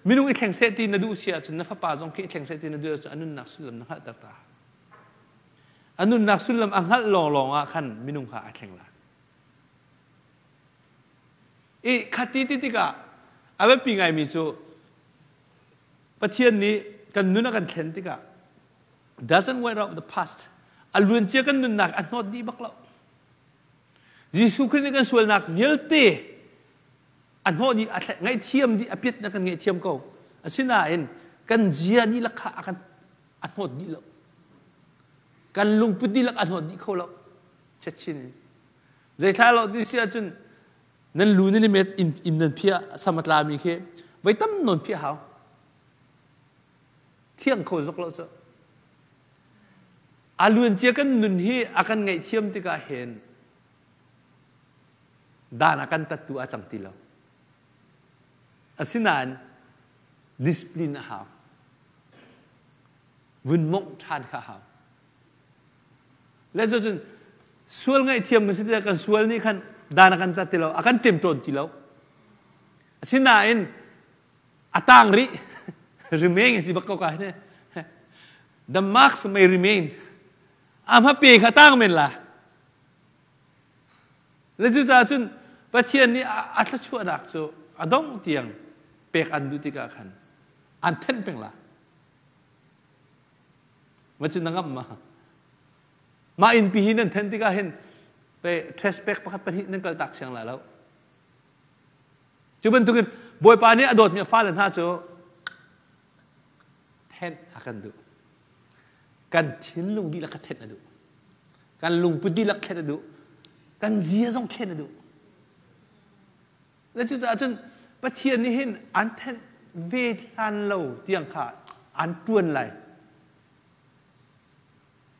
minung i thleng seh ti na duh si ahcun na fapa zong khi i thleng seh ti na duh ahcun a nunnak sullam na hngalhter ta. A nunnak sullam a hngalh lawnglawng ah khan minung kha aa thleng lai. I khati ti tikah a biapi ngaimi cu Pathian nih kan nun a kan thlen tikah doesn't wear out the past a luancia kan nunnak a hnawt dih bak lo. Jesuh Khrih nih kan sualnak vialte a hnawh dih a ngaihthiam dih a piat na kan ngaihthiam ko. Asinain kan zia dihlak kha a kan a hnawt dih lo. Kan lungput dihlak a hnawt dih kho lo. Chetchin in. Zeithla lo ti si ahcun nan lu nan i met inn nan phiah sam a tlami khi voi tam nawn phiah hau. Thiang kho zok lo cu. A luancia kan nun hi a kan ngaihthiam tikah hin dan a kan tattu a cang ti lo. Asinain discipline a hau. Vun mongh ṭhan kha a hau. Le cun sual ngaihthiam kan si tikah kan sual nih khan dan a kan tat ti lo, a kan ṭemṭawn ti lo. Asinain a tang rih remain ti bak ko ka hin the marks may remain a hmape kha tang men la le cucaah cun Pathian nih a thluachuahnak cu a dongh tiang pek an duh tikah khan an thenh peng la ma cu na ngam ma mah innpi hi nan then tikah hin pe trespass pakhat pahnih nan kal tak siang la lo Cu bantukin Bawipa nih a dawtmi a fale hna cu thenh a kan duh. Kan thinlung dihlak kha thenh a duh. Kan lungput dihlak thlen a duh. Kan zia zong thlen a duh. Le cucaah cun Pathian nih hin an thenh ve hlan lo tiang kha an ṭuan lai.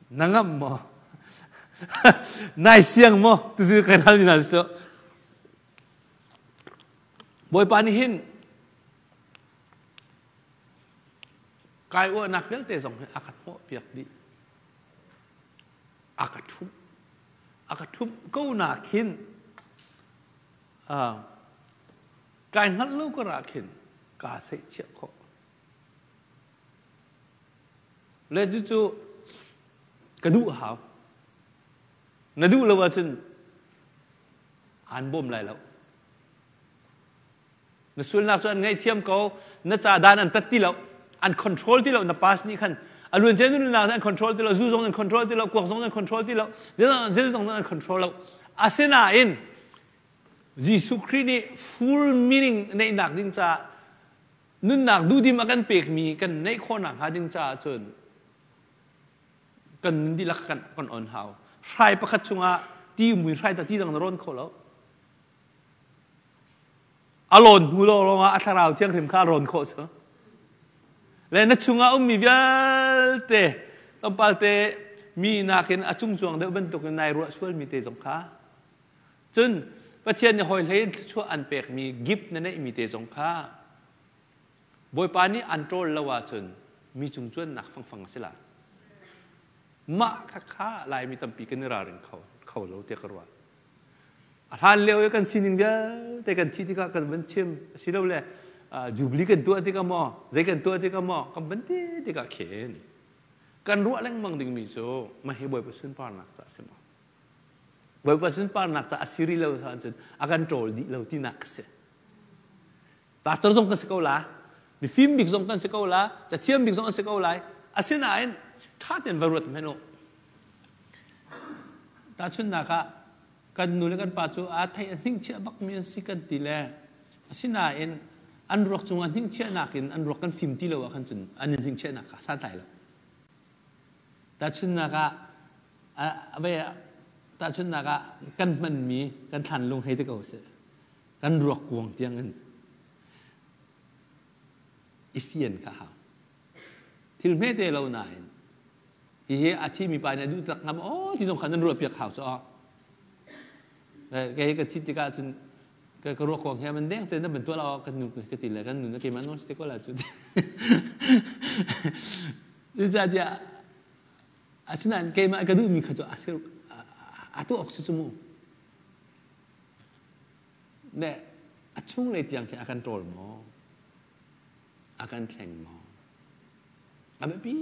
Na ngamh maw? Nai siang maw? Tucu kan halmi hna cu. Bawipa nih hin kai uahnak vialte zong hi a ka hnawhpiak dih. A ka ṭhumh. A ka ṭhumh ko nak hin kai hngalh lo kar ah khin kaa seihchiah khawh. Le cucu ka duh hau. Na duh lo ahcun aan bawm lai lo. Na sualnak cu an ngaihthiam ko, na ca dan an tat ti lo, an control ti lo, na pass nih khan a luan cia nunnak an control ti lo, zu zong an control ti lo, kuak zong an control ti lo, zeizong zong an control lo. Asinain Jesuh Khrih nih full meaning neihnak ding caah nunnak duhdim a kan pekmi kan neih khawhnak hnga ding caah cun kan nun dihlak kan kan on hau. Hrai pakhat chungah ti mui hrai ta ti dang na rawn kho lo. A lawn hnu lawng ah a thlarau thianghlim kha a rawn khawh cu. Le na chungah ummi vialte tlawmpal te mi nakin a cungcuang deuh bantukin nai ruah sualmi te zong kha cun Pathian nih hawi hlei in thluachuah an pekmi gift na neihmi te zong kha Bawipa nih an ṭawl lo ahcun mi cung cuannak fangfang a si lai. Mah khakha Laimi tampi kan i ralring kho, kho lo tiah ka ruah. A hlan lio i kan sining vialte kan thih tikah kan van chim asilole jubilee kan tuah tikah maw zei kan tuah tikah maw kan van ti tikah khin kan ruah lengmang dingmi cu mah hi Bawipa sunparnak ca a si maw? Bawipa sunparnak ca a si rih lo ahcun a kan ṭawl dih lo tinak a si. Pastor zong kan si ko la, mifim bik zong kan si ko la, cathiam bik zong an si ko lai. Asinain ṭha tein va ruat hmanh u. Tahchunhnak ah kan nu le kan pa cu aa thei a hningchiah bakmi an si kan ti le asinain an ruak cungah hningchiahnak in an ruak kan fim ti lo ah khan cun an in hningchiahnak kha santlai lo. Tahchunhnak ah tahchunhnak ah kan hmanmi kan thlanlung hei ti ko sih. Kan ruak kuang tiang in i fian kha hau. Thil hmete lo nain hihi a thimi pa nih a duh tak ngam aw ti zong kha nan ruah piak hau cu aw. Kei ka thit tikah cun ka ruak kuang he man deng te na ban tuah la kan nu ka ti le kan nu na keimah non si ko la cu. Cucaah asinain keimah ka duhmi kha cu a si a tuah awk si cu mu. Le a chunglei tiang khi a kan ṭawl maw? A kan thleng maw? A biapi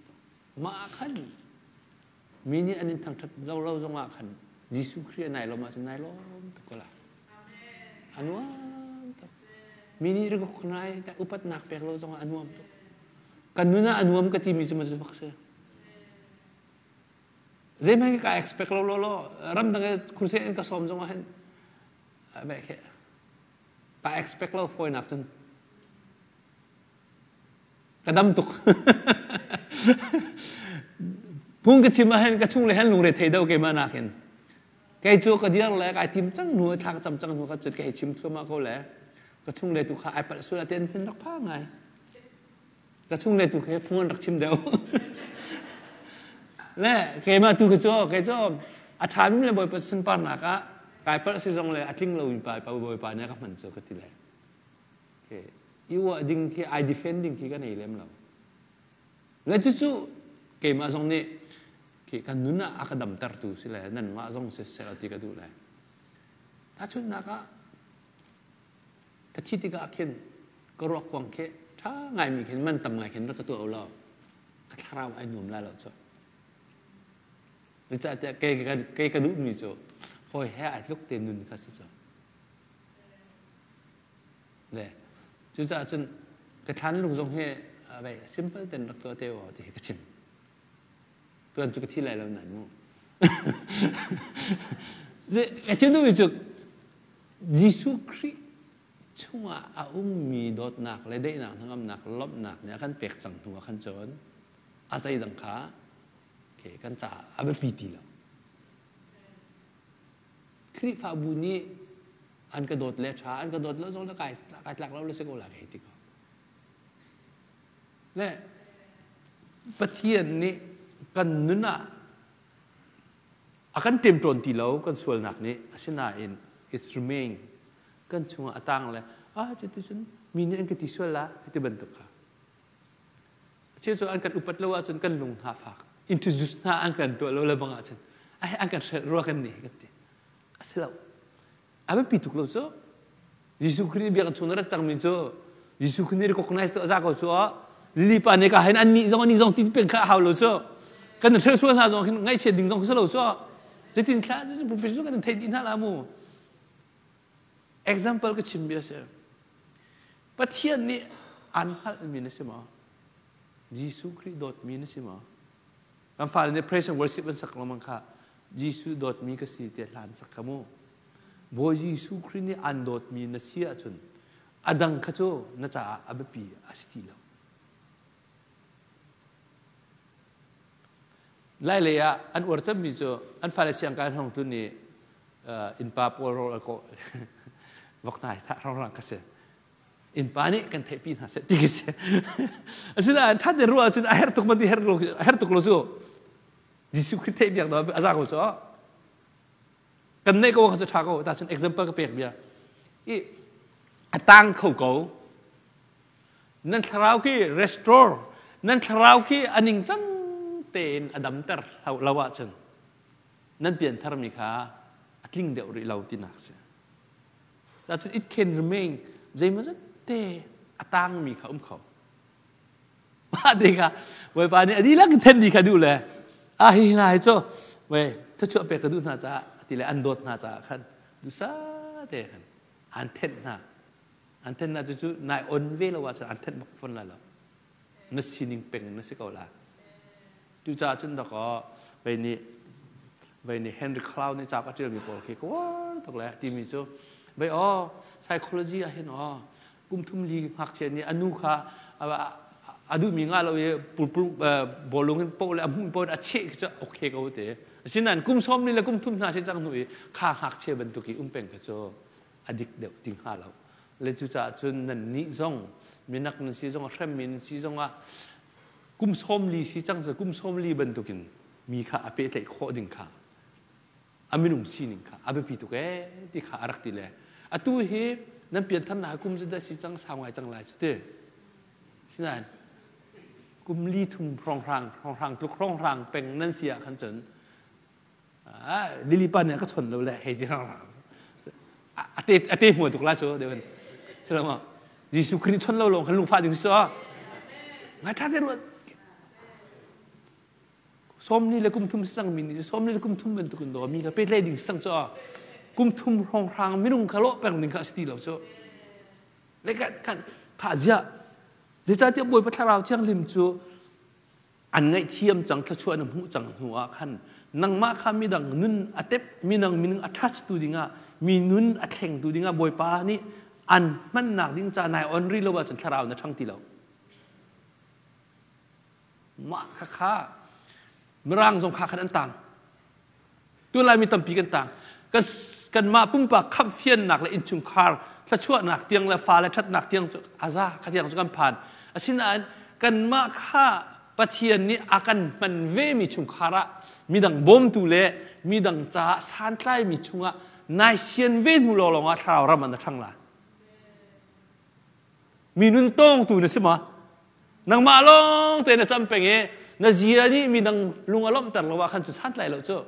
tuk. Mah ah khan mi nih an in thangṭhat zo lo zongah khan Jesuh Khrih a nai lawm ahcun nai lawm tuk ko lai. A nuam tuk. Mi nih recognize upatnak pek lo zongah a nuam tuk. Kan nun ah a nuam ka timi cu ma bak si. Zeihmanh ka expect lo lo lo ramdang i crusade in ka sawm zongah hin ka expect lo fawinak cun ka dam tuk. Phung ka chim ahhin ka chung le hen lungre thei deuh keimah nakin. Kei cu ka dir le kai tim cang hnu thla ka cam cang hnu ka cut ka hei chim thluahmah ko le ka chung le tu kha ai palh sual ah ten rak pha ngai. Ka chung le tu khi phung an rak chim deuh. Le keimah tu khi cu kei cu a ṭhami le Bawipa sunparnak ah kai palh si zong le a tling lomi pa Bawipa nih a ka hman cu ka ti le. Okay. I uah ding khi ai defend ding khi ka nei lem lo. Le cucu keimah zong nih khi kan nun ah a ka damtertu si le nanmah zong si seh ti ka duh le. Tahchunhnak ah ka thi tikah khin ka ruak kuang khi ṭha ngaimi khin man tam ngai khin rak ka tuah law ka thlarau ai nuam lai lo cu. Zeicahtiah kei ka duhmi cu hawi he ai tluk te nun kha si cu. Le cucaah cun ka thlan lung zong hi simple ten rak tuah te aw ti hi ka chim. Tuan cu ka thi lai lo nan mu. Ka chim duhmi cu Jesuh Khrih chungah a ummi dawtnak le daihnak hnangamnak lawmhnak nih a kan pek cang hnu ah khan cun a zeidang kha kan caah a biapi ti lo. Khrihfabu nih an ka dawt le ṭha an ka dawt lo zong le kai tlak lo le si ko la ka hei ti ko. Le Pathian nih kan nun ah a kan ṭemṭawn ti lo kan sualnak nih asinain it's remain kan chungah a tang le ah cuticun mi nih an ka ti sual la ti bantuk kha cheu cu an kan upat lo ahcun kan lung hna fak introduce hna an kan tuah lo le bang ahcun ai an kan hrelh rua kan ni kan ti a si lo a biapi tuk lo cu Jesuh Khrih biakinn chung na rat cangmi cu Jesuh Khrih nih recognize za ko cu lili pa nih ka hin an nih zong an nih zong ti peng kha a hau lo cu kan hrel sual hna zong khin ngaihchiat ding zong si lo cu zeitin thla cu pulpit cu kan theih dih hna la mu example ka chim mi a si Pathian nih an hngalhmi na si maw Jesuh Khrih dawtmi na si maw kan fale nih praise and worship an sak lengmang kha Jesuh dawtmi ka si tiah hlan sak kha mu Bawi Jesuh Khrih nih an dawtmi na si ahcun a dang kha cu na caah a biapi a si ti lo. Lailei ah an uar cemmi cu an fale siangkai an hong tlun i innpa pawl rawl a kawh vok hna hi rongrang ka si. Innpa nih kan theihpi hna seh ti ka si. Asinain ṭhat in ruah ahcun a herh tuk ma ti herh tuk lo cu Jesuh Khrih theih biak a za ko cu. Kan neih ko kha cu ṭha ko ta cun example ka pek bia i a tang kho ko nan thlarau khi restore nan thlarau khi a ningcang tein a damter lo ahcun nan pianthar mi kha a tling deuh rih lo tinak si cun it can remain zeimawzat te a tangmi kha um kho Mah te kha Bawipa nih a dihlak in then dih kha duh le a hi hna hi cu wei thluachuah pek ka duh hna caah ti le an dawt hna caah khan dusa te khan an thenh hna an thenh hna cu cu nai on ve lo ahcun an thenh bak fawn lai lo na sining peng na si ko la cucaah cun dakaw vei nih vei nih Henry Cloud nih ca ka ṭialmi pawl khi ka uar tuk le timi cu vei aw psychology ah hin aw kum thum li ngakchia nih a nu kha a duhmi ngah lo i pulpul bawlung in poh le a hmuh poh a cheh khi cu okay ko te asinain kum sawm li le kum thum hna si cang hnu i kha ngakchia bantuk i um peng kha cu a dik deuh ti hnga lo le cucaah cun nan nih zong minak nan si zong hremmi nan si zong ah kum sawm li si cang cu kum sawm li bantukin mi kha a pehtlaih khawh ding kha a minung sining kha a biapi tuk ee ti kha a rak ti le atu hi nan piantharnak kum cu dah si cang sau ngai cang lai cu ti sinain kum li thum hrawnghrang hrawnghrang tluk hrawnghrang peng nan si ah khan cun lili pa nih a ka chon lo le hei ti hrawnghrang a te hmuai tuk la cu deuh in silama. Jesuh Khrih chon lo lawng khan lungfah ding si ngai ṭha te ruat 40 le kum thum si cang mi nih 40 le kum thum bantuk in daw mi kha pehtlaih ding si cang cu kum thum hrawnghrang minung kha lawh peng ding kha a si ti lo cu le kan kan kha ziah zeicahtiah Bawipa Thlarau Thianghlim cu an ngaihthiam cang thluachuah na hmuh cang hnu ah khan nangmah kha midang nun a tep minang minung a touch tu dingah mi nun a thleng tu dingah Bawipa nih an hmannak ding ca nai on ri lo ahcun thlarau na ṭhang ti lo mah kha kha mirang zong kha khan an tang tu laimi tampi kan tang kan kanmah pumpak khamhfiannak le innchungkhar thluachuahnak tiang le fale ṭhatnak tiang cu aza kha tiang cu kan phan asinain kanmah kha Pathian nih a kan hman vemi chungkhar ah midang bawmtu le midang caah santlaimi chungah nai sian ve hnu lawnglawng ah thlarau ram an a ṭhang lai mi nun tawngtu na si ma nangmah lawng te na cam peng i na zia nih midang lung a lawmhter lo ah khan cu santlai lo cu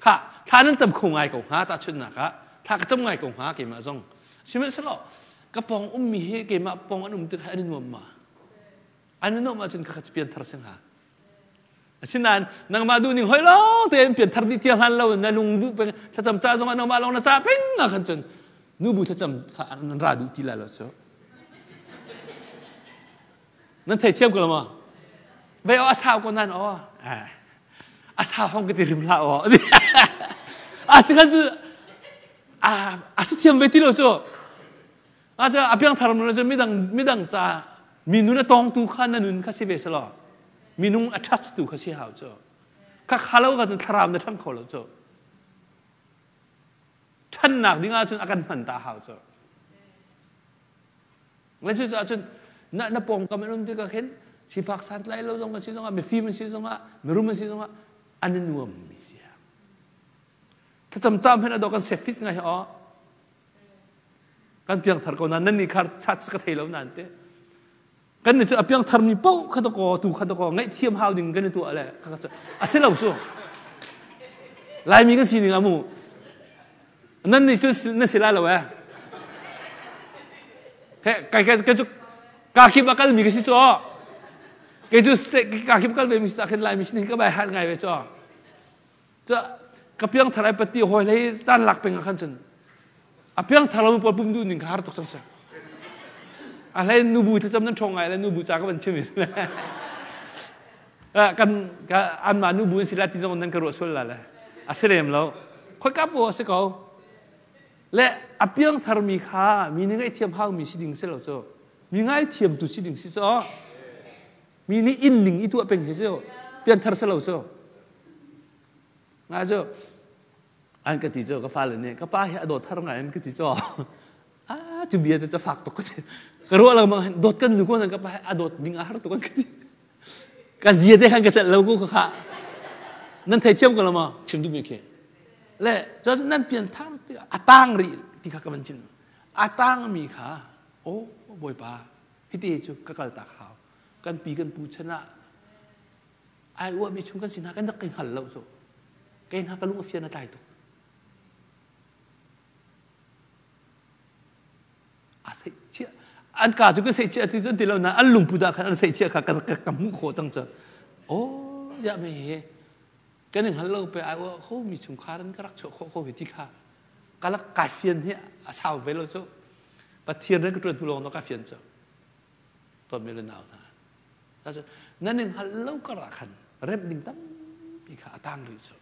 kha thla nan cam kho ngai ko hnga tahchunhnak ah thla ka cam ngai ko hnga keimah zong sihmanhsehlaw ka pawng ummi hi keimah pawng an um tik an i nuam ma an i nuam ahcun kha pian thar si hnga asinain nangmah duh ning hoi lawng tein pian thar dih tiang hlan lo na lung duh peng thlacam ca zong ah nangmah lawng na ca peng ah khan cun nubu thlacam kha an ra duh ti lai lo cu nan thei thiam ko lo ma vei o a sau ko nan o a sau hong ka ti rim hlah o a ti khan cu a si thiam ve ti lo cu a cu a piang thar mu cu midang midang ca mi nun a tawng tu kha na nun kha si ve selaw minung a touch tu kha si hau cu kha kha lo ka cun thlarau na ṭhang kho lo cu ṭhannak ding ahcun a kan hman ta hau cu Le cucaah cun na na pawngkam an um tikah khin sifak santlai lo zong an si zongah mifim an si zongah mirum an si zongah an i nuam mi si. Thlacam cam hen ado kan sefis ngai ho. Kan piang thar ko na nan ni khar chat ka thei lo nan te. Kan ni chu a piang thar mi po kha to ko tu kha to ko ngaih thiam hau ding kan tu ale a si lo su. Laimi kan sining amu Nan nih cun na si lai lo eh. Kai kai kai cu ka kip a kalmi ka si cu. Kei cu ka kip kal ve mi si khin lai mi sin ka bai hat ngai ve cu. Cu ka piang thar ai pati hoi lei caan lak peng ah khan cun a piang thar lo pawl pum du ning ka har tuk cang sa. A hlei nubu thlacam nan ṭhawng ngai le nubu ca ka van chim Kan anmah nubu in si la ti zong nan ka ruah sual la le. A si lem lo. Khoika po a si ko. Le a piang tharmi kha mi nih ngaihthiam haumi si ding si lo cu. Mi ngaithiam tu si ding si cu. Mi nih inn ning i tuah peng hi cu pian thar si lo cu. Nga cu an ka ti cu ka fale nih ka pa hi a dawt thar ngai an ka ti cu. Ah cu bia te cu fak tuk ka ti. Ka ruah lengmang dawt kan nu ko nan ka pa hi a dawt ding a har tuk an ka ti. Ka zia te khan ka celh lo ko kha nan thei thiam ko lo maw chim duhmi khi le cun nan pian thar ti a tang rih ti kha ka van chim a tang mi kha o bawipa hiti cu ka kal tak hau kan pi kan pu chan ah ai uah mi chung kan sin ha kan rak kai hngal lo cu kei hna ka lung a fian a tlai tuk A seihchiah an ka cu ka seihchiah ti cun ti lo na an lungput ah khan an seihchiah kha ka ka hmuh khawh cang cu. Oh ya me he kan in hal lo pe ai wa kho mi chungkhar in ka rak chuah khawh ko hi ti kha ka lak ka fian hi a sau ve lo cu Pathian ran ka tuan hnu lawng ka fian cu ton mi le nau hna nan in hal lo kar ah khan remh ding tampi kha a tang rih cu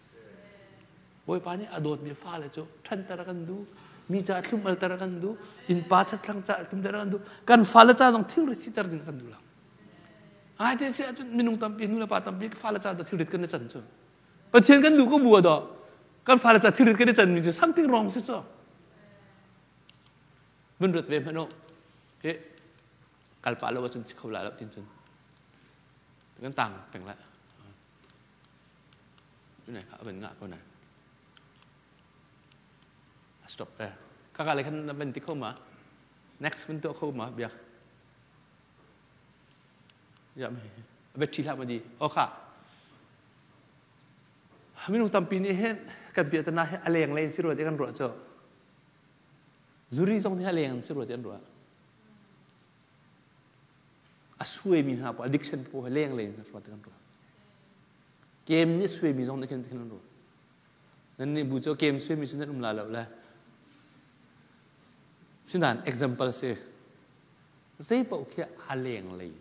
Bawipa nih a dawtmi fale cu ṭhanter a kan duh mi ca thlum alter a kan duh innpa chatthlang ca tlumter a kan duh kan fale ca zong thilrit siter ding a kan duh lo ai te si ahcun minung tampi nu le pa tampi fale ca da thilrit kan i can cu Pathian kan duh ko bu ah kan fale ca thilrit kan i can mi cu something wrong si cu vun ruat ve hmanh u hi kal pah lo ahcun si kho la lo tin cun kan tang peng la Tunai kha a van ngah ko na. A stop eh. Kaka le khan na van ti kho ma? Next van tuah kho ma biak? Ya me. A bet thi hlah ma di. O kha. Minung tampi nih hin kan piah tana hi a leng lei in si ruat i kan ruah cu. Zuri zong nih a leng an si rua ti an ruah. A suaimi hna pawl addiction pawl leng lei in ruah ti kan ruah. Kem nih suaimi zong nih khin an ruah. Nan nih bu cu kem suaimi cu nan um la lo le. Sinain example si. Zei paoh khi a leng lei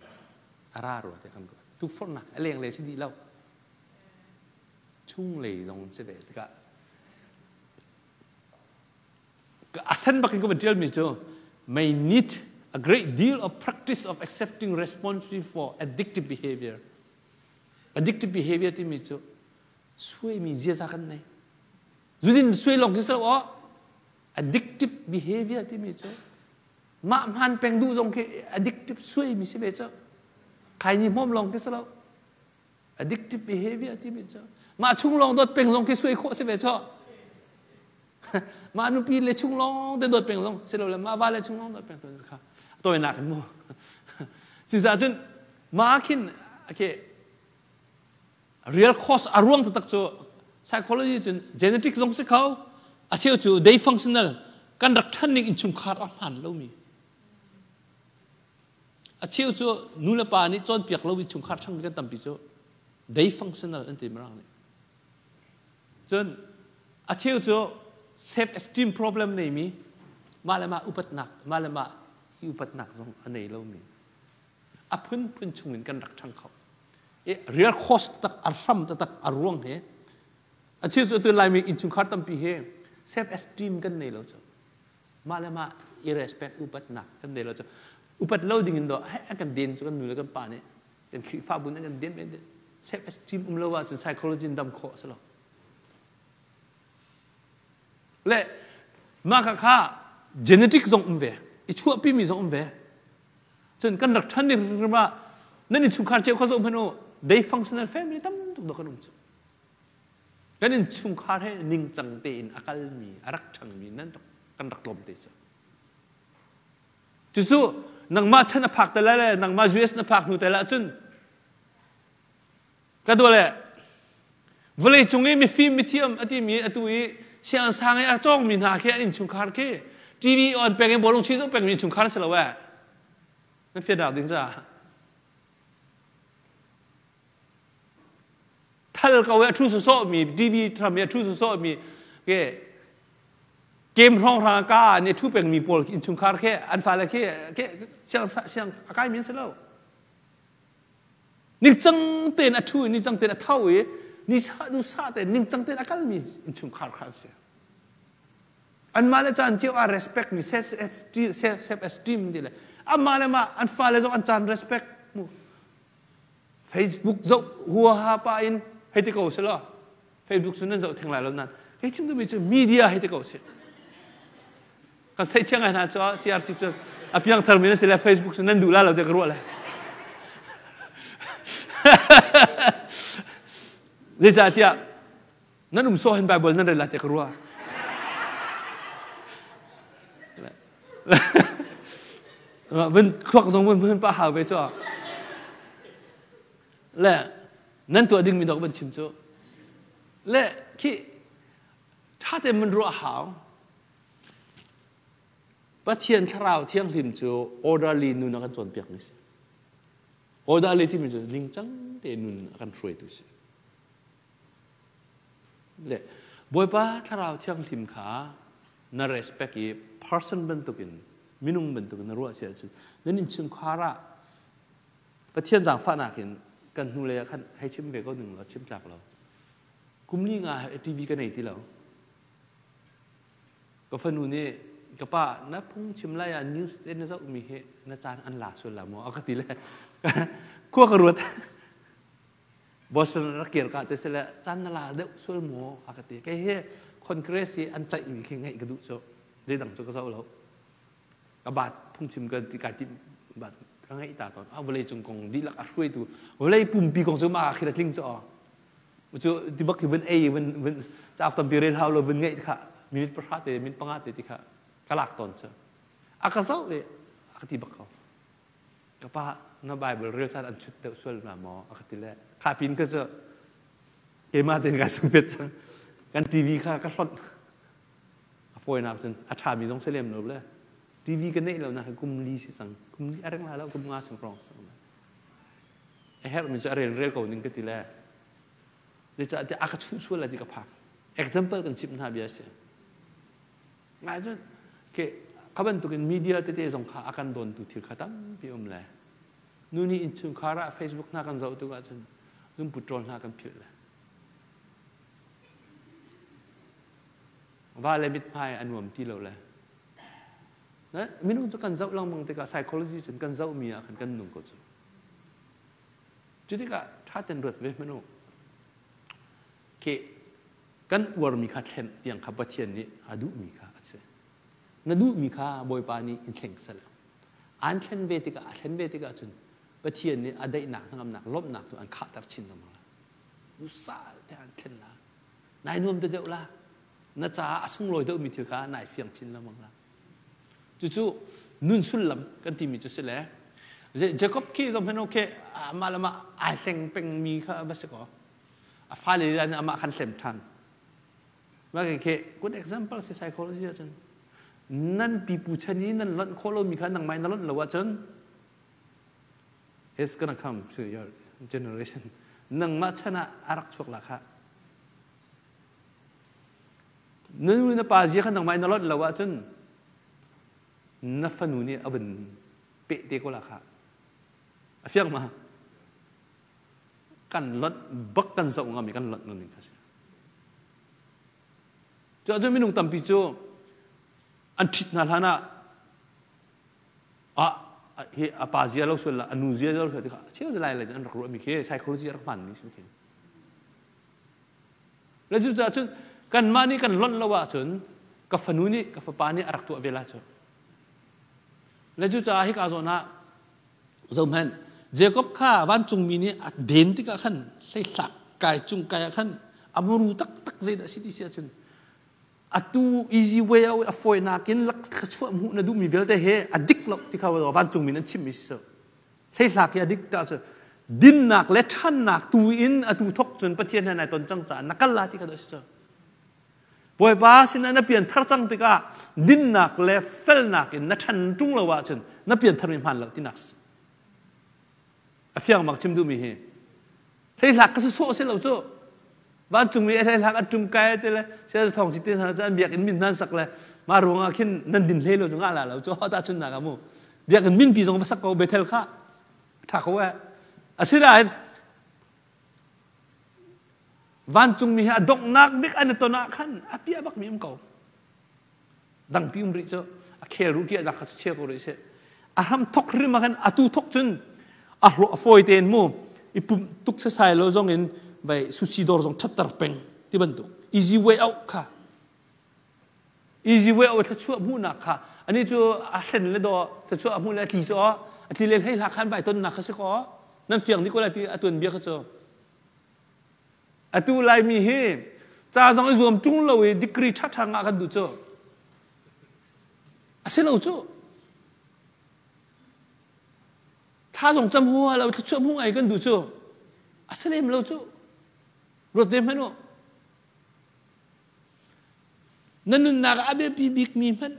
a ra rua ti kan ruah. Tukforhnak a leng lei si dih lo. Chung lei zong si ve tikah a sen bak in ka van ṭialmi cu may need a great deal of practice of accepting responsibility for addictive behavior. Addictive behavior timi cu suaimi ziaza kan nei. Zudin suai lawng khi si lo aw. Addictive behavior timi cu mah hman peng duh zong khi addictive suaimi si ve cu. Khaini hmawm lawng khi si lo. Addictive behavior timi cu mah chung lawng dawt peng zong khi suai khawh si ve cu. Mah nupi le chung lawng te dawt peng zong si lo le mah va le chung lawng dawt peng kha tawinak in mu. Cucaah cun mah khin okay real cause a ruang taktak cu psychology cun genetic zong si kho a cheu cu day functional kan rak ṭhan ning innchungkhar a hmaan lomi a cheu cu nu le pa nih cawnpiak lomi chungkhar ṭhangmi kan tampi cu day functional an ti mirang nih. Cun a cheu cu self esteem problem neimi mah le mah upatnak mah le mah i upatnak zong a nei lomi a phunphun chungin kan rak ṭhang kho. I real cost tak a hram taktak a ruang he a cheu cu atu Laimi innchungkhar tampi he self esteem kan nei lo cu mah le mah i respect upatnak kan nei lo cu upat lo ding in do a kan den cu kan nu le kan pa nih kan Khrihfabu nih kan den ve self esteem um lo ahcun psychology in dam khawh a si lo. Le mah kha kha genetic zong um ve i chuahpimi zong um ve cun kan rak ṭhan ding hrimhrim ah nan innchungkhar cio kha zoh hmanh u day functional family tam tuk dawh kan um cu kan innchungkhar he ningcang tein a kalmi a rak ṭhangmi nan kan rak tlawm te cu. Cucu nangmah chan a phak te lai le nangmah US na phak hnu te lah cun ka dua le vawlei cung i mifim mithiam a timi atu i siangsang i a cawngmi hna khi an innchungkhar khi TV on peng i bawlung chuih zong pengmi innchungkhar si lo eh nan fian ding caah thal ko i a ṭhu sawsawhmi TV thram i a ṭhu sawsawhmi ke kem hrawnghrang ka nih ṭhu pengmi pawl innchungkhar khi an fale khi ke siang siang a kaimi an si lo ningcang tein a ṭhu i ningcang tein a tho i nisa dusa tein ningcang tein a kalmi innchungkhar kha an si. Anmah le caan cio ah respect mi self esteem ti le amah le mah an fale zong an caan respect mu. Facebook zoh huaha pa in hei ti ko selaw Facebook cu nan zoh theng lai lo nan kei chim duhmi cu media hei ti ko si kan sei chiang ngai hna cu CRC cu a piang thar mi na si le Facebook cu nan duh la lo te ka ruah le zeicahtiah nan um sawh hin Bible nan rel la te ka ruah vun khuak zong vun vun pa hau ve cu le nan tuah dingmi dok van chim cu le khi tha te man ruah hau Pathian thlarau thianghlim cu orderly nun a kan cawnpiak mi si orderly timi cu ningcang te nun a kan hruaitu si Le Bawipa Thlarau Thianghlim kha na respect i person bantukin minung bantukin na ruah si ahcun nan innchungkhar ah Pathian zaangfahnak in kan hnulei ah khan hei chim ve ko ning law chim tlak lo. Kum li nga TV ka nei ti lo. Ka fanu nih ka pa na phung chim lai ah news te na zohmi hi na caan an la sual la maw a ka ti le khua ka ruat. Boston rak kir ka te sile caan na la deuh sual maw a ka ti. Kei hi Congress hi an ceihmi khi ngaih ka duh cu. Zeidang cu ka zoh lo. Ka bat phungchim ka ti kai tim bat ka ngaih ta tawn. A vawlei cung kong dihlak a hruaitu vawlei pumpi kong cu mah khi tling cu aw. Cu ti bak khi vun ei vun vun cauk tampi rel hau lo vun ngaih kha minute 10 te minute 5 te ti kha ka lak tawn cu. A ka zoh i a ka ti bak ko. Ka pa na Bible rel caan an chut deuh sual na maw a ka ti le kha pin ka cu keimah tein ka sung pet cang kan TV kha ka hlonh. Fawinak cun a ṭhami zong si lem lo le TV ka neih lo nak hi kum li si cang. Kum li a reng la lo, kum nga chung hrawng si cang. A herhmi cu a rel rel ko ning ka ti le zeicahtiah a ka chuh sual lai ti ka phang. Example kan chimh hna bia si. Ngai cun ke kha bantukin media tete zong kha a kan dawntu thil kha tampi um le nu nih innchungkhar ah Facebook hna kan zoh tik ahcun zumpu ṭawl hna kan philh le va le mithmai a nuam ti lo le minung cu kan zoh lengmang tikah psychology cun kan zohmi ah khan kan nung ko cu. Cu tikah ṭha ten ruat ve hmanh u. Khi kan uarmi kha thlen tiang kha Pathian nih a duhmi kha a si. Na duhmi kha Bawipa nih in thleng seh. An thlen ve tikah a thlen ve tikah cun Pathian nih a daihnak hnangamnak lawmhnak cu an khahter chin lengmang lai. Nusal te an thlen la. Nai nuam te deuh la. Na caah a sunglawi deuhmi thil kha nai fiang chin lengmang la. Cucu nun sullam kan timi cu si le Jacob khi zong hin okay amah le mah ai hleng pengmi kha va si kaw a fale lila nih amah khan hlem ṭhan. Mah khi good example si psychology ahcun nan pipu chan i nan lonh khawh lomi kha nangmah in na lonh lo ahcun it's gonna come to your generation. Nangmah chan ah a rak chuak la kha. Na nu na pa zia kha nangmah in na lonh lo ahcun na fanu nih a vun peh te ko la kha. A fiang ma? Kan lonh bak kan zoh ngam i kan lonh ngam kha si. Cu ahcun minung tampi cu an ṭhit hna hlan ah ah hi a pa zia lo sual la a nu zia lo sual ti kha cheu lai lai an rak ruahmi khi psychology a rak hmanmi si khi. Le cucaah cun kanmah nih kan lonh lo ahcun ka fanu nih ka fapa nih a rak tuah ve lai cu. Le cucaah hika zawn ah zohhmanh Jacob kha vancungmi nih a den tikah khan hleihlak kai cung kai ah khan a muru taktak zeidah si ti si ahcun atu easy way out a fawinak in lak thluachuah hmuh na duhmi vialte he a dik lo ti kha vancungmi nan chimmi si hleihlak hi a dik ta cu dinnak le ṭhannak tu in atu thok cun Pathian he nai ton cang caah na kal la ti kha si cu. Bawipa sinah na pian thar cang tikah dinnak le felnak in na ṭhan ṭung lo ahcun na pian tharmi hmaan lo tinak si. A fiang mak chim duhmi hi hleihlak ka si sawh si lo cu. Vancungmi a hleihlak an ṭum kai te le sial thawng si te hna cu an biakinn min hna sak le mah ruangah khin nan din hlei lo cu ngah la lo cu ta chun nak mu biakinn min pi zong va sak ko Bethel kha ṭha ko eh. Asinain vancungmi hi a donghnak bik an i ton ah khan a piah bakmi um ko. Dangpi um rih cu a khel ruh kiah dak kha chia ko rih seh. A hram thok hrim ah khan atu thok cun a hlawh a fawi tein mu i pumh tuk sasai lo zong in vai sushi dawr zong thatter peng ti bantuk easy way out kha easy way out thluachuah hmuhnak kha ani cu a hlen le daw thluachuah a hmuh le a tli cu a tli le hlei hla khan vai tonnak kha si ko nan fiang dih ko lai ti a tuan bia kha cu Atu Laimi hi ca zong i zuam ṭung lo i degree ṭhaṭha ngah kan duh cu. A si lo cu. Thla zong cam hua lo, thluachuah hmu ngai kan duh cu. A si lem lo cu. Ruat ve hmanh u. Na nunnak ah a biapi bikmi hmanh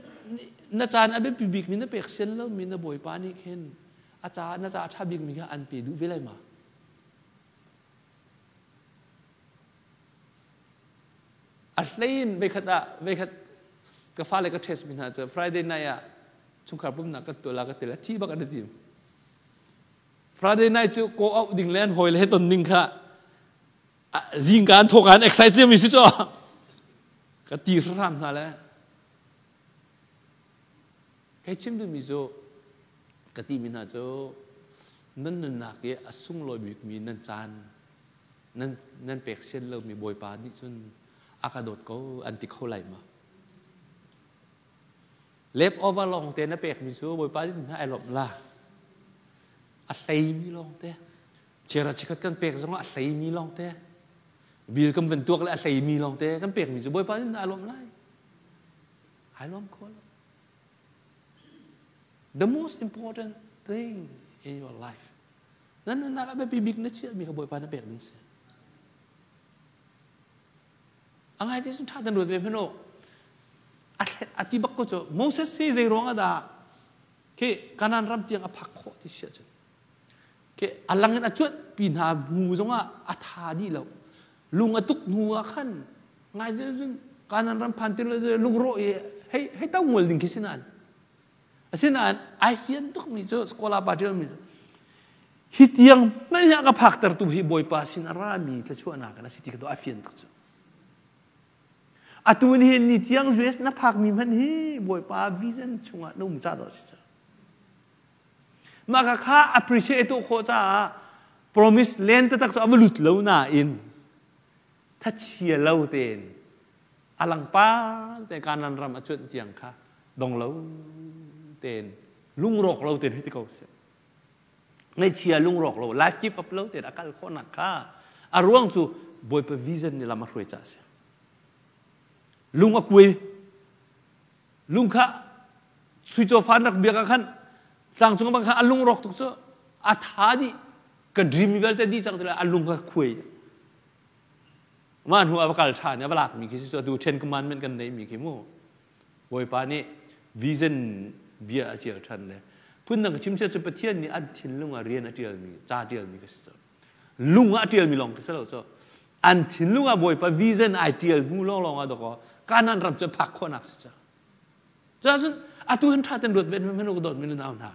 na caan a biapi bikmi na pek sian lomi na Bawipa nih khin a caah na caah a ṭha bikmi kha an pe duh ve lai ma? A hlei in veikhat ah veikhat ka fale ka test mi hna cu Friday night ah chungkhar pumhnak kan tuah la ka ti le thi bak an i tim. Friday night cu go out ding le an hawi le he ton ding kha zingka an thawk an excite mi si cu ka ti hram hna le kai chim duhmi cu ka ti mi hna cu nan nunnak i a sunglawi bikmi nan caan nan nan pek sian lomi Bawipa nih cun a ka dawt ko an ti kho lai ma? Lep over lawng te na pekmi cu Bawipa nih ai lawmh la. A hleimi lawng te. Chiara chikhat kan pek zongah a hleimi lawng te. Bil kan van tuak le a hleimi lawng te kan pekmi cu Bawipa nih ai lawmh lai. Ai lawm kho lo. The most important thing in your life. Na nunnak ah biapi bik na chiahmi kha Bawipa na pek ding si. A ngai te cun ṭha kan ruat ve hmanh u. A ti bak ko cu Moses hi zei ruang ah dah khi Kanaan ram tiang a phak khawh ti si ahcun khi a lang in a cuanh pi hna hnu zongah a tha dih lo. Lung a tuk hnu ah khan ngai cun Kanaan ram phan ti lo lungrawh i hei hei to ngol ding khi si nain, asinain ai fian tukmi cu scholar pa ṭialmi cu hi tiang hmanh ah ka phaktertu hi Bawipa sin a rami thluachuahnak in a si ti ka ai fian tuk cu. Atu ni hin ni tiang US na phakmi hmanh hi Bawipa vision chungah na um ca dawh si ca. Mah ka kha appreciate to khawh caah promise len taktak cu a va lut lo nain thachia lo tein a langpal te Kanaan ram a cuanh tiang kha dong lo tein, lungrawk lo tein hei ti ko seh, ngaihchia lungrawk lo, life give up lo tein a kal khawhnak kha a ruang cu Bawipa vision nih lam a hruai caah a si. Lung a kuai, lung kha sui cawfa an rak biak ah khan tlang cung bang kha a lungrawk tuk cu a tha dih, ka dream vialte dih cang ti a lung kha khuai. Mah hnu ah va kal ṭhan i a va lakmi khi si cu atu Ten Commandment kan neihmi khi mu. Bawipa nih vision bia a ṭial ṭhan le phundang ka chim sia cu Pathian nih an thinlung ah rian a ṭialmi, ca ṭialmi ka si cu. Lung ah a ṭialmi lawng ka si lo cu. An thinlung ah Bawipa vision ai ṭial hnu lawnglawng ah dawkaw Kanaan ram cu phak khawhnak si cu. Cuahcun atu hin ṭha ten ruat ve hmanh ka dawtmi na nau hna.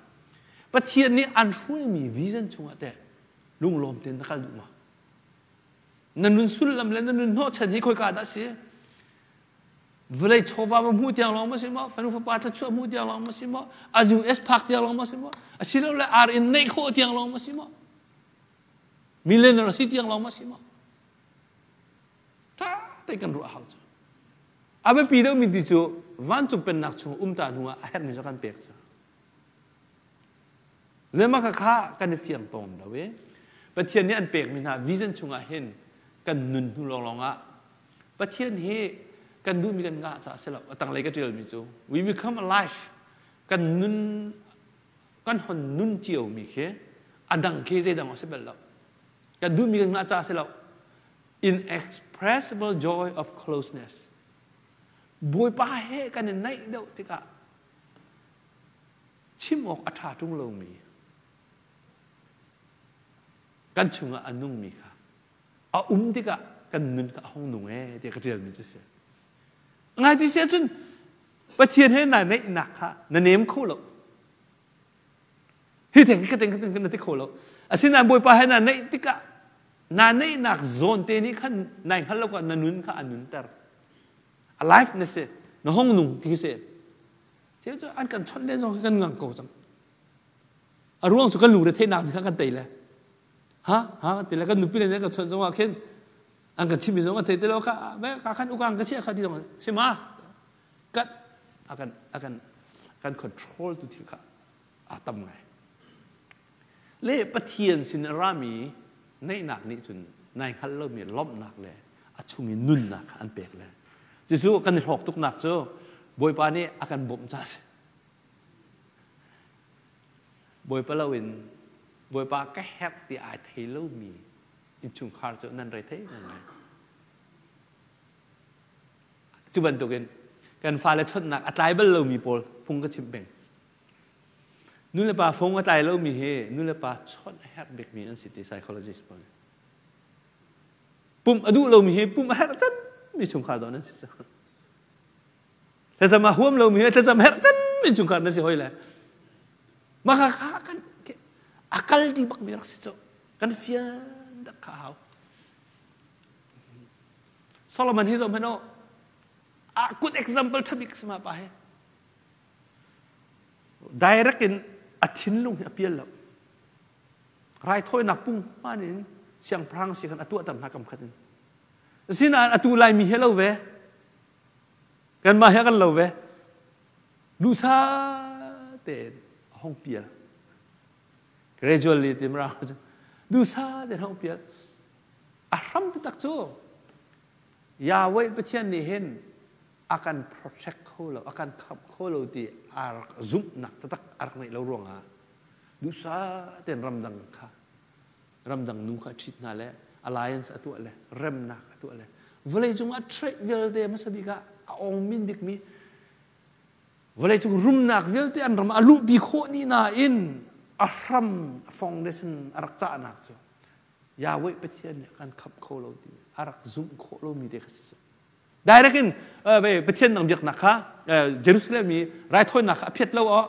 Pathian nih an hruaimi vision chungah teh lunglawm tein na kal duh ma? Na nun sullam le na nun hnawhchan hi khoika dah si? Vawlei chawva ma hmuh tiang lawng ma si maw? Fanu fapa thluachuah hmuh tiang lawng ma si maw? A US phak tiang lawng ma si maw? Asilole ar in neih khawh tiang lawng ma si maw? Millionaire si tiang lawng ma si maw? Ṭha tein kan ruah hau cu. A biapi deuhmi ti cu vancung pennak chung um ta hnu ah a herhmi cu kan pek cu. Le mah kha kan i fiang tawn lo i Pathian nih an pekmi hna vision chungah hin kan nun hnu lawnglawng ah Pathian hi kan duhmi kan ngah caah si lo. A tanglei ka ṭialmi cu we become alive, kan nun kan hon nun ciomi khi a dang khi zeidang a si bal lo. Kan duhmi kan ngah caah si lo. Inexpressible joy of closeness. Bawipa he kan i naih deuh tikah chim awk a ṭha ṭung lomi kan chungah a nungmi kha a um tikah kan nun kha a hung nung ee tiah ka ṭialmi cu si. Ngai ti si ahcun Pathian he naa neihnak kha na nem kho lo. Hi theng ka teng ka teng na ti kho lo. Asinain Bawipa he naa neih tikah naa neihnak zawn te nih khan nai hngal lo kha na nun kha a nunter. Alive na si, na hong nung ti si. Cheu cu an kan chawnh len zong kan ngang ko cang. A ruang cu kan lungre theihnak nih khan kan tei le. Ha ha ti le kan nupi le kan chawnh zong ah khin an kan chimmi zong a thei ti lo kha ka khan ukang ka chia kha ti zong si ma kan akan akan kan control tu thil kha a tam ngai. Le Pathian sin a rami neihnak nih cun nai hngal lomi lawmhnak le a chung i nunnak kha an pek le cucu kan i hlawk tuknak cu Bawipa nih a kan bawmh ca si. Bawipa loin Bawipa ka herh ti ai thei lomi innchungkhar cu nan rei thei ngai. Cu bantukin kan fale chawnhnak a tlai bal lomi pawl phung ka chimh peng. Nulepa phung a tlai lomi hi nulepa chawnh a herh bikmi an si ti psychologist pawl nih. Pumh a duh lomi hi pumh a herh cemmi chungkhar dawn an si cang. Thlacam a huam lomi hi thlacam herh cemmi chungkhar na si hoi le. Mah kha kha kan a kal di bak mi rak si cu. Kan fian dak kha hau. Solomon hi zoh hmanh u. A good example ṭhabik si ma pa hi. Direct in a thinlung hi a pial lo. Raithawinak pung hman in siangpahrang si khan a tuahter hna kam khat in. Asinain atu Laimi he lo ve. Kanmah he kan lo ve. Duhsah tein a hong pial. Gradually ti mra cu duhsah tein hong pial. A hram taktak cu Yahweh Pathian nih hin a kan protect kho lo, a kan khamh kho lo ti a rak zumhnak taktak a rak ngeih lo ruangah duhsah tein ramdang kha, ramdang nu kha a ṭhit hna le alliance a tuah le remnak a tuah le vawleicung ah trade vialte hmasa bik ah a ong min bikmi. Vawleicung rumnak vialte an ram ah a luhpi khawh ni nain a hram a foundation a rak cahnak cu Yahweh Pathian nih a kan khamh kho lo timi a rak zumh khawh lomi te kha si. Direct in Pathian dang biaknak kha Jerusalem i raithawinak kha a phiat lo aw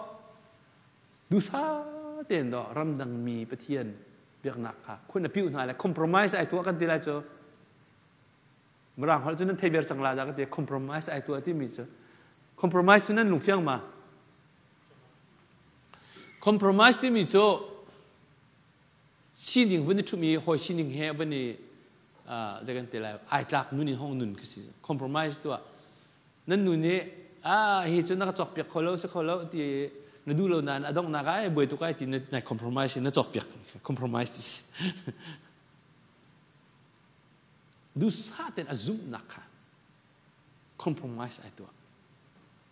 dusa tein do ramdang mi Pathian biaknak kha khun a piu hna le compromise ai tuah kan ti lai cu. Mirang holh cu nan thei ver cang la dah ka ti. Compromise ai tuah timi cu. Compromise cu nan lungfiang ma? Compromise timi cu sining vun i ṭhumh i hawi sining he vun i zei kan ti lai ai tlak nun in hong nun khi si. Compromise tuah. Nan nu nih ah hi cu na ka cawk piak kho lo si kho lo ti na duh lo nain a donghnak ah ai buai tuk ai ti na compromise in na cawk piak compromise ti si. Duhsah tein a zumhnak kha compromise ai tuah.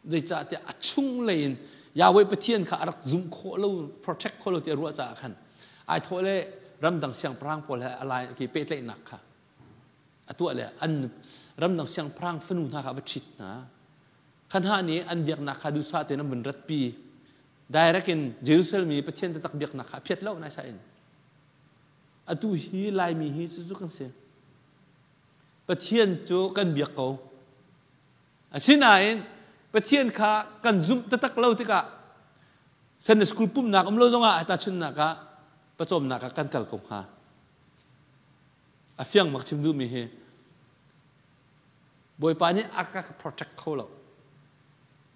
Zeicahtiah a chunglei in Yahweh Pathian kha a rak zumh khawh lo, protect khawh lo ti a ruah caah khan ai thawh le ramdang siangpahrang pawl he alai khi pehtlaihnak kha a tuah le an ramdang siangpahrang fanu hna kha a va ṭhit hna. Khan ha nih an biaknak kha duhsah tein an vun ratpi. Direct in Jerusalem i Pathian taktak biaknak kha a phiat lo naisai in. Atu hi Laimi hi cucu kan si. Pathian cu kan biak ko. Asinain Pathian kha kan zumh taktak lo tikah Sunday school pumhnak um lo zongah tahchunhnak ah pawcawmnak ah kan kal ko hnga. A fiang bak chim duhmi hi Bawipa nih a ka protect kho lo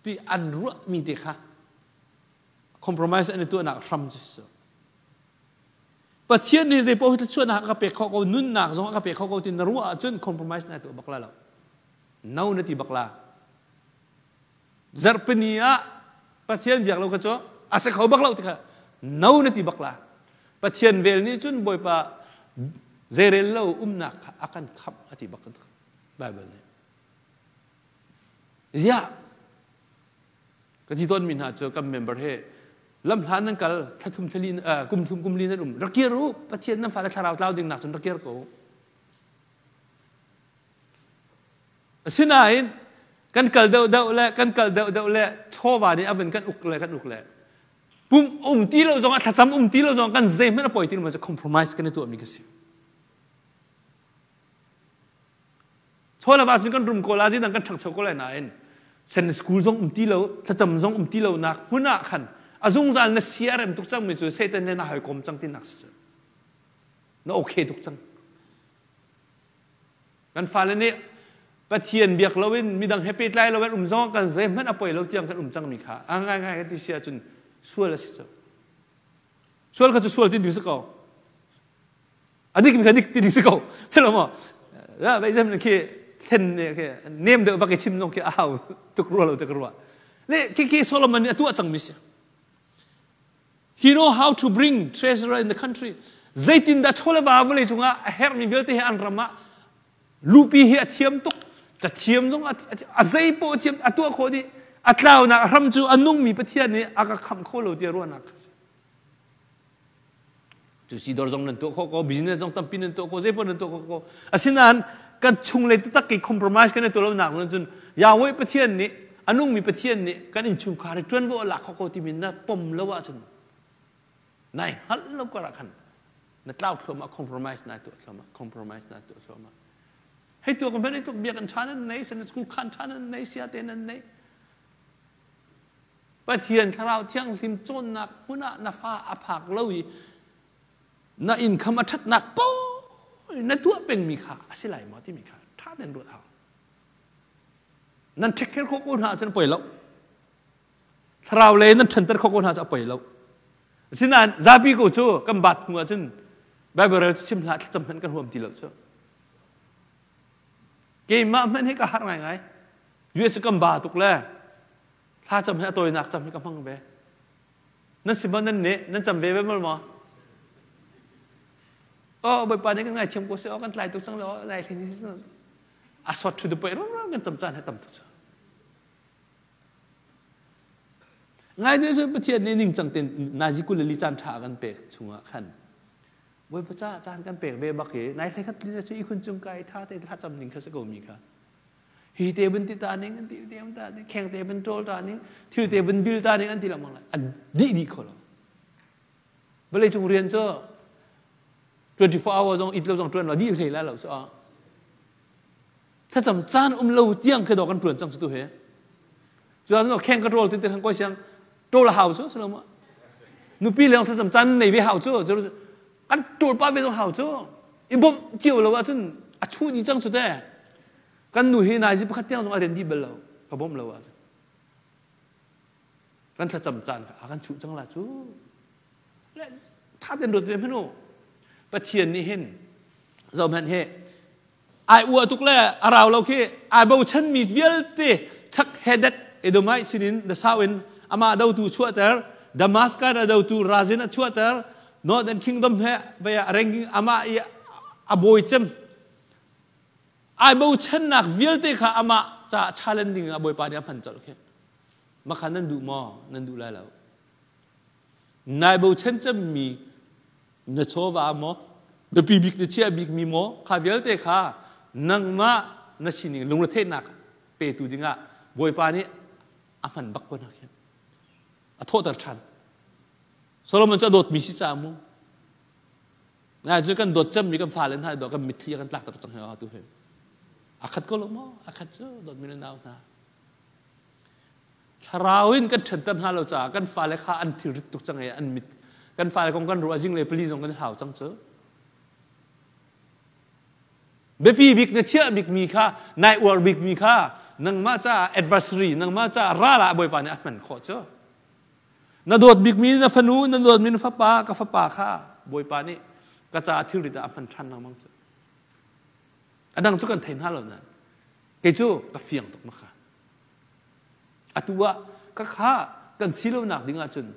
ti an ruahmi te kha compromise an i tuahnak hram cu si. Pathian nih zei paoh hi thluachuahnak a ka pek khawh ko, nunnak zong a ka pek khawh ko ti na ruah ahcun compromise na tuah bak la lo. No na ti bak la. Zarhpini ah Pathian biak lo kha cu a si kho bak lo ti kha no na ti bak la. Pathian vel nih cun Bawipa zeirel lo umnak kha a kan khamh a ti bak Bible nih. Ziah Ka ti tawnmi hna cu kan member he lamhlan nan kal thlathum thlali kum thum kum li nan um rak kir u. Pathian nan fale thlarau tlau ding nak cun rak kir ko. Asinain kan kal deuh deuh le kan kal deuh deuh le chawva nih a van kan uk le kan uk le pum um ti lo zong ah thlacam um ti lo zong kan zeihmanh a poi ti lo cu compromise kan i tuahmi ka si. Chawlava ahcun kan rum ko la zidang kan ṭhangcho ko lai nain sen school zong um ti lo thlacam zong um ti lo nak hmun ah khan a zungzal na sia rem tuk cang mi cu Satan le na hawikom cang ti nak si cu na okay tuk cang. Kan fale nih Pathian biak loin midang he pehtlai loin um zong kan zeihmanh a poi lo tiang kan um cang mi kha a ngai ngai ti si ahcun sual a si cu. Sual kha cu sual ti ding si ko. A dik mi kha dik ti ding si ko silo maw bai zem khi thlen ne khi nem deuh vak i chim zong khi a hau tuk rua lo te ka ruah le khi khi Solomon nih a tuah cang mi si. He know how to bring treasure in the country. Zeitin dah chawleva vawlei cungah a herhmi vialte hi an ram ah lupi hi a thiam tuk. Ka thiam zong a zei poh a thiam a tuah khawh dih. A tlaunak a hram cu a nungmi Pathian nih a ka khamh kho lo tiah ruahnak a si. Cu sidor zong nan tuah khawh ko, business zong tampi nan tuah khawh, zeipaoh nan tuah khawh ko. Asinain kan chunglei taktak i compromise kan i tuah lonak nun cun Yahweh Pathian nih a nungmi Pathian nih kan innchungkhar i ṭuanvo a lak khawh ko timi na pom lo ahcun nai hngalh lo kar ah khan na tlau thluahmah, compromise nai tuah thluahmah, compromise nai tuah thluahmah. Hei tuah kan hman tuk biakinn ṭha nan nei, Sunday school khan ṭha nan nei, sia te nan nei. Pathian Thlarau Thianghlim cawnnak hmun ah na fa a phak lo i na income a ṭhatnak paoh na tuah pengmi kha a si lai maw timi kha ṭha tein ruat hau. Nan take care khawh ko hna ahcun a poi lo. Thlarau lei nan ṭhanter khawh ko hna cu a poi lo. Asinain zapi ko cu kan baat hnu ahcun Bible rel cu chim hlah thlacam hmanh kan huam ti lo cu. Keimah hmanh hi ka harh ngaingai. US cu kan ba tuk le thlacam hi a tawinak cam hi ka hmang ve. Nan si maw nan nih nan cam ve ve maw maw? Oh Bawipa nih kan ngaithiam ko seh, oh kan tlai tuk cang le oh lai thlen a sot thu poi ram ram kan cam caan he tam tuk cu. Ngai te cu Pathian nih ningcang ten nazi kul le li caan ṭha kan pek chungah khan Bawipa caah caan kan pek ve bak i nai hlei khat li cu ihkhun cung kai ṭha te thlacam ning kha si ko mi kha. Hi te vun ti ta ning an ti te vun ta ning kheng te vun ṭawl ta ning thil te vun bil ta ning an ti lengmang lai. An dih dih kho lo. Vawlei cung rian cu 24 hour zong it lo zong ṭuan lo dih hlei lai lo cu a. Thlacam caan um lo tiang khi dawh kan ṭuan cang cu tu he. Cu ah kheng ka ṭawl ti te khan koi siang ṭawl a hau cu si lo ma. Nupi leng thlacam caan nei ve hau cu kan ṭawl pa ve zong hau cu. I bawmh cio lo ahcun a chuh dih cang cu te. Kan nu hi naizi pakhat tiang zong a rian dih bal lo. Ka bawmh lo ahcun. Kan thlacam caan kha a kan chuh cang la cu. Le ṭha tein ruat ve hmanh u. Pathian nih hin zohhmanh hi ai uah tuk le a rau lo khi ai bochan mi vialte chak Hadad Edomite sinin the south in amah dotu chuahter Damascus a dotu Razin a chuahter Northern Kingdom he vei a ranking amah i a bawi cem ai bochannak vialte kha amah ca challenge ding ah Bawipa nih a hman colh khi makha nan duh maw nan duh lai lo Nai bochan cemmi na chawva maw, biapi bik na chiah bikmi maw, kha vialte kha nangmah na sining lungretheihnak petu dingah Bawipa nih a hman bak ko hna khi. A thawhter ṭhan. Solomon cu a dawtmi si caah mu. Nai cu kan dawt cemmi kan fale hna dawt kan mitthli a kan tlakter cang hi tu hi. A khat ko lo maw? A khat cu dawtmi na nau hna. Thlarau in kan ṭhenter hna lo caah kan fale kha an thilrit tuk cang i an mit kan fale kong kan ruah zing le pali zong kan hlau cang cu. Biapi bik na chiah bikmi kha nai uar bikmi kha nangmah caah adversary nangmah caah ral ah Bawipa nih a hman khawh cu. Na dawt bikmi na fanu na dawtmi na fapa ka fapa kha Bawipa nih ka caah thilrit ah a hman ṭhan lengmang cu. A dang cu kan thei hna lo nain kei cu ka fiang tuk ma kha. Atu ah ka kha kan si lonak ding ahcun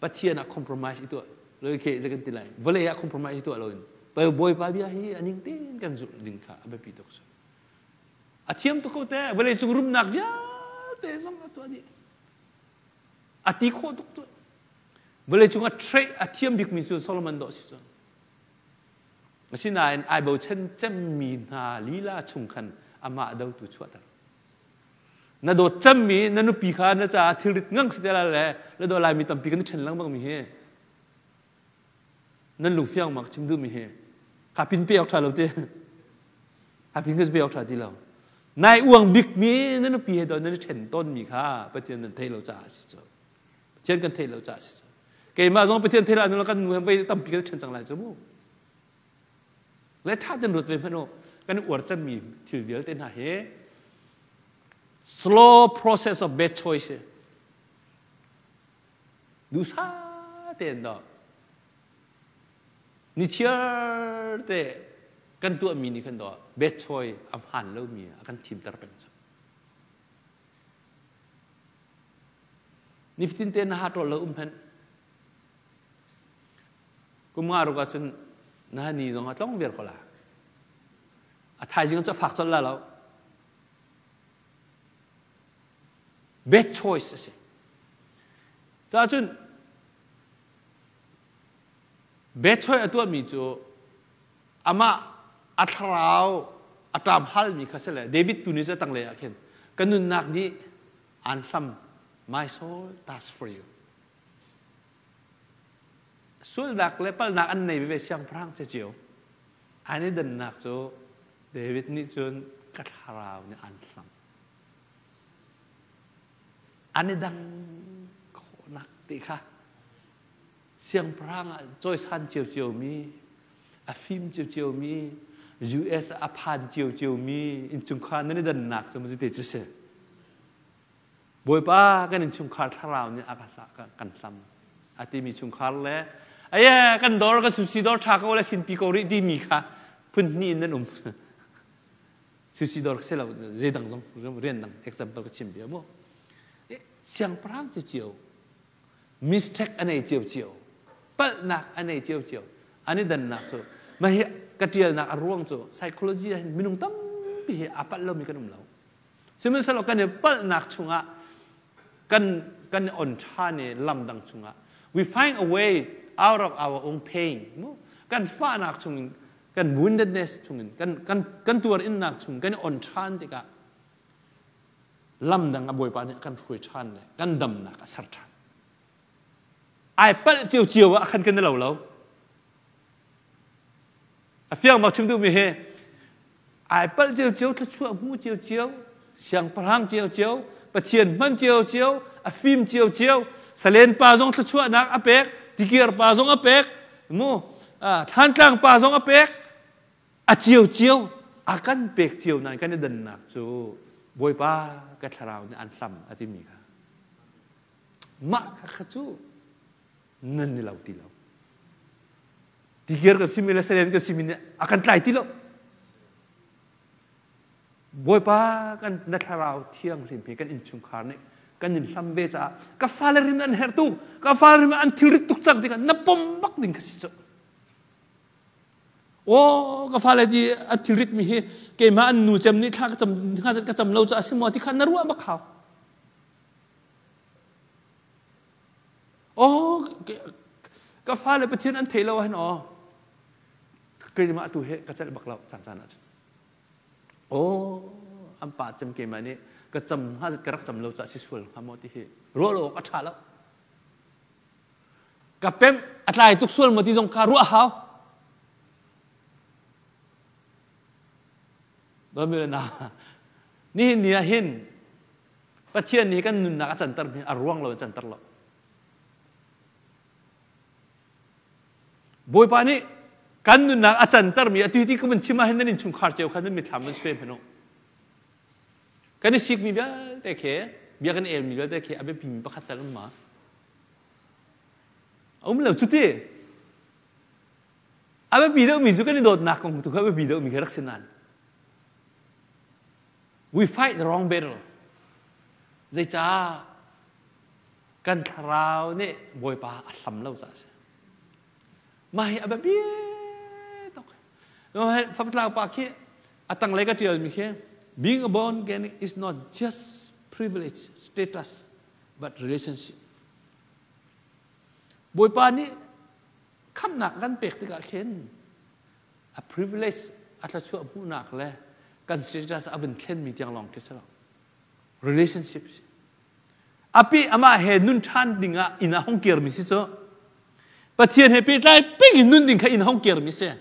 Pathian ah compromise i tuah loi khe kan ti lai vawlei ah compromise i tuah loin Bawipa bia hi a ning tein kan zulh ding kha a biapi tuk cu. A thiam tuk ko te vawlei cung rumnak vialte zong a tuah dih. A ti khawh tuk cu. Vawlei cung a trade a thiam bikmi cu Solomon dawh si cu. Asinain ai bochan cemmi hna lila chung khan amah dotu chuahter. Na dawt cemmi na nupi kha na caah thilrit ngang si te la le na daw laimi tampi kan i ṭhen lengmang mi hi nan lungfiang mak chim duhmi hi ka pin pe awk ṭha lo ti ka pin ka pe awk ṭha ti lo nai uang bikmi na nupi he daw nan i ṭhen tawnmi kha Pathian nan theih lo caah si cu Pathian kan theih lo caah si cu keimah zong Pathian theih lo kan nu he voi tampi kan ṭhen cang lai cu mu Le ṭha ten ruat ve hmanh u. Kan uar cemmi thil vialte hna hi slow process of bad choice duhsah tein dah nichiar te kan tuahmi nih khan dah bad choice a hmaan lomi a kan thimter peng cang. Nifatin te na ha ṭawl lo um hmanh Kum nga ruk ahcun na ni zong a tlong viar ko la. A thaizing cu a fak colh la lo. Bad choice a si. Caahcun bad choice a tuahmi cu amah a thlarau a ṭam halmi kha si le David tu nih cu a tanglei ah khin ka nunnak nih aan hlam my soul thirsts for you Sualnak le palhnak an nei veve siangpahrang cio. An i dannak cu David nih cun ka thlarau nih an hlam. An i dang khawhnak ti kha siangpahrang ah cawisan ciocio mi, a fim ciocio mi, US a phan ciocio mi innchungkhar nan i dannak cu te cu si. Bawipa kan innchungkhar thlarau nih a kan hlam a timi chungkhar le aye kan dawr kan sushi dawr ṭha ko le sinpi ko rih timi kha phun hnih in nan um sushi dawr si lo zeidang zong rian dang example ka chim bia mu siangpahrang cu cio mistake a nei cio cio palhnak a nei cio cio an i dannak cu mah hi ka ṭialnak a ruang cu psychology ah hin minung tampi hi a palh lomi kan um lo Sihmanhsehlaw kan i palhnak chungah kan kan i on ṭhan i lam dang chungah we find a way out of our own pain mu kan fahnak chungin kan woundedness chungin kan kan kan tuar innak chung kan i on ṭhan tikah. Lam dang a Bawipa nih a kan hruai ṭhan le kan damnak a ser ṭhan. Ai palh ciocio ah khan kan i lo lo. A fiang bak chim duhmi hi ai palh ciocio, thluachuah hmu ciocio, siangpahrang ciocio, Pathian hman ciocio, a fim ciocio, salen pa zong thluachuahnak a pek, tikir pa zong a pek, mu thlantlang pa zong a pek, a ciocio a kan pek cio nain kan i dannak cu Bawipa ka thlarau nih an hlam a timi kha mah kha kha cu nan ni lo ti lo tikir kan simi le salen kan simi nih a kan tlai ti lo Bawipa kan na thlarau thianghlim hi kan innchungkhar nih kan in hlam ve caah ka fale rim an herh tu ka fale rim an thilrit tuk cang tikah na pom bak ding kha si cu Aw ka fale ti a thilrit mi hi keimah an nu cem nih thla ka cam ka cam lo cu a si maw ti kha na ruah bak hau. Aw ka fale Pathian an thei lo ahhin aw keimah tu he ka celh bak lo caan caan ahcun. Aw an pa cem keimah nih ka cam hnga zat ka rak cam lo caah si sual hnga maw ti hi ruah lo awk a ṭha lo. Ka pemh a tlai tuk sual maw ti zong kha ruah hau. Na nihin ni ah hin Pathian nih kan nunnak a canter mi a ruang lo in canter lo. Bawipa nih kan nunnak a canter mi atu ti ka vun chim ah hin nan innchungkhar cio kha nan mitthlam van suai hmanh u. Kan i sikmi vialte khi bia kan elmi vialte khi a biapimi pakhat tal um ma? A um lo cuti. A biapi deuhmi cu kan i dawtnak kong tu kha a biapi deuhmi khi rak si nain. We fight the wrong battle. Zeicah kan thlarau nih Bawipa a hlam lo caah a si. Mah hi a biapi tuk. Famtlang pa khi a tanglei ka ṭialmi khi being a born again is not just privilege, status, but relationship. Bawipa nih khamhnak kan pek tikah khin a privilege a thluachuah hmuhnak le kan status a vun thlenmi tiang lawng khi si lo. Relationship si. Api amah he nun ṭhan dingah inn ah hong kirmi si cu. Pathian he pehtlai peng in nun ding kha inn hong kirmi si.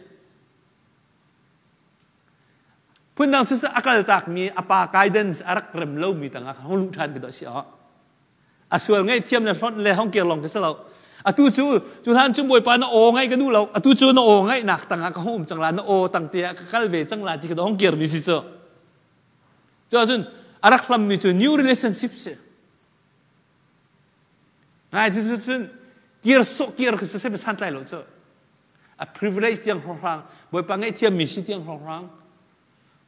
Phundang cu a kaltakmi a pa guidance a rak rem lomi tangah khan hong luh ṭhan khi dawh si awk. A sual ngaihthiam le hlonh le hong kir lawng khi si lo. Atu cu cu hlan cu Bawipa na aw ngaih ka duh lo. Atu cu na aw ngaihnak tangah ka hong um cang la, na aw tang te ah ka kal ve cang la ti kha hong kirmi si cu. Cu ahcun a rak hlammi cu new relationship si. Ngai ti cun kir sawh kir khi cu sai santlai lo cu. A privilege tiang hrawnghrang, Bawipa ngaihthiammi si tiang hrawnghrang,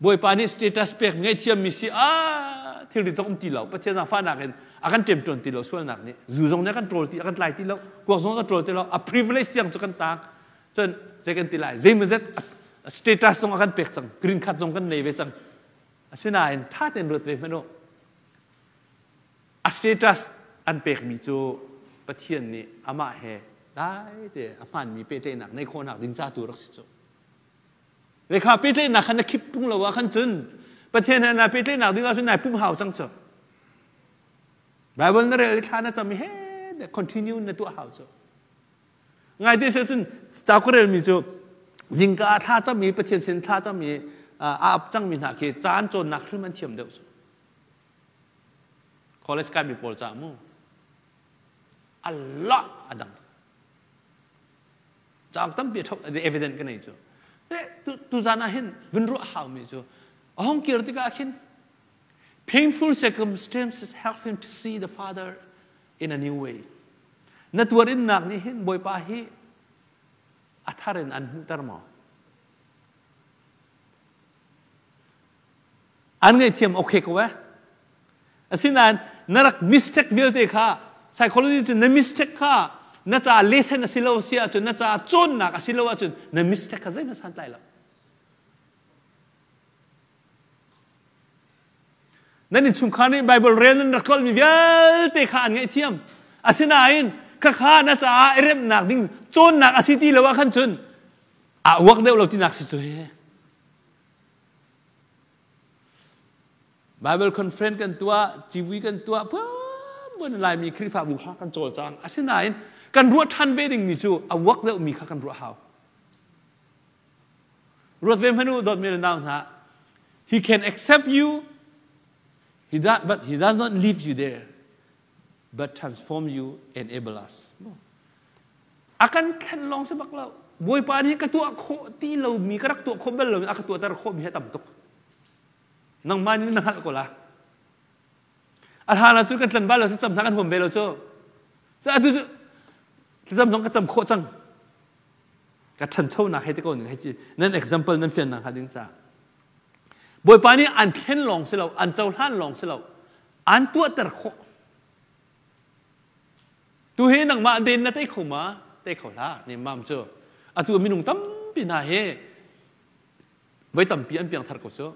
Bawipa nih status pek ngaihthiammi si ah thilri zong um ti lo. Pathian zaangfahnak in a kan ṭemṭawn ti lo sualnak nih. Zu zong nih a kan ṭawl ti, a kan tlai ti lo, kuak zong a kan ṭawl ti lo. A privilege tiang cu kan taang. Cun zei kan ti lai? Zeimawzet status zong a kan pek cang. Green card zong kan nei ve cang. Asinain ṭha tein ruat ve hmanh u. A status an pekmi cu Pathian nih amah he dai te a hmaanmi pehtlaihnak neih khawhnak ding ca tu rak si cu. Le kha pehtlaihnak kha na khip tung lo ah khan cun Pathian he naa pehtlaihnak ding ahcun nai pum hau cang cu. Bible na rel i thla na cam i he continue na tuah hau cu. Ngaite se cun ca ka relmi cu zingka ah thla cam i Pathian sin thla cam i a ap cangmi hna khi caan cawnnak hrim an thiam deuh cu. College kaimi pawl caah mu Allah a dang. Cauk tampi a ṭhok evident ka nei cu. Tu zan ah hin vun ruah haumi cu a hong kir tikah khin painful circumstances help him to see the father in a new way. Na tuarinnak nih hin Bawipa hi a thar in an hmuhter maw? An ngaihthiam okay ko eh. Asinain na rak mistake vialte kha psychology cun na mistake kha na ca lesson a si lo si ahcun na ca cawnnak a si lo ahcun na mistake kha zeihmanh santlai lo. Nan innchungkhar nih Bible rel nan rak tlolmi vialte kha an ngaihthiam. Asinain khakha na caah i remnak ding cawnnak a si ti lo ah khan cun a uak deuh lo tinak si cu he. Bible conference kan tuah, civui kan tuah, phunphun Laimi Khrihfabu kha kan cawlcang. Asinain kan ruah ṭhan ve dingmi cu a uak deuhmi kha kan ruah hau. Ruat ve hmanh u, dawtmi le nau hna. He can accept you, he does, but he does not leave you there, but transform you, enable us. A kan thlen lawng si bak lo. Bawipa nih ka tuah khawh ti lomi, ka rak tuah khawh bal lomi a ka tuahter khawhmi hi a tam tuk. Nangmah nih na hngalh ko la. A hlan ah cun kan tlan bal lo, thlacam hna kan huam ve lo cu. Cu atu cu thlacam zong ka cam khawh cang. Ka ṭhanchonak hei ti ko ning hei ti nan example nan fiannak hnga ding caah. Bawipa nih an thlen lawng si lo, an cohlan lawng si lo, an tuahter khawh. Tu hi nangmah den na tei kho ma? Tei kho hlah, nemmam cu. Atu minung tampi hna hi voi tampi an piangthar ko cu.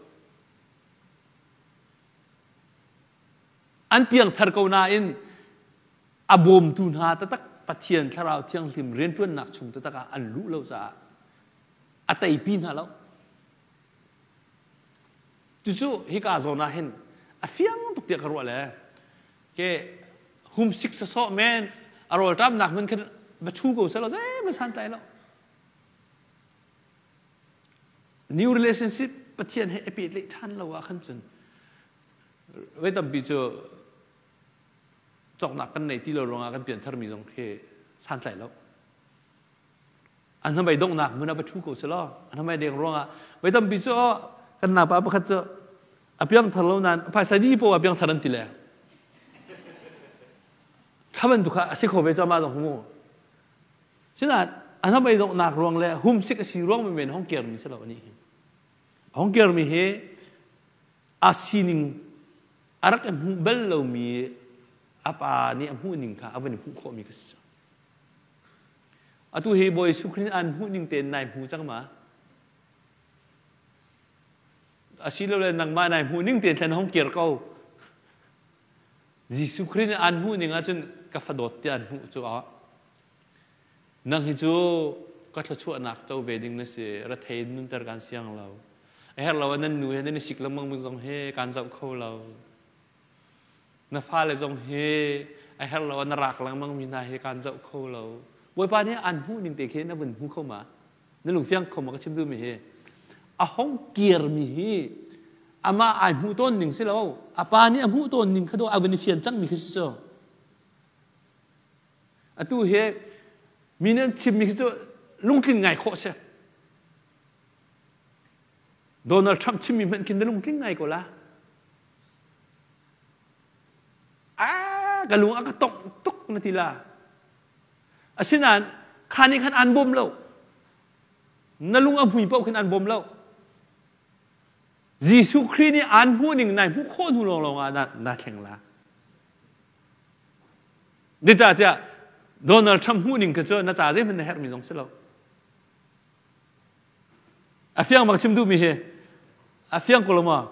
An piangthar ko nain a bawmtu hna taktak Pathian Thlarau Thianghlim rianṭuannak chung taktak ah an luh lo caah a teipi hna lo. Cucu hika zawn ah hin a fiang tuk tiah ka ruah le ke humsik sawsawh men a rawlṭamnak hmun khin va ṭhu ko seh law zeihmanh santlai lo. New relationship Pathian he i pehtlaih ṭhan lo ah khan cun voi tampi cu cawknak kan nei ti lo ruangah kan piantharmi zong khi santlai lo. An hnamei donghnak hmun ah va ṭhu ko seh law an hnamei deng ruangah voi tampi cu kan napa pakhat cu a piangthar lo nain phaisa dih poah piangthar an ti le kha bantuk kha a si kho ve cu amah zong mu. Sinain a hnamei donghnak ruang le humsik a si ruang menmen hong kirmi si lo anih hi. Hong kirmi hi a sining a rak i hmuh bal lomi a pa nih a hmuh ning kha a van i hmuh khawhmi ka si. Atu hi Bawi Jesuh Khrist an hmuh ning tein nai hmu cang ma? Asilole nangmah nai hmuh ning tein thlen hong kir ko. Jesuh Khrist nih aan hmuh ning ahcun ka fadawt tiah an hmuh cu ah nang hi cu ka thluachuahnak co ve ding na si rethei in nunter kan siang lo a herh lo ah nan nu he nan i sik lengmang zong hi kaan zoh kho lo na fale zong hi a herh lo ah na rak lengmang mi hna hi kaan zoh kho lo Bawipa nih aan hmuh ning te khi na vun hmu kho ma Na lungfiang kho ma ka chim duhmi hi a hong kirmi hi amah ai hmuh tawn ning si lo a pa nih a hmuh tawn ning kha do a vun i fian cangmi khi si cu atu hi mi nih an chimmi khi cu lungtlin ngai khawh si Donald Trump chimmi hmanh khin na lungtling ngai ko la a ka lung a ka tongh tuk na ti la Asinain kha nih khan aan bawm lo. Na lung a hmui paoh khin aan bawm lo. Jesuh Khrih nih aan hmuh ning nai hmuh khawh hnu lawnglawng ah na, na thleng la. Zeicahtiah Donald Trump hmuh ning kha cu na ca zeihmanh na herhmi zong si lo. A fiang bak chim duhmi hi a fiang ko lo maw?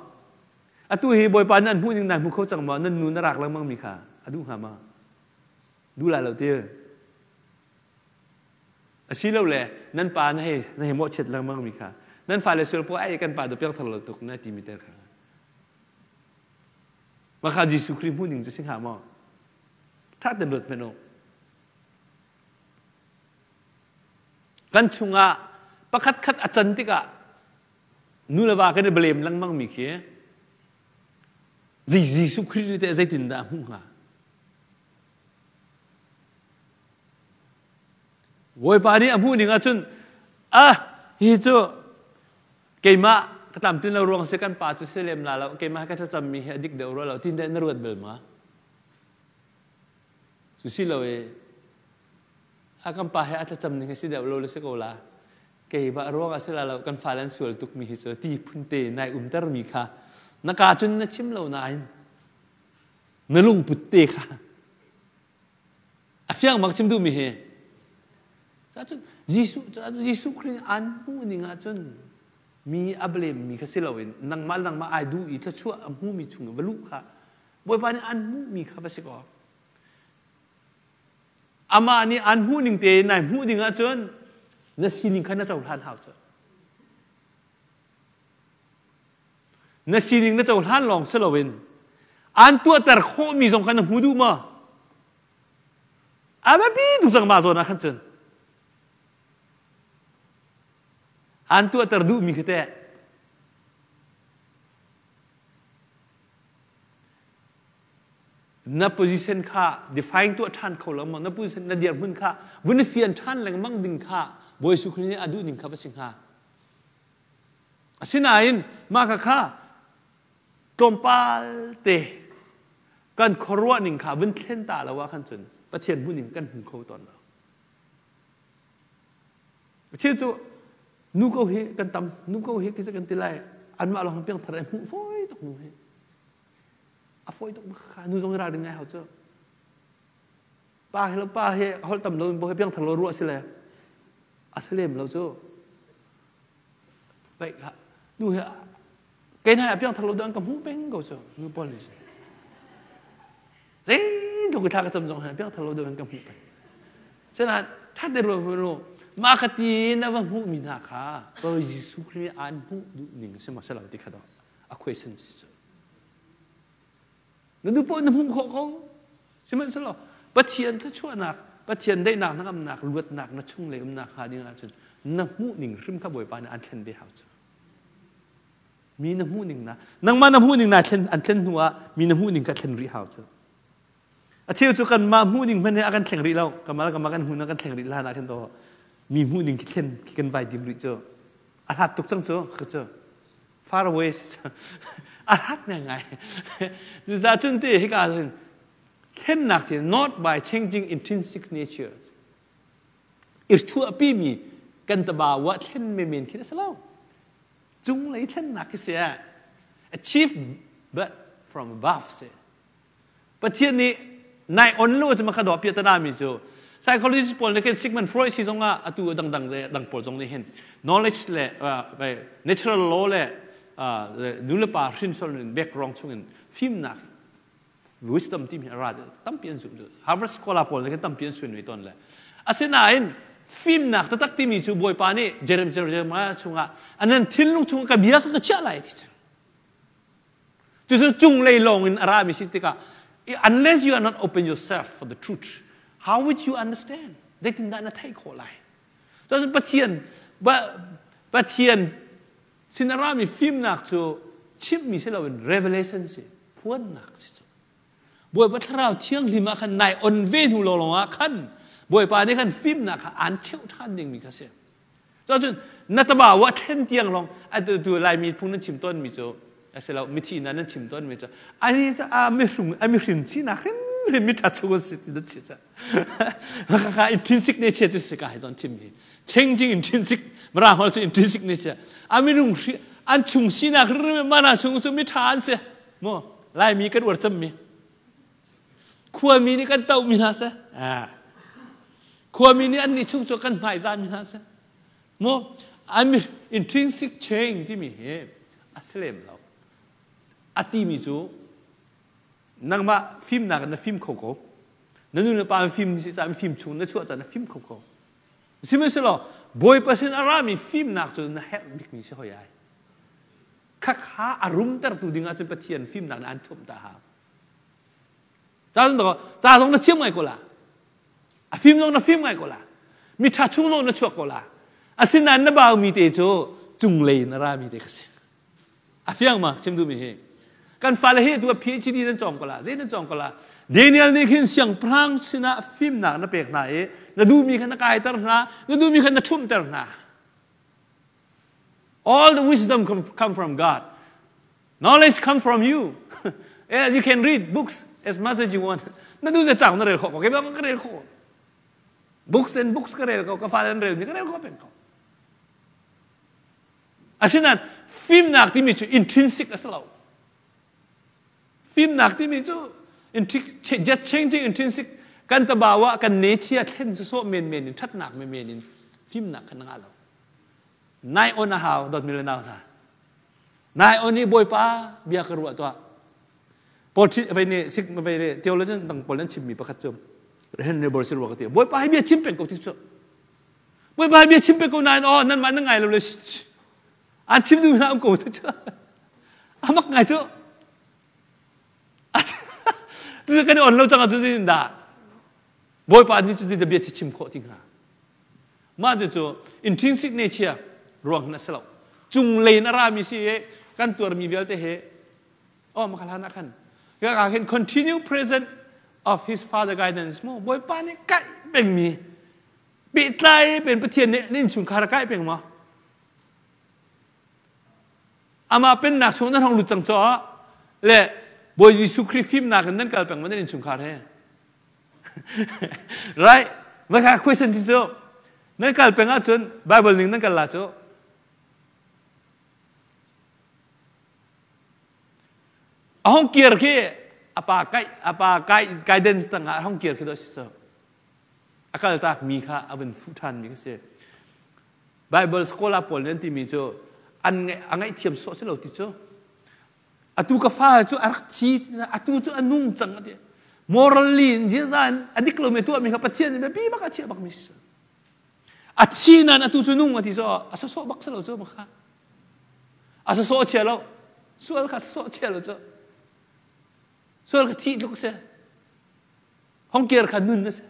Atu hi Bawipa nih an hmuh ning nai hmu kho cang maw? Nan nu na rak lengmang mi kha a duh hnga maw? Duh lai lo ti. Asilole nan pa na hei na hei mawhchiat lengmang mi kha nan fale sual po ai kan pa do piangthar lo tuk na ti mi ter kha. Mah kha Jesuh Khrih hmuh ning cu si hnga maw? Ṭha ten ruat hmanh u. Kan chungah pakhat khat a can tikah nu le va kan i blame lengmang mi khi Jesuh Khrih nih teh zeitindah a hmuh hnga? Bawipa nih a hmuh ning ahcun ah hi cu keimah ka tlamtlin lo ruang si kan pa cu si lem la lo keimah ka thlacammi hi a dik deuh rua lo tin deh na ruat bal ma cu si lo i a kan pa he a thlacam ning hi si deuh lo le si ko la keimah ruang ah si la lo kan fale an sual tuk mi hi cu ti phun te nai umter mi kha na ka cun na chim lo nain na lungput te kha a fiang bak chim duhmi hi cun Jesuh Jesuh Khrih an hmuh ning ahcun mi a blame mi kha si loin nangmah nangmah ai duh i thluachuah a hmumi chung va luh kha Bawipa nih an hmuhmi kha va si ko amah nih an hmuh ning te nai hmuh ding ahcun na sining kha na cohlan hau cu. Na sining na cohlan lawng si loin an tuahter khawhmi zong kha na hmu duh maw? A biapi tuk cang mah zawn ah khan cun. An tuahter duhmi khi teh na position kha define tuah ṭhan kho lo maw na position na dirhmun kha vun i fian ṭhan lengmang ding kha Bawi Jesuh Khrih nih a duh ning kha va si hnga. Asinain mah kha kha tlawmpal te kan khuaruah ning kha vun thlen ta lo ah khan cun Pathian hmun in kan hmu kho tawn lo. Cheu cu nu ko hi kan tam nu ko hi kan ti lai anmah lawng piangthar ai hmuh fawi tuk nu hi a fawi tuk kha nu zong hi ralring ngai hau cu pa hi lo pa hi holh tam lo in bo hi piangthar lo ruah si le a si lem lo cu Paih kha nu hi kei hna piangthar lo an ka hmuh peng ko cu nu pawl nih cun zeitluk i thla ka cam zong hi piangthar lo an ka hmuh peng sinain ṭhat te ruang ru mah ka ti na va hmuh mi hna kha Bawi Jesuh Khrih an hmuh duh ning si maw si lo ti kha dawh a question si cu na duh paoh na hmuh khawh ko sihmanhsehlaw Pathian thluachuahnak Pathian daihnak hnangamnak luatnak na chunglei umnak hnga ding ahcun na hmuh ning hrim kha Bawipa nih an thlen ve hau cu mi na hmuh ning na nangmah na hmuh ning na thlen an thlen hnu ah mi na hmuh ning kha thlen rih hau cu a cheu cu kanmah hmuh ning hmanh he a kan thleng rih lo kamal kamah kan hmuh na kan thleng rih hlan ah khin to mi hmuh ning khi thlen khi kan vai dim rih cu a hlat tuk cang cu cu far away a hlat ngaingai cucaah cun ti hika cun thlennak ti not by changing intrinsic nature i chuahpimi kan taba wa thlen menmen khi a si lo cunglei thlennak khi si achieve but from above si Pathian nih nai on lo cu makha dawh piah mi cu psychologist pawl nih khin Sigmund Freud si zong ah atu dangdang le dang pawl zong nih hin knowledge le natural law le nu le pa hrinsol in background chungin fimnak wisdom timi a ra tampi an zumh Harvard scholar pawl nih khin tampi an suin ve tawn le asinain fimnak taktak timi cu Bawipa nih Jeremiah chungah anan thinlung chungah ka bia kha ka chiah lai ti cu Cucu cunglei lawng in a rami si tikah unless you are not open yourself for the truth, how would you understand? Zeitindah na theih khawh lai? Cun Pathian Pathian sin a rami fimnak cu chimhmi si loin revelation si, phuannak si cu. Bawipa Thlarau Thianghlim ah khan nai on ve hnu lawnglawng ah khan Bawipa nih khan fimnak kha aan cheuh ṭhan dingmi kha si. Cun na taba wa thlen tiang lawng atu Laimi phung nan chim tawnmi cu a si lo mithi na nan chim tawnmi cu ani cu a mihrung a mihrin sinak hrimhrim mi ṭha chung an si ti nan chim cu kha intrinsic nature cu si ka hai zon chim hi changing intrinsic mara hol cu intrinsic nature a minung an chung sinak hrimhrim mana chung cu mi ṭha an si mu Laimi kan uar cammi Khuami nih kan tohmi hna seh. Khuami nih annih chung cu kan hmaizahmi hna seh. Mu an intrinsic change timi hi a si lem lo. A timi cu nangmah fimnak in na fim kho ko. Na nu le pa fim si caah fim chung na chuah caah na fim kho ko. Sihmanhsehlaw Bawipa sin a rami fimnak cu na herh bikmi si hoi ai. Khakha a rumtertu ding ahcun Pathian fimnak nih an thumh ta hau. Ca zong ca zong na thiam ngai ko la. A fim zong na fim ngai ko la. Mi ṭha chung zong na chuak ko la. Asinain na baumi te cu cunglei in a rami te kha si. A fiang ma chim duhmi hi. Kan fale hi tu PhD nan cawng ko la, zei nan cawng ko la. Daniel nih khin siangpahrang sinah fimnak na pek hna i na duhmi kha na kaiter hna, na duhmi kha na ṭhumhter hna. All the wisdom come, come from God. Knowledge come from you. As you can read books as much as you want. Na du ze chang na rel kho ko. Ke ba ka rel kho. Books and books ka rel ko. Ka fa an rel mi ka rel kho peng ko. Asinain fimnak timi cu intrinsic a si lo. Fimnak timi cu just changing intrinsic kan tabawa kan nechia thlen sawsawh menmen in ṭhatnak menmen in fimnak kha na ngah lo. Nai on a hau dawtmi le nau hna. Nai on i Bawipa bia ka ruah tuah. Paul vei nih sik vei nih theologian dang pawl an chimmi pakhat cu Henry Bor si rua ka ti. Bawipa hi bia chim peng ko ti cu. Bawipa hi bia chim peng ko nain oh nanmah na ngai lo le an chim duh hna um ko ti cu. Amak ngai cu. Cu kan i on lo cang ahcun zeitin dah Bawipa nih cu bia chim khawh ti hnga. Mah cu intrinsic nature ruang hin a si lo. Cunglei in a rami si i kan tuarmi vialte he oh makhalan ah khan ka khin continue present of his father guidance mu Bawipa nih kaih pengmi pehtlai pen Pathian nih nin chungkhar a kaih peng maw? Amah pennak chung nan hong lut cang caah le Bawi Jesuh Khrih fimnak in nan kal peng ma nan innchungkhar he? Right? Maka question cu nan kal peng ahcun Bible ning nan kal la cu. A hong kir khi apa kai apa kai guidance tangah a hong kir khi do si so. A kal tak mi kha a vun fuh than mi kha si. Bible scholar pawl nih an timi cu an a ngaihthiam sawh si lo ti cu. Atu ka fa cu a rak thi atu cu a nung cang a ti. Morally in ziaza in a dik lomi tuahmi kha Pathian nih biapi bak a chiah bakmi si. A thi nain atu cu nung a ti cu a sawsawh bak si lo cu kha. A sawsawh a chia lo. Sual kha sawsawh a chia lo cu. Sual kha thih tluk a si. Hongkir kha nun a si.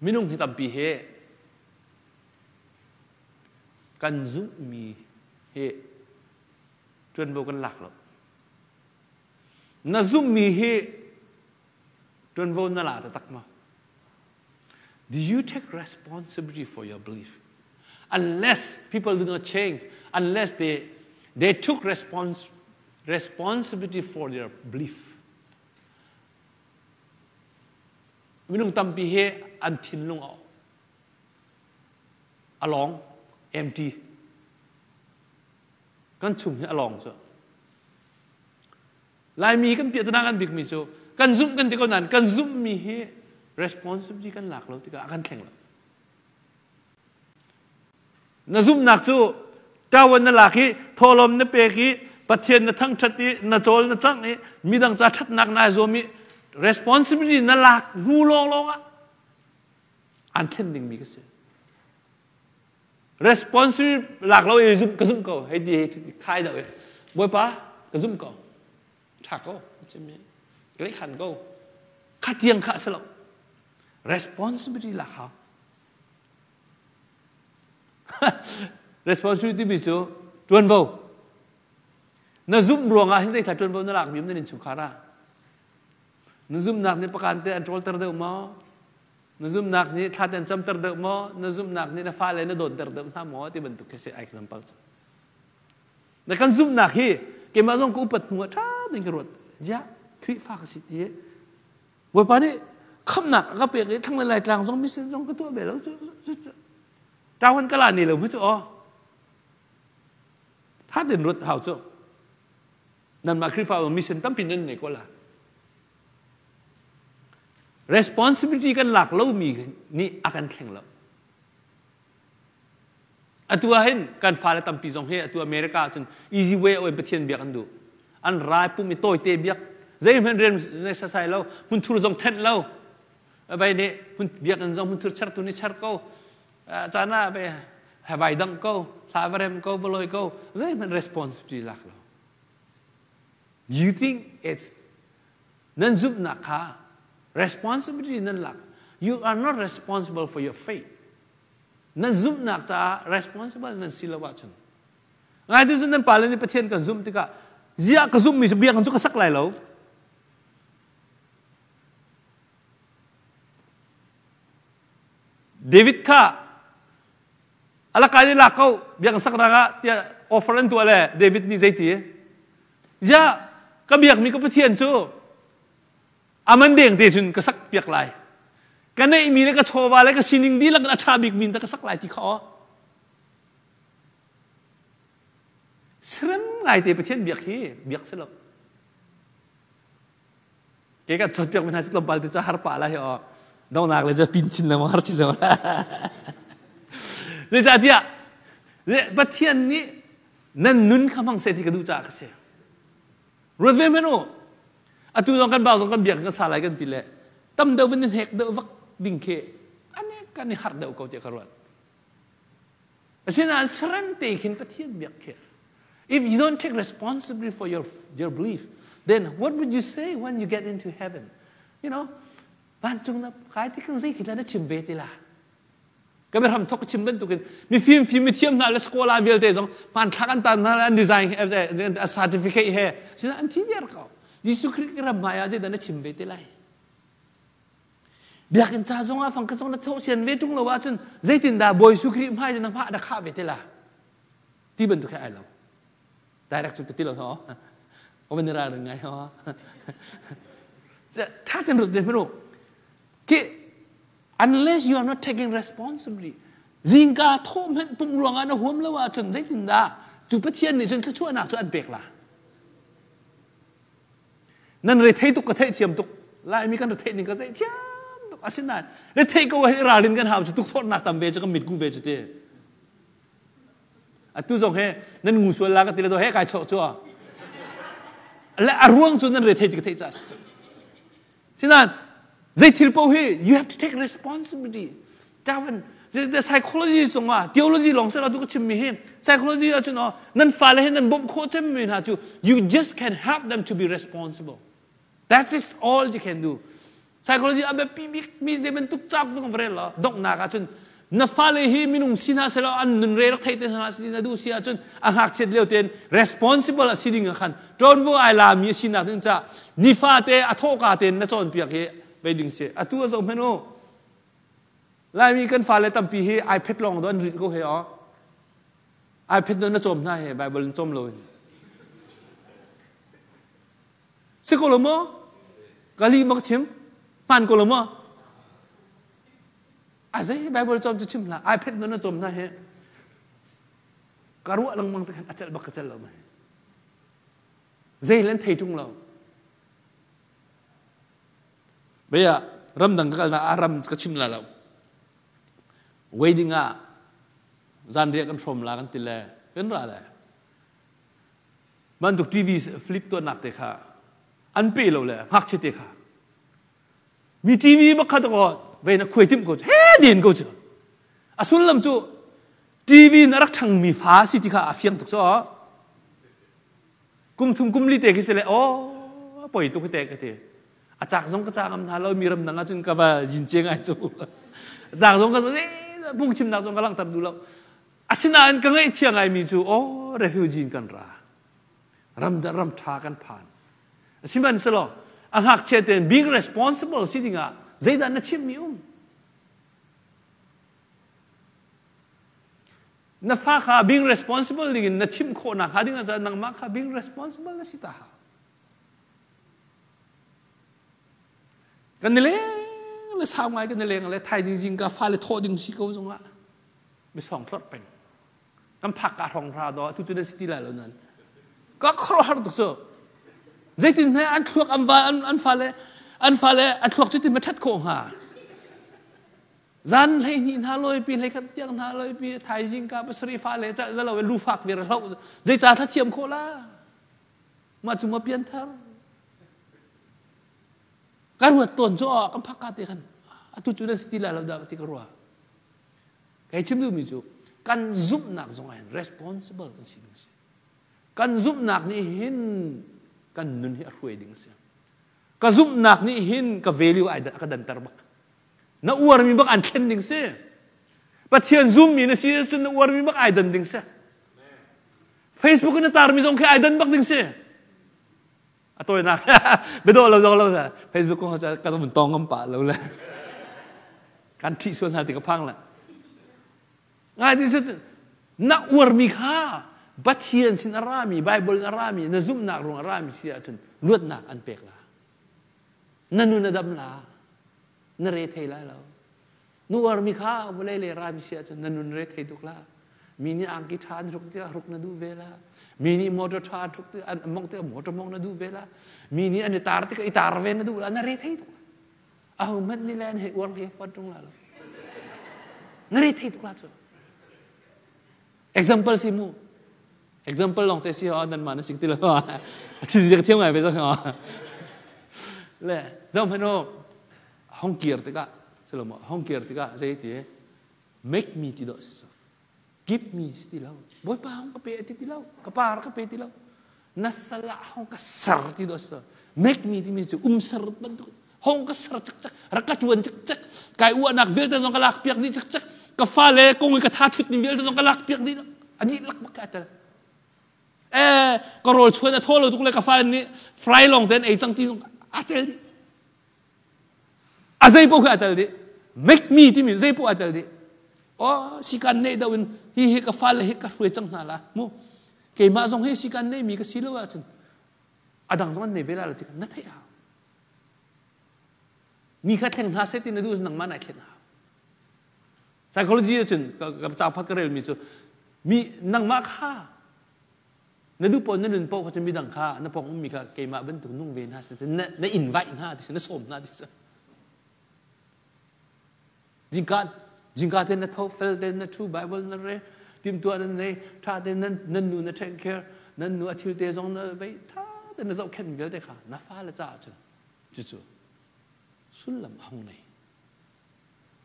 Minung hi tampi hi kan zumhmi hi ṭuanvo kan lak lo. Na zumhmi hi ṭuanvo na la taktak maw? Do you take responsibility for your belief? Unless people do not change, unless they took responsibility for their belief. Minung tampi hi an thinlung a lawng, empty. Kan chung hi a lawng cu. Laimi kan piahtana kan bikmi cu kan zumh kan ti ko nain kan zumhmi hi responsibility kan lak lo tikah a kan thleng lo. Na zumhnak cu ṭawan na lak i thawhlawm na pek i Pathian na thangṭhat i na cawl na cangh i midang ca ṭhatnak naa zuam i responsibility na lak hnu lawnglawng ah an thlen dingmi ka si. Responsibility lak lo i zumh ka zumh ko hei ti hei ti khai deuh i Bawipa ka zumh ko ṭha ko chim i ka khan ko kha tiang kha a si lo responsibility lak hau responsibility mi cu ṭuanvo na zumh ruangah hin zeithla ṭuanvo na lak mi nan innchungkhar ah na zumhnak nih pakan te an ṭawlter deuh maw Na zumhnak nih thla te an camter deuh maw? Na zumhnak nih na fale na dawtter deuh hna maw? Ti bantuk khi si example cu. Na kan zumhnak hi keimah zong ka upat hnu ah ṭha tein ka ruat. Ziah Khrihfa ka si ti Bawipa nih khamhnak a ka pek i thlanglei Laitlang zong mission zong ka tuah ve lo cu cu ṭawan ka la ne lo mu cu aw. Tha tein ruat hau cu. Nanmah Khrihfa mission tampi nan nei ko la. Responsibility kan lak lomi nih a kan thleng lo. Atu ah hin kan fale tampi zong hi atu America ahcun easy way in Pathian biak an duh. An rai pum i tawite biak zeihmanh rian nei sasai lo hmunthur zong thenh lo vai nih hun biakinn zong hmunthur chertu nih cher ko caan ah vai vai dang ko hla va rem ko va loi ko zeihmanh responsibility lak lo Do you think it's nan zumhnak kha responsibility nan lak? You are not responsible for your faith. Nan zumhnak caah responsible nan si lo ahcun ngai ti cun nan pale nih Pathian kan zumh tikah ziah ka zumhmi cu biakinn cu ka sak lai lo. David kha alaka i lak ko biakinn sak ah tiah offer an tuah le David nih zeiti Ya ka biakmi ka Pathian cu aman deng te cun ka sak piak lai. Ka neihmi le ka chawva le ka sining dihlak in a ṭha bikmi in ka sak lai ti kha aw. Sirem ngai te Pathian biak hi biak si lo. Ke kan cawnpiak mi hna cu tlawmpal te cu har pah lai hi aw. Dongnak le cu pin chin lengmang har chin lengmang. Zeicahtiah Pathian nih nan nun kha hmang seh ti ka duh caah ka si. Ruat ve hmanh u. Atu zong kan bau zong kan biak kan sa lai kan ti le tam deuh van in hek deuh vak ding khi ane kan i harh deuh ko tiah ka ruat. Asinain serem te khin Pathian biak khi. If you don't take responsibility for your belief, then what would you say when you get into heaven? You know, vancung na kai ti kan zei khi na chim ve ti la. Ka biahram thok chim bantukin mi fim fim mi thiam hna le scholar vialte zong hmanthlak an tan hna an design a certificate he sina an thi viar ko. Jesuh Khrih ram hmai ah zeidah na chim ve te lai? Biakinn ca zong ah fang ka zong na thawh sian ve ṭung lo ahcun zeitindah Bawi Jesuh Khrih hmai na hmah na khah ve te la? Ti bantuk he ai lo. Direct cu ka ti lo no. Ka van i ralring ngai ho. Ṭha ten rut ve hmanu. Ki unless you are not taking responsibility zingka thawh hmanh pumh ruangah na huam lo ahcun zeitindah cu Pathian nih cun thluachuahnak cu an pek la? Nan rethei tuk ka theihthiam tuk. Laimi kan retheih ning ka zeithiam tuk. Asinain rethei ko hi ralrin kan hau cu tukforhnak tam ve cu kan mitku ve cu ti. Atu zong he nan ngu sual la ka ti le do he kai chawh cu. Le a ruang cu nan rethei ti ka theih ca si. Sinain zei thil paoh hi you have to take responsibility. Cavan the psychology cungah theology lawng seh tu ka chimmi hi psychology ah cun nan fale hi nan bawmh khawh cemmi hna cu you just can help them to be responsible. That is all you can do. Psychology a biapi bik mi zei bantuk cauk zong va rel law donghnak ah cun na fale hi minung si hna selaw an nun re rak thei te hna si na duh si ahcun a ngakchiat lio tein responsible a si ding ah khan ṭuanvo ai lami a sinak ding ca nifate a thawhka tein na cawnpiak hi bei ding si atu a zoh hmanh u Laimi kan fale tampi hi iPad lawng do an rit ko he aw iPad do na cawm hna he Bible in cawm lo in si ko lo maw kali bak chim hman ko lo maw A zei Bible cawm cu chim hlah. iPad na na cawm hna hi ka ruah lengmang te khan a celh bak ka celh lo mai. Zei len thei ṭung lo. Bia ramdang ka kal na a ram ka chim la lo. Wedding ah zanriah kan hrawm la kan ti le kan ra le. Bantuk TV flip tuannak te kha an pe lo le ngakchia te kha Mi TV bakhat ko ve na khuai timh ko cu he den ko cu. A sullam cu TV in a rak ṭhangmi fa si ti kha a fiang tuk cu. Kum thum kum li te khi si le aw poi tuk te ka ti. A cak zong ka cak am hna lo mi ram dang ahcun ka va yin ce ngai cu. A cak zong ka phung chimnak zong ka langhter duh lo. Asinain ka ngaihchia ngaimi cu aw refugee in kan ra. Ram ram ṭha kan phan. Sihmanhsehlaw a ngakchia tein being responsible si dingah zeidah na chimmi um? Na fa kha being responsible dingin na chimh khawhnak hnga dingah cun nangmah kha being responsible na si ta hau. Kan i leng le sau ngai kan i leng le thaizing zing ka fale thawh ding si ko zongah misong tlorh peng. Kan phak ka hrong hra do tu cu nan si ti lai lo nan ka khuaruahhar tuk cu zeitin hme an thluak an va an fale an fale a thluak cu tin ma ṭhat khawh hnga zan hlei hnih hna loi pi hlei khat tiang hna loi pi thaizing ka pasarih fale cal lo lu fak vir hlo zei ca thla thiam khawh la mah cu ma pian thar ka ruat tawn cu kan phak ka te khan atu cu nan si ti lai lo dah ti ka ruah Kei chim duhmi cu kan zumhnak zong ah hin responsible kan si ding a si. Kan zumhnak nih hin kan nun hi a hruai ding a si. Ka zumhnak nih hin ka value ai ka danter bak. Na uarmi bak an thlen ding si. Pathian zummi na si cun na uarmi bak ai dan ding si. Facebook in na tarmi zong khi ai dan bak ding si. A tawinak biadawh lo zong lo Facebook kong ka vun tong ngam pah lo le kan ṭhih sual hna ti ka phang le ngai ti na uarmi kha Pathian sin a rami Bible in a rami na zumhnak ruang a rami si ahcun luatnak an pek la na nun a dam la na re thei lai lo Na uarmi kha vawlei lei rami si ahcun na nun re thei tuk la. Mi nih angki ṭha an hruk tikah hruk na duh ve la. Mi nih motor ṭha an hruk tikah an mongh tikah motor mongh na duh ve la. Mi nih an i tar tikah i tar ve na duh la. Na re thei tuk la. Aho hmanh nih le an hei uar hlei fawn ṭung la lo. Na re thei tuk la cu. Example si mu. Example lawng te si ho nan mah na sing ti lo. A chim ka thiam ngai ve zo. Le zohhmanh u, hong kir tikah silomaw hong kir tikah zei ti make me ti dawh si give me si ti lo. Bawipa hong ka pe ti ti lo, ka pa rak ka pe ti lo. Na sal ah hong ka ser ti dawh si. Make me timi cu um ser bantuk hong ka ser cakcak, rak ka ṭuan cakcak, kai uahnak vialte zong ka lak piak dih cakcak, ka fale kong i ka tha thut ning vialte zong ka lak piak dih, a dihlak bak ka tel. Eh, ka rawl chuan a thaw lo tuk le ka fale nih fry lawng ten ei cang ti a tel dih. A zei paoh khi a tel dih. Make me timi zei paoh a tel dih. Oh, sikan nei do in hi hi ka fale hi ka hruai cang hna la mu. Keimah zong hi sikan nei mi ka si lo ahcun a dang zong an nei ve la lo ti na theih hau. Mi kha thleng hna seh ti na duh nangmah nai thlen hau. Psychology ahcun ka caukphat ka relmi cu mi nangmah kha na duh paoh na nun paoh kha cu midang kha na pawng ummi kha keimah bantuk nung ve hna seh na, na invite hna ti si na sawm hna ti si. Jingka jingka te na tho fel te na thu Bible na re timtuah nan nei tha te nan nan nu na take care nan nu a thil te zong na vei tha te na zohkhenh vialte kha na fale caah cun cucu sullam a hung nei.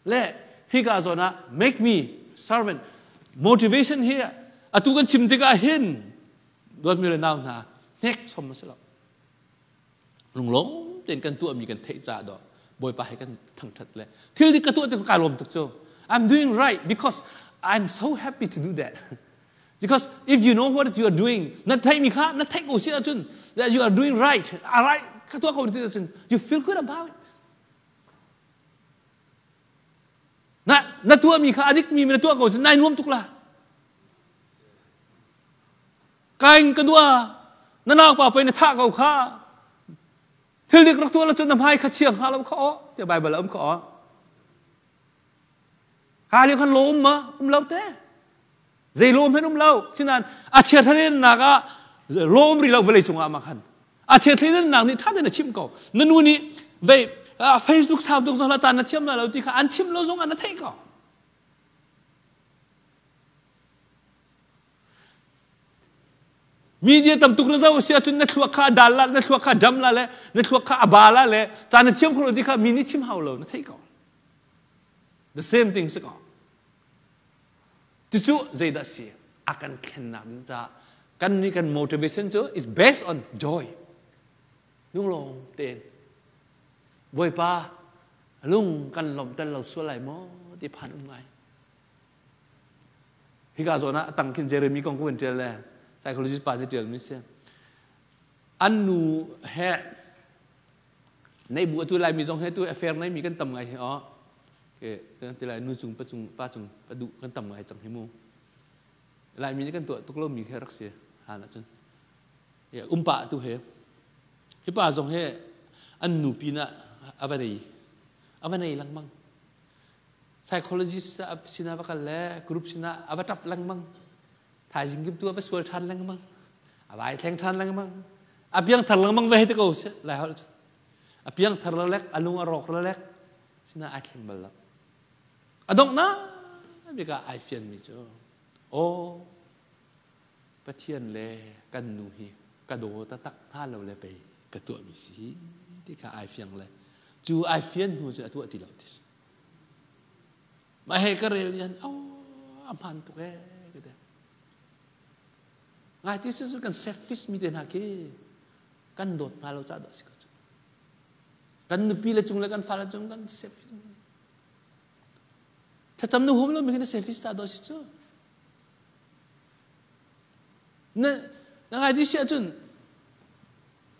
Le hika zawn ah make me servant motivation hi atu kan chim tikah hin dawtmi le nau hna hnek chom a si lo. Lunglawm tein kan tuahmi kan theih caah dawh Bawipa he kan thangthat le thil dik ka tuah tik ka lawm tuk cu. I'm doing right because I'm so happy to do that. Because if you know what you are doing, na theih mi kha na theih ko si ahcun that you are doing right, right ka tuah ko ti ahcun you feel good about it. Na na tuahmi kha a dikmi na tuah ko cun nai nuam tuk la. Kain ka dua na naupa pei na thah ko kha. Thil dik rak tuah lo cun na hmai kha chia hnga lo kha aw tiah Bible a um kha aw. Kha lio khan lawm ma um lo te. Zei lawm hen um lo. Sinain a chia thalin nak ah lawm ri lo vawlei cungah ma khan. A chia thalin nak nih tha tein a chim ko. Na nu nih vei Facebook sau tuk zong la caan na thiam la lo ti kha an chim lo zong ah na theih ko. Media tam tuk na zoh si ahcun na thluak kha a dal la, na thluak kha a dam la le na thluak kha a ba la le caan na thiam kho lo ti kha mi nih chim hau lo na theih ko. The same thing si ko. Cucu zeidah si? A kan thlennak ding caah kan nih kan motivation cu is based on joy. Lunglawm tein Bawipa lung kan lawmhter lo sual lai maw ti phan um ngai. Hika zawn ah a tang khin Jeremy kong ka van ṭial le psychologist pa nih ṭialmi si. An nu he nei bu atu Laimi zong he tu affair neimi kan tam ngai hi aw. Ke kan ti lai nu cung pa cung pa cung pa duh kan tam ngai cang hi mu. Laimi nih kan tuah tuk lomi khi rak si han ahcun. Umpa tu he hi pa zong he an nu pin ah a va nei a va nei lengmang. Psychologist sinah va kal le group sinah a va ṭap lengmang. Thaizing kim tu a va sual ṭhan lengmang. A vai thleng ṭhan lengmang. A piangthar lengmang ve te ko si lai holh cun. A piangthar lek, a lung a rawk lek sinah ai thleng bal lo. A donghnak bik ah ai fianmi cu aw Pathian le kan nu hi ka daw taktak hna lo le pei ka tuahmi si ti kha ai fiang le cu ai fian hnu cu a tuah ti lo ti si. Mah he ka rel nian oh a hmaan tuk ee ka ti. Ngai ti cu kan selfish mi te hna khi kan dawt hna lo ca dah si ko cu. Kan nupi le cung le kan fale cung kan selfish mi. Thlacam nu hum lo mi khi na selfish ta dah si cu. Na na ngai ti si ahcun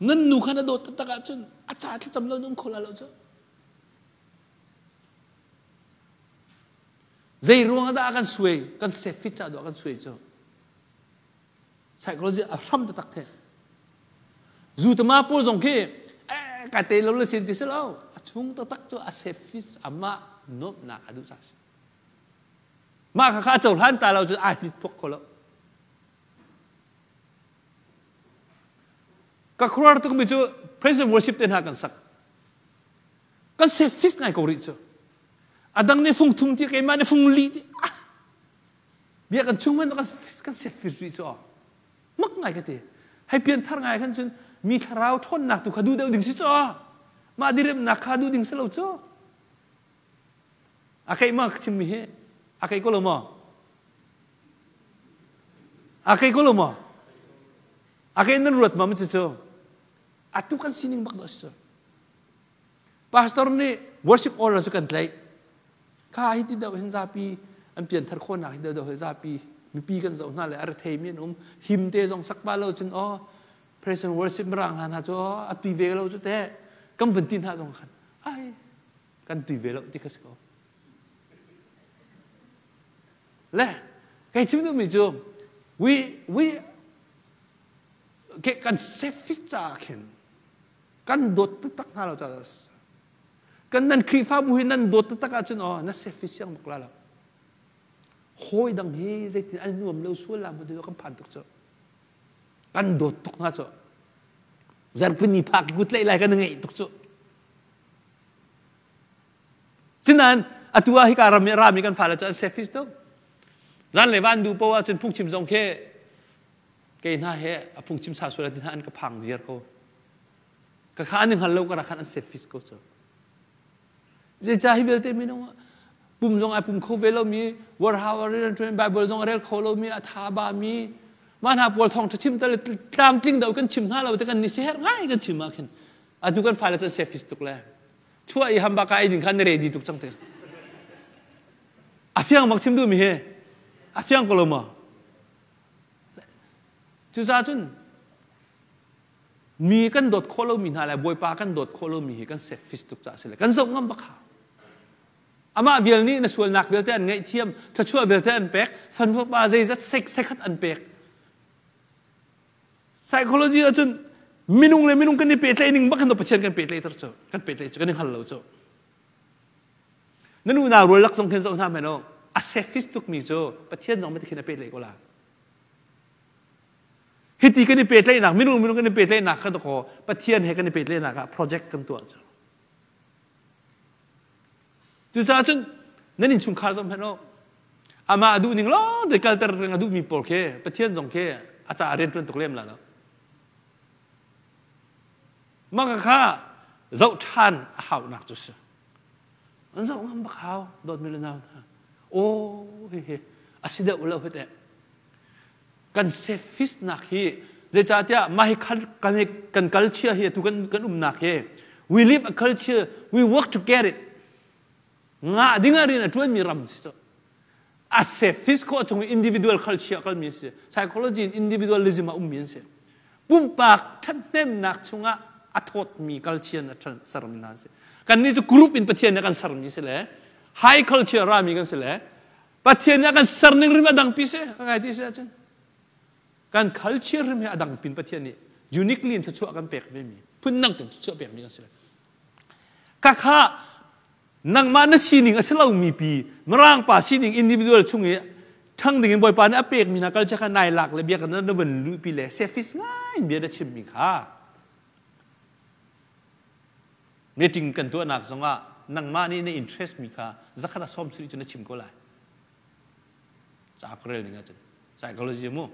nan nu kha na dawt taktak ahcun a ca thlacam lo na um kho la lo cu. Zei ruang dah a kan suai, kan selfish ca dawh a kan suai cu. Psychology a hram taktak the. Zu tama pawl zong khi eh ka te lo le sin ti si lo. A chung taktak cu a selfish amah nuamhnak a duh ca si. Mah kha kha a cohlan ta lo cu ai hlit phok kho lo. Ka khuaruahar tukmi cu praise and worship te hna kan sak. Kan selfish ngai ko rih cu. A dang nih fung thum ti keimah nih fung li ti ah bia kan chung man kan kan selfish rih cu mak ngai ka ti. Hei pian thar ngai khan cun mi thlarau ṭhawnnak tu kha duh deuh ding si cu. Mah diremnak kha duh ding si lo cu. A keih ma chimmi hi a keih ko lo maw? A keih ko lo maw? A keih nan ruat ma cu cu? Atu kan sining bak dah si. Pastor nih worship order cu kan tlaih. Kha hi ti deuh hin zapi an pianthar khawhnak hi deuh deuh hi zapi mipi kan zoh hna le a rethei mi an um him te zong sak pa lo cun aw praise and worship mirang hna hna cu a tui ve lo cu te kan vun ti hna zong khan ai kan tui ve lo ti kha si ko le kei chim duhmi cu we we ke kan selfish caah khin kan dawt taktak hna lo caah kan nan Khrihfabu hi nan dawt taktak ahcun aw na selfish siang bak la lo hawi dang hi zeitin an nuam lo sual la mu ti kan phan tuk cu kan dawt tuk hna cu zarpini phak kut tlaih lai kan ngeih tuk cu Sinain atu ah hika ram i rami kan fale cu an selfish tuk. Zan le van du poah cun phungchim zong khi kei hna he a phungchim sa sual ti hna an ka phang ziar ko. Ka kha an hngal lo ka khan an selfish ko cu. Zeicah hi vialte minung pum zong ai pum kho ve lomi warhau rian Bible zong a rel kho lomi a tha ba mi mah hna pawl thawng ṭha chim tal tlamtling do kan chim hna lo te kan ni seher ngai kan chim ah khin atu kan fale cu selfish tuk le chuah i hamba ka ei ding kha na ready tuk cang te a fiang bak chim duhmi hi a fiang ko lo maw cucaah cun mi kan dawt khawh lomi hna le bawipa kan dawt khawh lomi hi kan selfish tuk caah si le kan zoh ngam bak ha amah vial nih na sualnak vialte an ngaihthiam thluachuah vialte an pek fanfapa zeizat sek sekhat an pek Psychology ahcun minung le minung kan i pehtlaih ning bak hin Pathian kan pehtlaihter cu kan pehtlaih cu kan i hngal lo cu. Na nu nau rual lak zong khin zoh hna men o a selfish tukmi cu Pathian zong khin a pehtlaih ko la. Hiti kan i pehtlaihnak minung minung kan i pehtlaihnak kha dakaw Pathian he kan i pehtlaihnak ah project kan tuah cu. Cucaah cun nan innchungkhar zong hmanh u amah a duh ning lawng te kalter reng a duhmi pawl khi Pathian zong khi a caah rian ṭuan tuk lem la lo. Mah kha zoh ṭhan a haunak cu si. An zoh ngam bak hau dawtmi le nau hna. Aw hi hi a si deuh lo hi teh. Kan selfish nak hi zeicahtiah mah hi kan kan culture hi atu kan kan umnak hi we live a culture we work to get it ngah ding ah rian a ṭuanmi ram si cu a selfish khawh chung individual culture kalmi si psychology in individualism a ummi an si pumpak ṭhathnemnak chungah a thawtmi culture a sermi hna si kannih cu group in Pathian nih a kan sermi si le high culture rami kan si le Pathian nih a kan serning rim a dangpi si ka ngai ti si ahcun kan culture rim hi a dang pin Pathian nih uniquely in thluachuah kan pek ve mi phundang in thluachuah pek mi kan si ka kha nangmah na sining a si lomi pi mirang pa sining individual chung i ṭhang ding in bawipa nih a pek mi hna culture kha nai lak le bia kan na vun luhpi le selfish ngai in bia na chim mi kha meeting kan tuahnak zongah nangmah nih na interest mi kha zakhat a sawm suri cu na chim ko lai ca ka rel ning ahcun psychology mu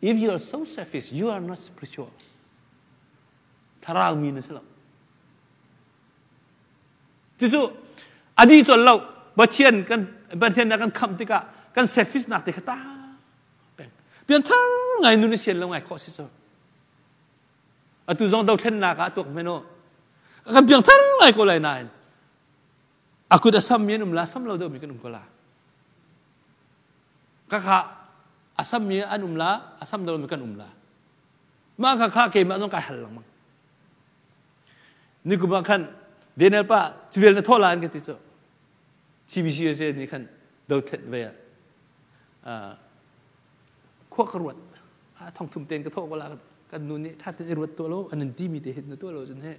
if you are so selfish you are not spiritual thlarau mi na si lo cucu adi chol lo pathian kan pathian na kan khamh tikah kan selfish nak te kha ta peng pian thar ngai nun i sian lo ngai khawh si cu Atu zong dothlennak ah tuak men u. Kan piangthar ngai ko lai nain a kut a sammi an um la sam lo deuhmi kan um ko la. Ka kha a sammi an um la a sam lomi kan um la. Mah kha kha keimah zong kai hal lengmang. Nikum ah khan Daniel pa cuvel na thawh la an ka ti cu. CBCUSA nih khan dothlen ve ah khua ka ruat a thongthum tein ka thawh ko la kan nu nih ṭha tein i ruat tuah lo an in timi te hin na tuah lo cun he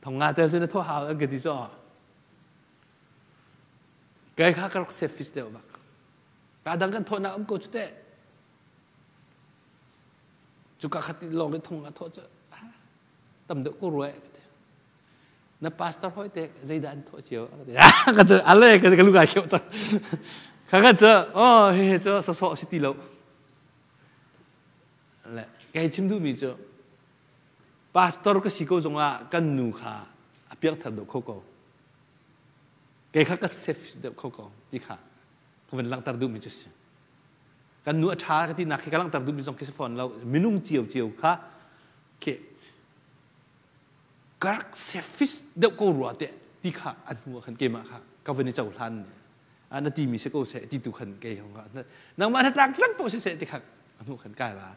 thong nga tel cun na thawh hau an ka ti cu kai kha ka rak selfish deuh bak ka dang kan thawhnak um ko cu teh cu ka khat lawng i thong a thawh cu tam deuh ko rua na pastor hoi te zeidah an thawh cio ka cu ale ka ka luka khio cang kha ka cu oh he he cu sawsawh si ti lo. Le kei chim duhmi cu pastor ka si ko zongah kan nu kha a piangthar deuh kho ko. Kei kha ka safe deuh kho ko ti kha ka van langhter duhmi cu si. Kan nu a ṭha ka tinak khi ka langhter duhmi zong khi si fawn lo. Minung cio cio kha khi ka rak selfish deuh ko rua te ti kha a hnu ah khan keimah kha ka van i cohlan na timi si ko seh ti tu khan kei hong kha nangmah na tlak zang paoh si seh ti kha a hnu khan kai la.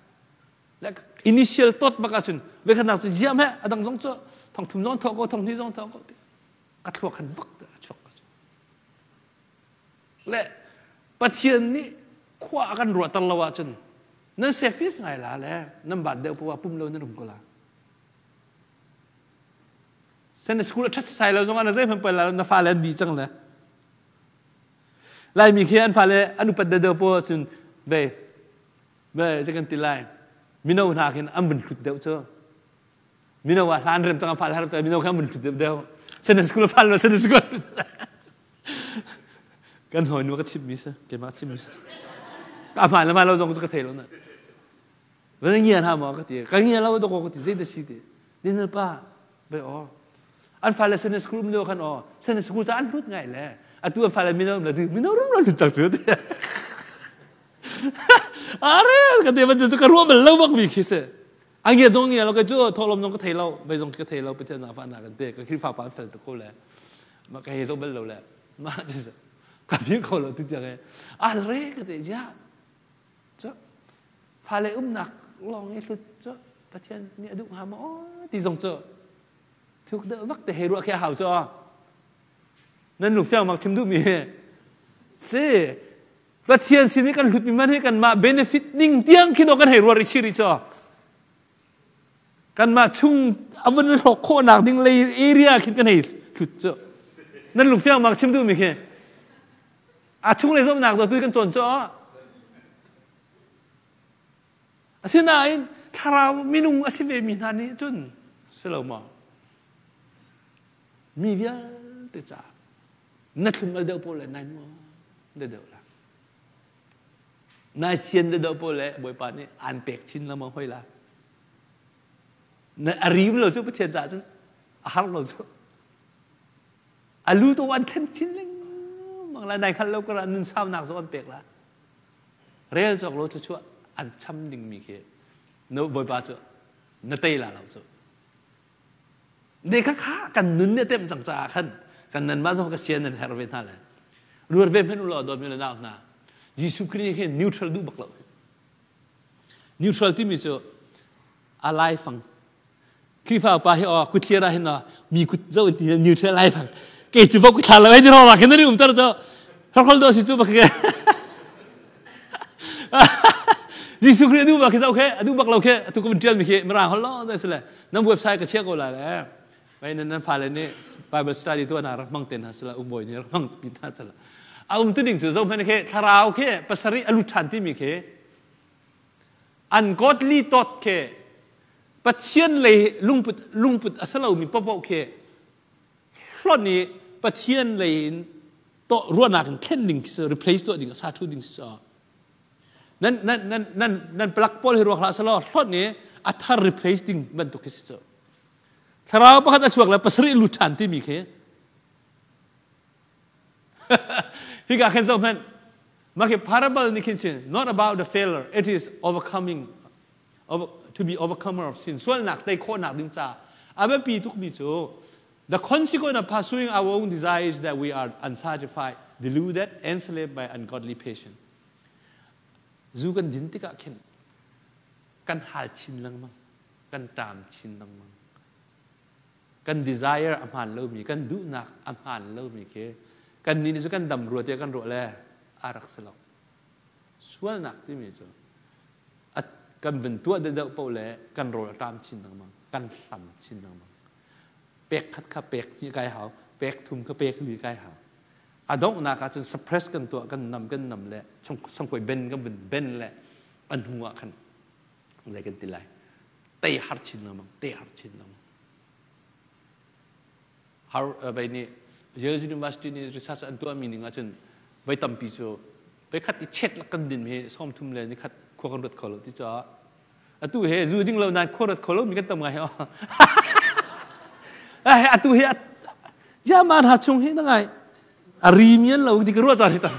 Initial thought bak ahcun vekhanak cu ziam he a dang zong cu thong thum zong thawh ko, thong hnih zong thawh ko, ka thluak khan vak a chuak. Le Pathian nih khua a kan ruahter lo ahcun nan selfish ngai la le nan bat deuh poah pum lo nan um ko la. Sunday school a ṭhat sai lo zongah na zeihmanh poi la na fale an dih cang le. Laimi khi an fale an upat deuh poah cun ve ve zei kan ti lai, mino hna khin an vun hlut deuh cu. Mino ah hlan rem cang, an fale har cang, mino khan an vun hlut deuh deuh. Sunday school a fal lo, Sunday school kan hawi nu ka chimmi si, keimah chimmi si. Ka hmaan le hmaan lo zong cu ka thei lo na. Va ngia hna maw ka ti. Ka ngia lo dawkaw ka ti. Zei da si ti. Dinal pa bai aw. An fale Sunday school um lio khan aw. Sunday school ca an hlut ngai le. Atu an fale mino um le mino rum lo hlut cang cu ti. Are ka te ban cu ka ruah bal lo bak mi khi si. An ngia zong ngia lo, ka cu thawhlawm zong ka thei lo, bai zong ka thei lo. Pathian zaangfah na kan te ka Khrihfa pa an fel tuk ko le. Ma ka he zo bal lo le. Ma ka phil kho lo ti tiang e. Al re ka te ja. Cu fale umnak lawng i hlut cu Pathian nih a duh hnga maw ti zong cu thuk deuh vak te hei ruah khi a hau cu. Nan lungfiang mak chim duhmi hi si. Pathian sin i kan hlutmi man hi kanmah benefit ning tiang khi dawh kan hei ruah rih chih rih cu. Kanmah chung a vun hlawk khawhnak ding lei area khin kan hei hlut cu. Nan lungfiang mak chim duhmi khi a chunglei zumhnak tu kan cawn cu. Asinain thlarau minung a si ve mi hna nih cun si lo maw, mi vialte caah na thlum al deuh pawl le nai nuam de deuh la, nai sian de deuh pawl le Bawipa nih aan pek chin lengmang hoi la. Na a rim lo cu Pathian caah cun a har lo cu. A lu to an thlen chin lengmang la, nai hngalh lo kar ah nun saunak zong an pek la. Rel cawk lo thluachuah an cham dingmi khi no Bawipa cu na tei la lo cu. De kha kha kan nun nih a temh cang caah khan kan nan mah zong ka sian nan herh ve hna le ruat ve hmanh u law. Dawtmi le nau hna, Jesuh Khrih hi neutral duh bak lo. Neutral timi cu a laifang Khrihfa upa hi aw kutliar ah hin mi kut zo in ti neutral lai fang kei cu vok thla lo ai ro ra khin um tar cho hrokhrol do si chu bak ke Jesuh Khrih adu bak khi zau khe adu bak lo khe tu ko tial mi khi mirang hol lo da sile nan website ka chia ko la le mai nan nan fale nih Bible study tu na rak mang ten ha sila umboy ni rak mang pi ta sila a um tu ding chu zo hman khe thlarau khe pasari alu than ti mi khe ungodly thought khe, Pathian lei lungput lungput a si lomi paohpaoh khi hlonh i Pathian lei in to ruahnak in thlen ding khi replace tuah ding, sa thu ding si. Nan nan nan nan nan plug pawl hi ruak hlah selaw hlonh i a thar replace ding bantuk khi si cu. Thlarau pakhat a chuak le pasarih lut ṭhan timi khi hika khin zoh hmanh. Mah khi parable nih khin sin not about the failure, it is overcoming over, to be overcomer of sin. Sualnak tei khawhnak ding ca a biapi tukmi cu the consequence of pursuing our own desire is that we are unsatisfied, deluded, enslaved by ungodly passion. Zu kan din tikah khin kan hal chin lengmang, kan ṭam chin lengmang. Kan desire a hmaan lomi, kan duhnak a hmaan lomi khi kan nih nih cu kan dam rua tiah kan ruah le a rak si lo. Sualnak timi cu kan vun tuah deuhdeuh paoh le kan rawl a ṭam chin lengmang, kan hlam chin lengmang. Pek khat kha pek hnih kai hau, pek thum kha pek li kai hau. A donghnak ah cun suppress kan tuah, kan nam kan nam le sangkoi ben kan vun ben le a hnu ah khan zei kan ti lai, tei har chin lengmang, tei har chin lengmang. Har bai nih Yale University nih research an tuahmi ning ahcun voi tampi cu voi khat i chet lak kan din hi 33 khua kan ruat kho lo ti caah. Atu he zu ding lo nan khuarat kho lo mi kan tam ngai ho. Atu hi Jaman ha chung hi na ngai a ri mian lo ti ka ruah caan hi tam.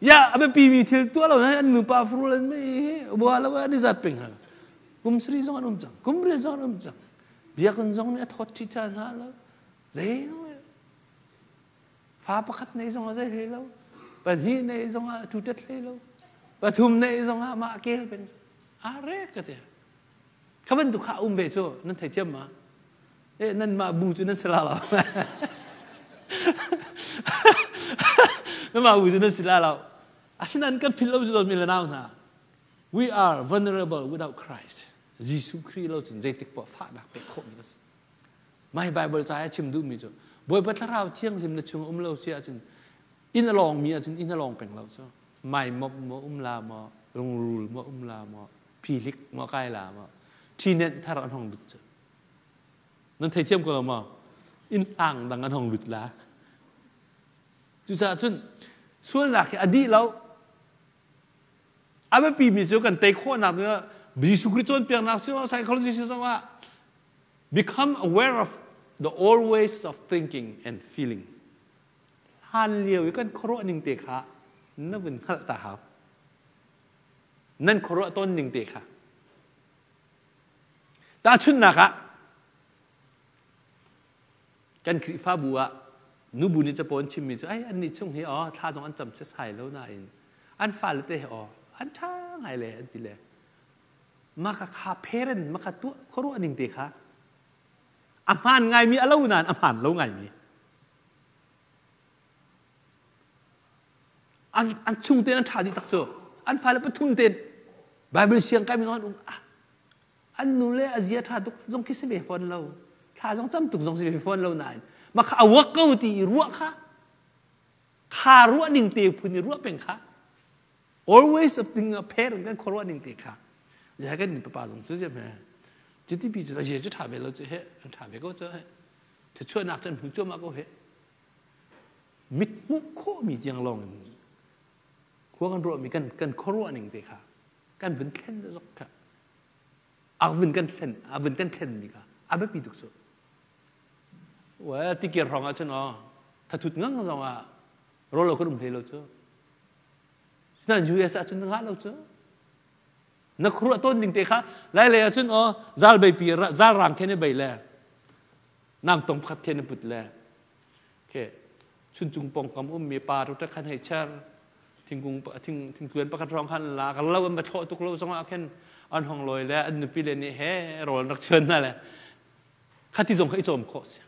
Ya a biapi mi thil tuah lo an nupa furul an mei bua lo an i zat peng hal. Kum sri zong an um cang. Kum riat zong an um cang. Biakinn zong nih a thawt chi chan hna lo. Zei fa pakhat nei zong a zei hlei lo. Pahnih nei zong ah tutet hlei lo. Pathum nei zong ah mah kel peng. A re ka te. Kha bantuk kha um ve cu nan thei thiam ma? Eh nan mah bu cu nan si la lo. Nan mah bu cu nan si la lo. Asinain kan philh lo cu mi le nau hna. We are vulnerable without Christ. Jesuh Khrih lo cun zeitik poah fahnak pek khawhmi kan si. Mai Bible ca a chim duhmi cu Bawipa Thlarau Thianghlim na chung um lo si ahcun inn a lawngmi ahcun inn a lawng peng lo cu. Mai mop maw um la maw, rungrul maw um la maw, phihlik maw kai la maw, ṭhinenh thar an hong lut cu. Nan theithiam ko lo maw? Inn hlang dang an hong lut la. Cucaah cun sualnak hi a dih lo. A biapimi cu kan tei khawhnak dingah Jesuh Khrih cawnpiaknak si psychology si zongah become aware of the old ways of thinking and feeling. Hlan lio i kan khuaruah ning te kha na vun hngalh ta hau. Nan khuaruah tawn ning te kha. Tahchunhnak ah kan Khrihfabu ah nubu nih capo an chimmi cu ai annih chung hi aw thla zong an cam setsai lo nain an fale te hi aw an ṭha ngai le an ti le maka kha parent maka tuah khuaruah ning te kha a hmaan ngaimi a lo nain a hmaan lo ngaimi an chung tein an ṭha dih tak cu an fale pathum tein Bible siang kai mi zong an um an nu le a zia ṭha tuk zong khi si ve fawn lo thla zong cam tuk zong si ve fawn lo nain mah kha a work ko ti i ruah kha kha ruah ning te phun i ruah peng kha always of thing a parent kan khuaruah ning te kha ya kan ni papa zong cu je me cuti pi cu a zia cu ṭha ve lo cu he an ṭha ve ko cu he thuchuahnak cu an hmu cuahmah ko he mit hmuh khawhmi tiang lawng in khua kan ruahmi kan kan khuaruah ning te kha kan vun thlen zok kha a vun kan thlen a vun kan thlen mi kha a biapi tuk cu well tikir hrawng ah cun aw thathut ngang zong ah rolo kan um hlei lo cu sinain US ah cun ngah lo cu na khuruah tawn ding te kha lai lei ah cun aw zal bei pi zal rang khen i bei le nam tong pakhat khen i put le ke chuncung pongkam ummi pa tu khan hei cher thingkung thing thingtluan pakhat hrawng khan la kan lo an va thlawh tuk lo zongah khin an hong lawi le an nupi le nih he rawl an rak chuan hna le khati zong kha i cawm khawh si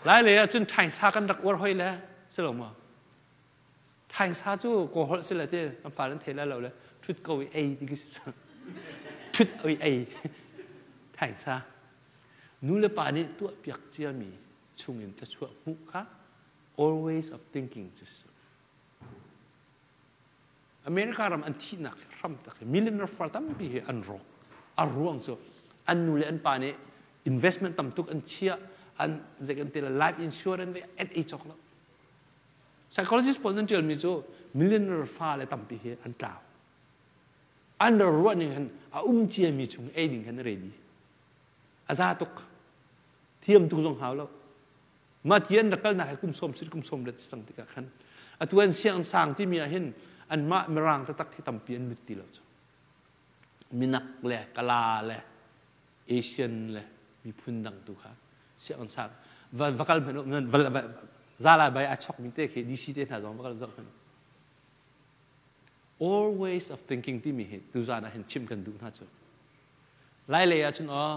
lai lei ah cun thaingsa kan rak uar hoi le si lo maw thaingsa cu kaw holh si le te kan fa an thei lai lo le thut ko i ei ti khi si thut oi ei thaingsa nu le pa nih tuah piak ciami chungin thluachuah hmuh kha always of thinking cu si. America ram an thihnak hram tak hi millionaire far tampi hi an rawk. A ruang cu an nu le an pa nih investment tam tuk an chiah an zei kan ti life insurance ve an ei cawk lo. Psychologist pawl nan tialmi cu millionaire fa le tampi hi an tlau. An ruah ning han a um ciami chung ei ding khan ready. A za tuk. Thiam tuk zong hau lo. Mah ti an rak kalnak hi kum sawm sit kum sawm let cang tikah khan atu an siang sang timi ah hin anmah mirang taktak hi tampi an lut ti lo cu. Minak le Kala le Asian le miphun dang tu kha siang sang va va kal hmanh va zala bai a chok mi te khi DC te hna zong va kal zoh hmanh all ways of thinking timi hi tuzan ah hin chim kan duh hna cu lai lei ah cun aw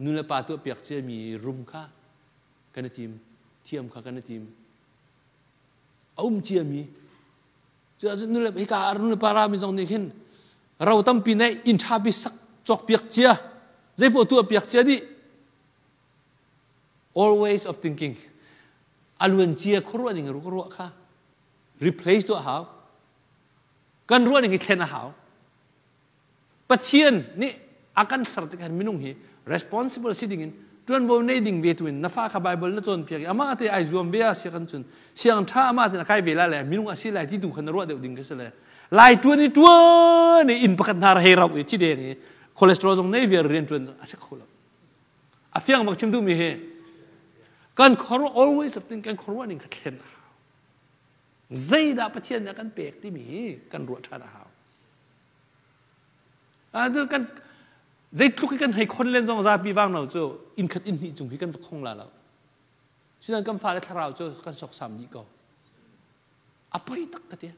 nu le pa tuah piak cia mi rum kha kan i tim thiam kha kan i tim a um ciami cu ahcun nule hika ah nule pa rami zong nih khin ro tampi neih inn ṭha bi sak cawk piak cia zeipoh tuah piak cia dih always of thinking a luan cia khuaruah ning ruah kha replace tuah hau kan ruah ning hi thlen a hau Pathian nih a kan ser tikah minung hi responsible si dingin ṭuanvo nei ding ve tu in na fa kha Bible na cawnpiak i amah te ai zuam ve a si kan cun siang ṭha amah te na kai ve la le minung a si lai ti tu kha na ruah deuh ding khi si le Lai tuan i tuan i inn pakhat hna hei rauh i thi deng i cholesterol zong nei viar rian tuan a si kho lo. A fiang bak chim duhmi hi kan khor always of think kan khuaruah ning kha thlen a hau. Zeidah Pathian nih a kan pek timi hi kan ruah ṭhan a hau. Kan zeitluk i kan hei khon len zong zapi vang lo cu inn khat inn hnih cung hi kan va khong la lo. Sinan kan fale thlarau cu kan soksam dih ko. A poi tak ka ti.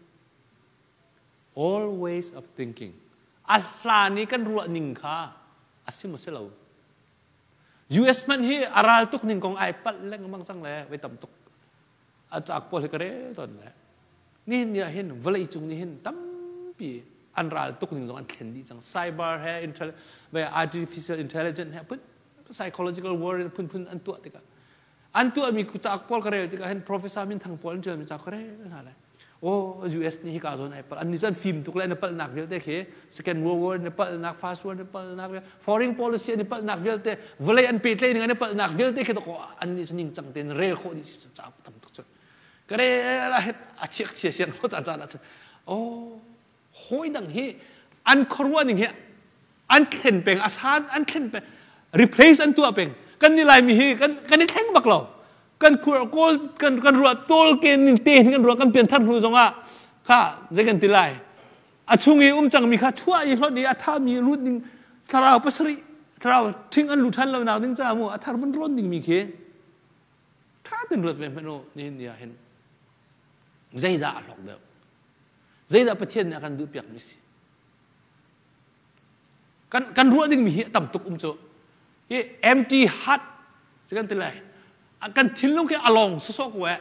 All ways of thinking. A hlan i kan ruah ning kha a si maw si lo. US hmanh hi a ral tuk ning kong ai palh lengmang cang le voi tam tuk. A caak pawl hi ka rel tawn le. Nihin ni ah hin vawlei cung nih hin tampi an ral tuk ning zong an thlen dih cang. Cyber he artificial intelligence he phun psychological war in phunphun an tuah tikah an tuahmi cauk pawl ka rel tikah hin professor minthang pawl an ṭialmi cauk ka rel hna lai. Oh, US nih hika zawn ai palh. Annih cu an fim tuk le an i palhnak vialte khi Second World War an i palhnak, First World an i palhnak, foreign policy an i palhnak vialte, vawlei an pehtlaih ning an i palhnak vialte khi dakaw annih cu ningcang tein rel khawh dih si cauk tam tuk cu. Ka rel ah a chiak chia siang lo caan caan ah cun oh hawi dang hi an khuaruah ning hi an thlen peng a san an thlen peng replace an tuah peng kan ni laimi hi kan kan i thleng bak lo kan khur kawl kan kan ruah tawl ken ning te kan ruah kan pian thar hnu zongah kha zei kan ti lai a chung i um cangmi kha chuah i hlot i a thami lut ding thlarau pasarih thlarau thing an lut than lo nak ding ca mu a thar vun rawn ding mi khi tha ten ruat ve hmanh u nihin ni ah hin zeidah a hlawk deuh Zeidah Pathian nih a kan duhpiakmi si? Kan, kan ruah dingmi hi a tam tuk um cu. Hi empty heart si kan ti lai. Kan thinlung khi a lawng sawsawh ko eh.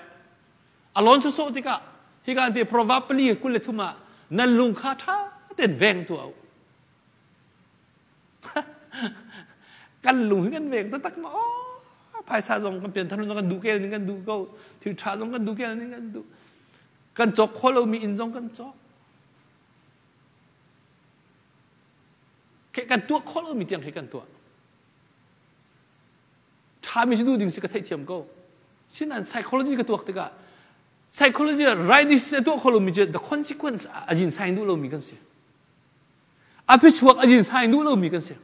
A lawn sawsawh tikah hi kan ti Proverb pali 23 ah nan lung kha ṭha tein veng tuah u. kan lung hi kan veng taktak ma oh phaisa zong kan pianthar zong kan duh kel ning kan duh ko thil ṭha zong kan duh kel ning kan duh Kan cawk khawh lomi inn zong kan cawk. Kan tuah khawh lomi tiang khi kan tuah. Ṭhami si duh ding si ka theihthiam ko. Sinain psychology ka tuak tikah psychology right decision tuah khawh lomi cu the consequence a jin sain duh lomi kan si. A phichuak a jin sain duh lomi kan si.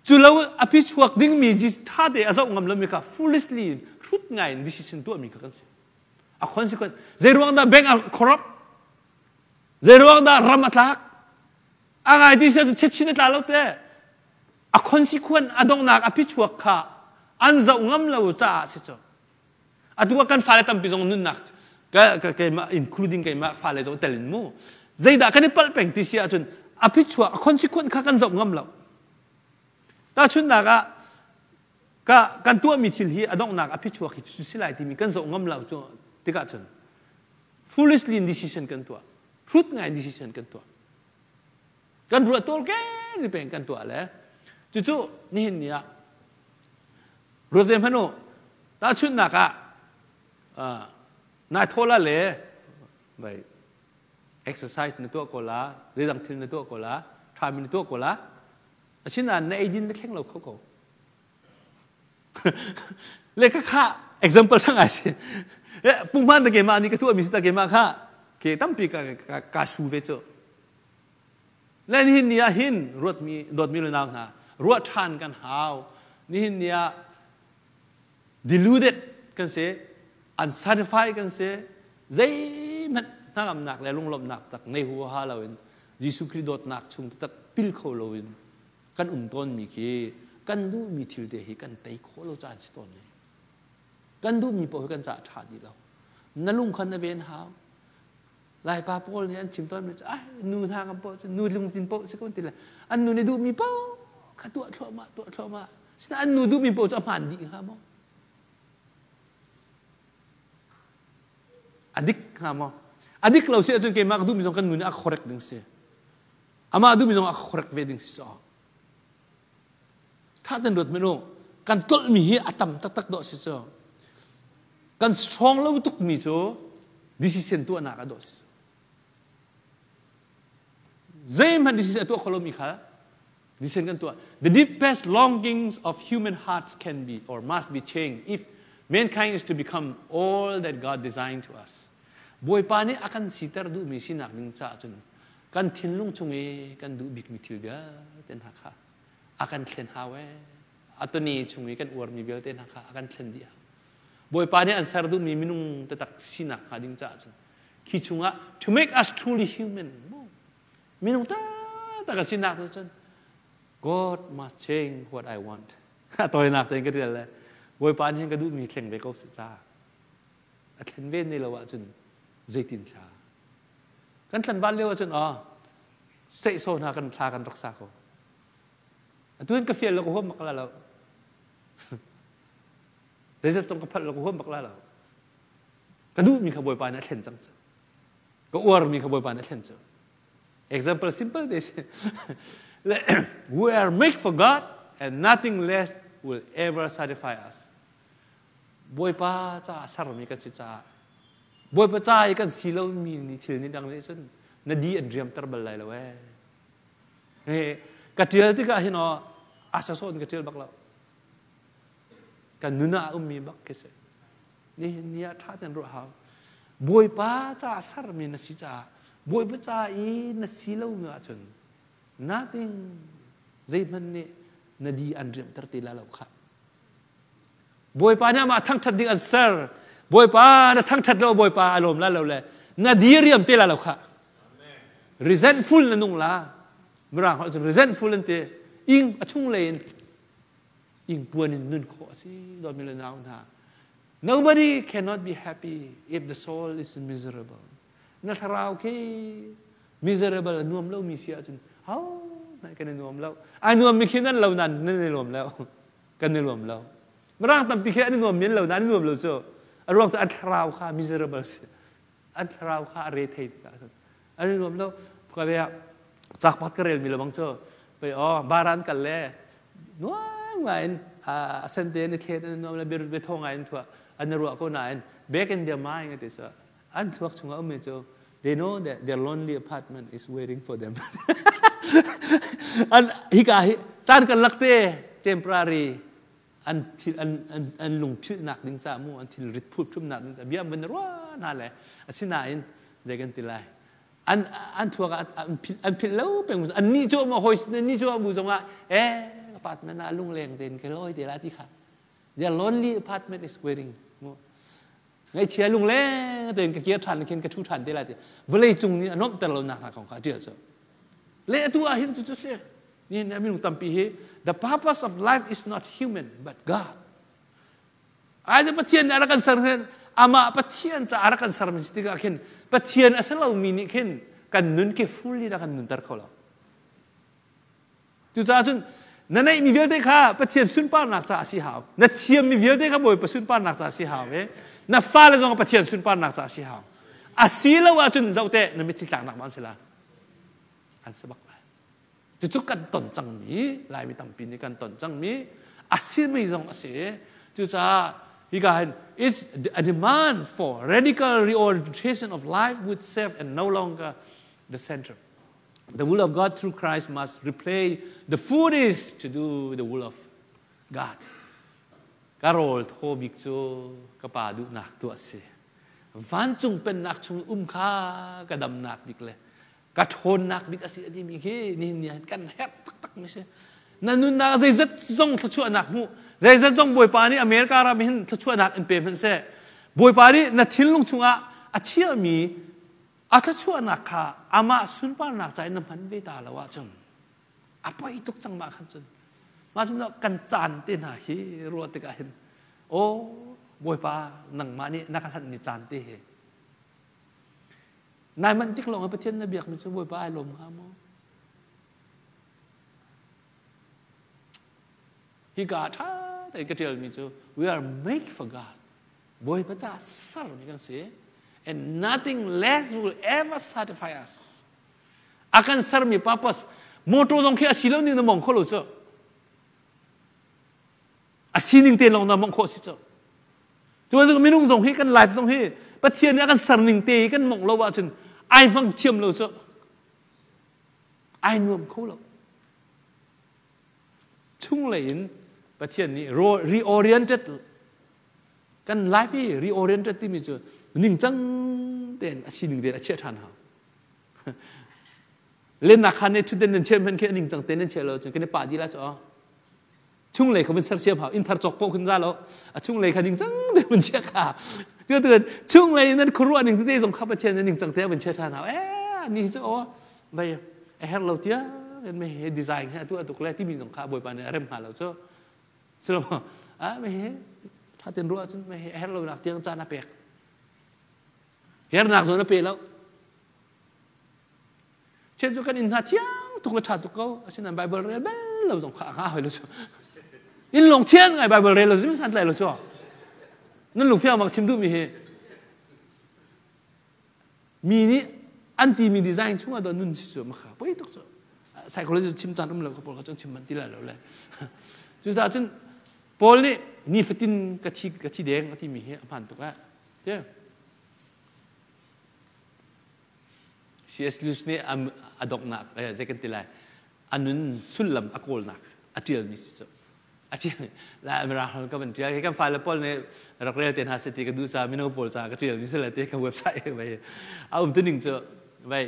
Cu lo a phichuak dingmi ṭha te a zoh ngam lomi kha foolishly hrut ngai in decision tuahmi kha kan si. A consequence zei ruang dah bank a corrupt? Zei ruang dah ram a tlak? A ngai ti sia cu chin a tla lo te. A consequence a donghnak a phichuak kha an zoh ngam lo caah si cu. Atu ah kan fale tampi zong nunnak keimah including keimah fale zong tel in mu zeidah kan i palh peng ti si ahcun a phichuah a consequence kha kan zoh ngam lo. Tahchunhnak ah ka kan tuahmi thil hi a donghnak a phichuak hi cu si lai timi kan zoh ngam lo cu tikah cun foolishly decision kan tuah hrut ngai decision kan tuah kan ruah tawl ke ni peng kan tuah le cucu nihin ni ah ruat ve hmanh u tahchunhnak ah nai thawl ah le vai exercise na tuah ko la zeidang thil na tuah ko la ṭhami na tuah ko la asinain na eidin na thleng lo kho ko le ka kha example thang ai si pungman ta keimah nih ka tuahmi si ta keimah kha ke tampi ka ka su ve cu Le nihin ni ah hin ruatmi dawtmi le nau hna ruah ṭhan kan hau. Nihin ni ah deluded kan si, unsatisfied kan si, zeihmanh hnangamnak le lunglawmhnak tak ngei huaha loin Jesuh Khrih dawtnak chung taktak pil kho loin kan um tawnmi khi kan duhmi thil te hi kan tei khawh lo caan si tawn. Kan duhmi paoh hi kan caah ṭha dih lo. Na lung kha na ven hau. Laipa pawl nih an chim tawnmi cu ai nu hna kan paoh cu nu lungthin paoh si ko ti le an nu nih duhmi paoh kha tuah thluahmah tuah thluahmah sinain an nu duhmi paoh cu a hmaan dih hnga maw a dik hnga maw a dik lo si ahcun keimah ka duhmi zong kan nu nih a correct ding si amah duhmi zong a correct ve ding si so Tha ten ruat hmanh u. Kan tlolhmi hi a tam taktak dawh si cu. Kan strong lo tukmi cu decision tuahnak ah dawh si cu. Zeihmanh decision a tuah kho lomi kha decision kan tuah. The deepest longings of human hearts can be or must be changed if mankind is to become all that God designed to us. Bawipa nih a kan siter duhmi sinak ding caah cun kan thinlung chung i kan duh bikmi thil vialte hna kha a kan thlen hau ee. A tuni chung i kan uarmi vialte hna kha a kan thlen dih hau. Bawipa nih an ser duhmi minung taktak sinak hnga ding caah cun khi chungah to make us truly human minung taktak a sinak cu cun God must change what I want. A tawinak tein ka tial le Bawipa nih hin ka duhmi thleng ve ko seh ca. A thlen ve ne lo ahcun zeitin thla. Kan thlen bal lio ahcun ah seihsaw hna kan thla kan rak sa ko. Atu in ka fial lo ka huam bak la lo. Zeizat zong ka phalh lo ka huam bak la lo. Ka duhmi kha Bawipa nih a thlen cang cu. Ka uarmi kha Bawipa nih a thlen cu. Example simple te si. We are made for God and nothing less will ever satisfy us. Bawipa caah sermi kan si caah Bawipa ca i kan si lomi ni thil ni dang nih cun na di an riamter bal lai lo ee. He ka tial tikah hin aw asa sawn ka tial bak lo. Kan nun ah a ummi bak khi si. Nihin ni ah ṭha ten ruah hau. Bawipa caah sermi na si caah Bawipa ca i na si lomi ahcun nothing zeihmanh nih na di an riamter ti lai lo khah. Bawipa nih amah thangṭhat ding an ser. Bawipa na thangṭhat lo Bawipa a lawm la lo le na diriam te la lo khah. Resentful na nung la. Mirang holh cun resentful an ti. Ing a chung lei in ing puan in nun khawh a si dawtmi le nau hna. Nobody cannot be happy if the soul is miserable. Na thlarau khi miserable a nuam lomi si ahcun ho hmanh kan i nuam lo. Ai nuammi khi nan lo nan nan i nuam lo. Kan i nuam lo. Mirang tampi khi an i nuam men lo na an i nuam lo cu. A ruang cu an thlarau kha miserable si. An thlarau kha a re thei tikah an i nuam lo. Ka ve ah cak pakhat ka rel mi lo bang cu pei oh baran kal le nuam ngai in a sen te an i thlet an i nuam le bir be tho ngai in thua an i ruah ko nain back in their mind ati so an thluak chungah ummi cu they know that their lonely apartment is waiting for them. An hika hi caan kan lak te temporary an thil an an an lungphilhnak ding ca mu an thil rit phut thumnak ding ca bia van rua hna le asinain zei kan ti lai an an thluak an philh an philh lo peng an ni cu ma hoi ni cu bu zongah eh apartment ah lungleng ten ke loi te la ti kha their lonely apartment is waiting mu Ngaihchia lungleng tein ka kir ṭhan khin ka ṭhu ṭhan te lai ti vawlei cung nih a nuamhter lo nak hna kong kha a ṭial cu. Le atu ah hin cucu si. Nihin ah minung tampi hi the purpose of life is not human but God. Ai Pathian nih a rak kan ser hin amah Pathian ca a rak kan sermi si tikah khin Pathian a si lomi nih khin kan nun ke fully a kan nunter kho lo. Cucaah cun na neihmi vialte kha Pathian sunparnak caah si hau. Na thiammi vialte kha Bawipa sunparnak caah si hau ve. Na fale zong Pathian sunparnak caah si hau. A si lo ahcun zoh te na mitthli tlaknak ma an si la. An si bak lai. Cucu kan ton cangmi, Laimi tampi nih kan ton cangmi, a simi zong a si. Cucaah hika hin is a demand for radical reorientation of life with self and no longer the center. The will of God through Christ must replace the foolish to do the will of God. Ka rawl thaw bik cu ka pa duhnak tuah si. Vancung pennak chung um kha ka damnak bik le ka ṭhawnnak bik a si a timi khi nihin ni ah kan herh taktak mi si. Na nunnak zeizat zong thluachuahnak hmu zeizat zong Bawipa nih America ram hin thluachuahnak in pe hmanh seh. Bawipa nih na thinlung chungah a chiahmi A thluachuahnak kha amah sunparnak ca in na hman ve ta lo ahcun a poi tuk cang mah khan cun. Mah cun kan caan te hna hi ruah tikah hin aw Bawipa nangmah nih na ka hlanhmi caan te hi nai manh tik lawng Pathian na biakmi cu Bawipa ai lawm hnga maw? Hika ṭha tein ka ṭialmi cu we are made for God. Bawipa caah sermi kan si. And nothing less will ever satisfy us. A kan sermi purpose motor zong khi a si lo ning na mong kho lo cu. A sining te lawng na mong khawh si cu. Cu minung zong hi kan life zong hi Pathian nih a kan ser ning te i kan mong lo ahcun ai hmang thiam lo cu. Ai nuam kho lo. Chunglei in Pathian nih reoriented kan life i reoriented timi cu ningcang tein a sining tein a chiah ṭhan hau. Lennak khan nih ṭhutden nan chiah hmanh khi a ningcang tein nan chiah lo cun kan i pah dih la cu chunglei kha vun sersiam hau inn thar cawk poh khin za lo a chunglei kha ningcang te vun chiah kha cu tu chunglei nan khuaruah ning tete zong kha Pathian nan ningcang te vun chiah ṭhan hau eh ni cu aw vai a her lo tia me he design he atu atuk le timi zong kha Bawipa nih a rem hnga lo cu silo a me he tha ten ruah cun me he a her lo nak tiang caan a pek hernak zawn a pe lo Chen cu kan inn hna thiang tuk le ṭha tuk ko. Asinain Bible rel bel lo zong kha a ngah hoi lo cu. Inn lawng thiang ngai Bible rel lo cu san tlai lo cu. Nan lungfiang bak chim duhmi hi mi nih an timi design chungah daw nun si cu makha poi tuk cu. Psychology chim caan um lo ka pawl kha cun chim man ti lai lo le. Cucaah cun Paul nih nifatin ka thi ka thi deng a timi hi a hmaan tuk eh. C.S. Lewis nih a donghnak zei kan ti lai a nun sullam a kawlnak a ṭialmi si cu a ṭial lai Mirang holh ka van ṭial hi kan fale pawl nih rak rel te hna seh ti ka duh caah mino pawl caah ka ṭialmi si le ti ka website vai a um tuning cu vai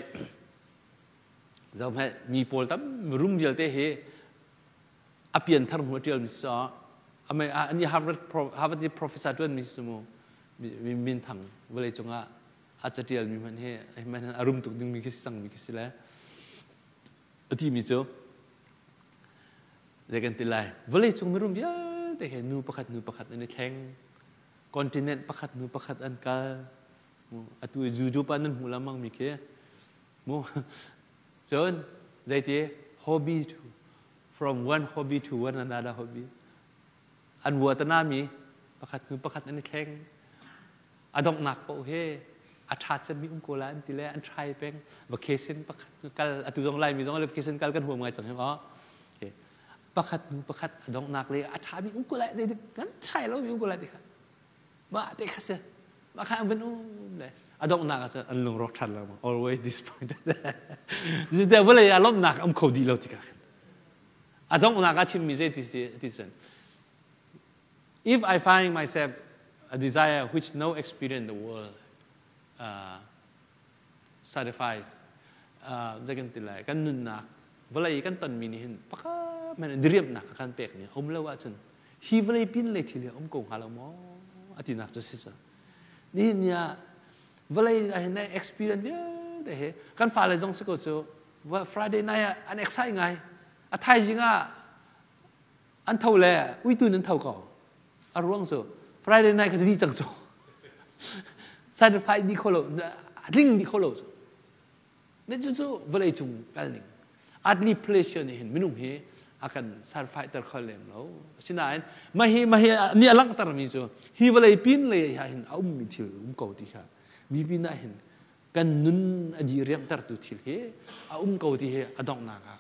zohhmanh mi pawl tam rum vialte hi a pianthar hnu a ṭialmi si caah ani Harvard Harvard professor ṭuanmi si mu minthang vawlei cungah a catialmi hmanh hi hmanh a rum tuk dingmi khi si cangmi khi si le a timi cu zei kan ti lai vawlei cung mirum vialte he nu pakhat nu pakhat an i thleng continent pakhat nu pakhat an kal atu i juju pa nan hmuh lengmang mi khi mu cun zeiti hobby to from one hobby to one another hobby an vuatana mi pakhat hnu pakhat an i thleng a donghnak paoh hi a ṭha cemmi um ko lai an ti le an try peng vacation pakhat kal atu zong Laimi zong vacation kal kan huam ngai cang hi maw pakhat hnu pakhat a donghnak le a ṭhami um ko lai zeitik kan try lo mi um ko lai ti kha mah te kha si mah kha an van um le a donghnak ah cun an lungrawk ṭhan lengmang always disappointed zite vawlei ah lawmhnak um kho dih lo tikah a donghnak ah chimmi zei ti si ti cun If I find myself a desire which no experience in the world satisfies, zei kan ti lai, kan nunnak vawlei kan tonmi nih hin pakhat hmanh in diriamhnak a kan pek ni um lo ahcun hi vawlei pin le thil hi um ko hnga lo maw a tinak cu si cu nihin ni ah vawlei ah hin experience vialte he kan fale zong si ko cu Friday night ah an excite ngai a thaizing ah An tho le uitu nan tho ko. A ruang cu Friday night kha cu dih cang cu. Satisfy dih kho lo, a tling dih kho lo cu. Ne cu cu vawlei cung kal ning. Earthly pleasure nih hin minung hi a kan satisfy ter kho lem lo. Asinain mahi mahi ni a langhter mi cu hi vawlei pin lei ah hin a ummi thil um ko ti kha mi pin ah hin kan nun a di riamhtertu thil hi a um ko ti hi a donghnak ah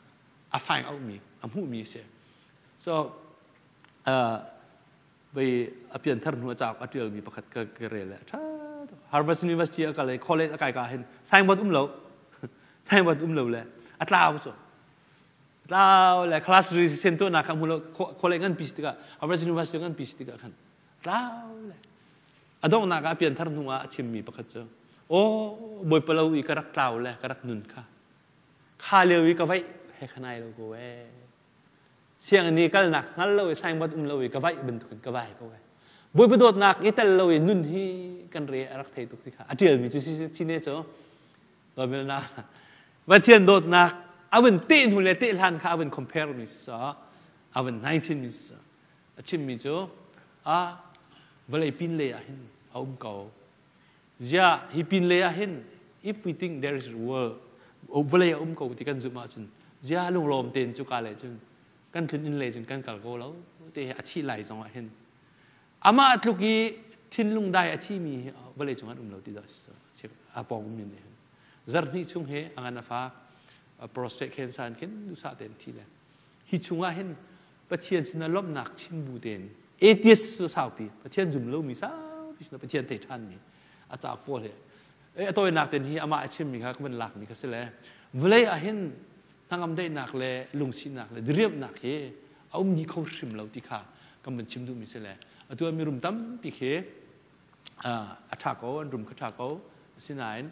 a find out mi a hmuhmi a si. So vei a pianthar hnu a cauk a ṭialmi pakhat ka ka rel le ṭha Harvard University a kal i college a kai ka hin signboard um lo signboard um lo le a tlau cu tlau le class registration tuahnak kha hmu lo college ngan pi si tikah Harvard University ngan pi si tikah khan tlau le a donghnak ah pianthar hnu ah a chimmi pakhat cu aw bawipa lo i ka rak tlau le ka rak nun kha Kha lio i ka vaih he kha nai lo ko ee. Sianginn i kalnak hngal lo i signboard um lo i ka vaih bantukin ka vai ko ee. Bawipa dawtnak i tel lo i nun hi kan re a rak thei tuk ti kha a ṭialmi cu si ne cu Dawmilna Pathian dawtnak a vun teh hnu le teh hlan kha a vun compare mi si caah a vun nai chin mi si a chimmi cu a vawlei pin lei ah hin a um ko Ziah hi pin lei ah hin if we think there is a world vawlei a um ko ti kan zumh ahcun ziah lunglawm tein cuka lei cun kan tlun inn lei cun kan kal ko lo ti hi a thih lai zong ah hin amah tluk i thinlung dai a thimi hi vawlei cung an um lo ti dah a pawng ummi nih hin zarhnih chung hi a ngan a fak prostate cancer in khin duhsah tein thi le hi chungah hin Pathian sinah lawmhnak chim bu tein atheist cu saupi Pathian zum lomi saupi sinah Pathian thei ṭhanmi a cauk pawl hi a tawinak ten hi amah a chimmi kha ka van lakmi kha si le vawlei ah hin hnangam daihnak le lungsinak le diriamhnak hi a um dih kho hrim lo ti kha kan van chim duhmi si le atu ah mirum tampi khi a ṭha ko an rum kha ṭha ko. Asinain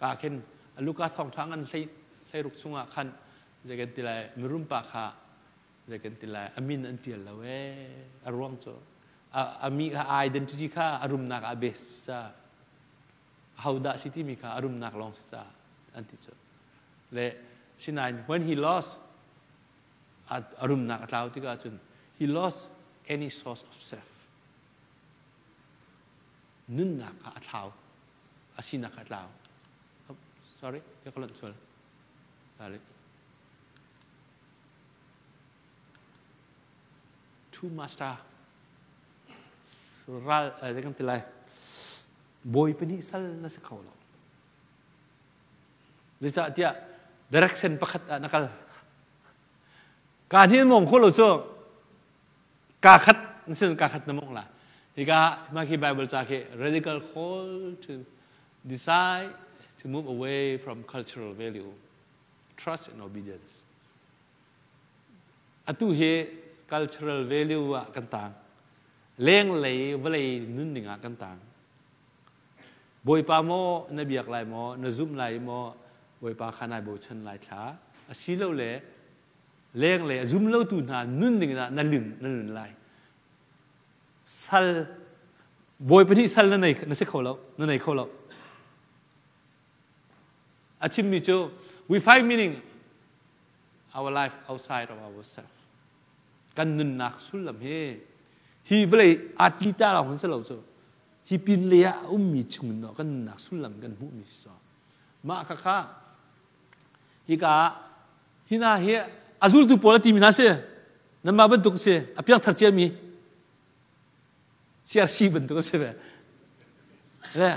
ka khin Luka thawngṭha ngan hlei hleiruk chungah khan zei kan ti lai mirum pa kha zei kan ti lai a min an ṭial lo ee a ruang cu a mi kha identity kha a rumnak ah base ca hodah si timi kha a rumnak lawng si ca an ti cu le sinain when he lost a rumnak a tlau tikah cun he lost any source of self nunnak kha a thlau a sinak kha a tlau sorry ka lonh sual sorry two master ral eh kan ti lai bawi pahnih sal na si kho lo zeicahtiah direction pakhat ah na kal ka hnin mong kho lo cu Kaa khat na sin kaa khat na mawngh la. Hika mah khi Bible ca khi radical call to decide to move away from cultural value, trust and obedience. Atu hi cultural value ah kan tang. Lenglei vawlei nunning ah kan tang. Bawipa maw na biak lai maw, na zumh lai maw, Bawipa kha nai bochan lai thla. Asilole lenglei a zum lotu hna nun ding ah na lin na nun lai sal bawi pahnih sal na nei na si kho lo na nei kho lo a chimmi cu we find meaning our life outside of ourselves kan nunnak sullam hi hi vawlei atli ta lawng si lo cu hi pin le ah ummi chung in kan nunnak sullam kan hmuhmi si so mah kha kha hika Hi hna hi a zultu pawl a timi hna si. Nanmah bantuk si, a piangthar ciami CRC bantuk a si ve. Le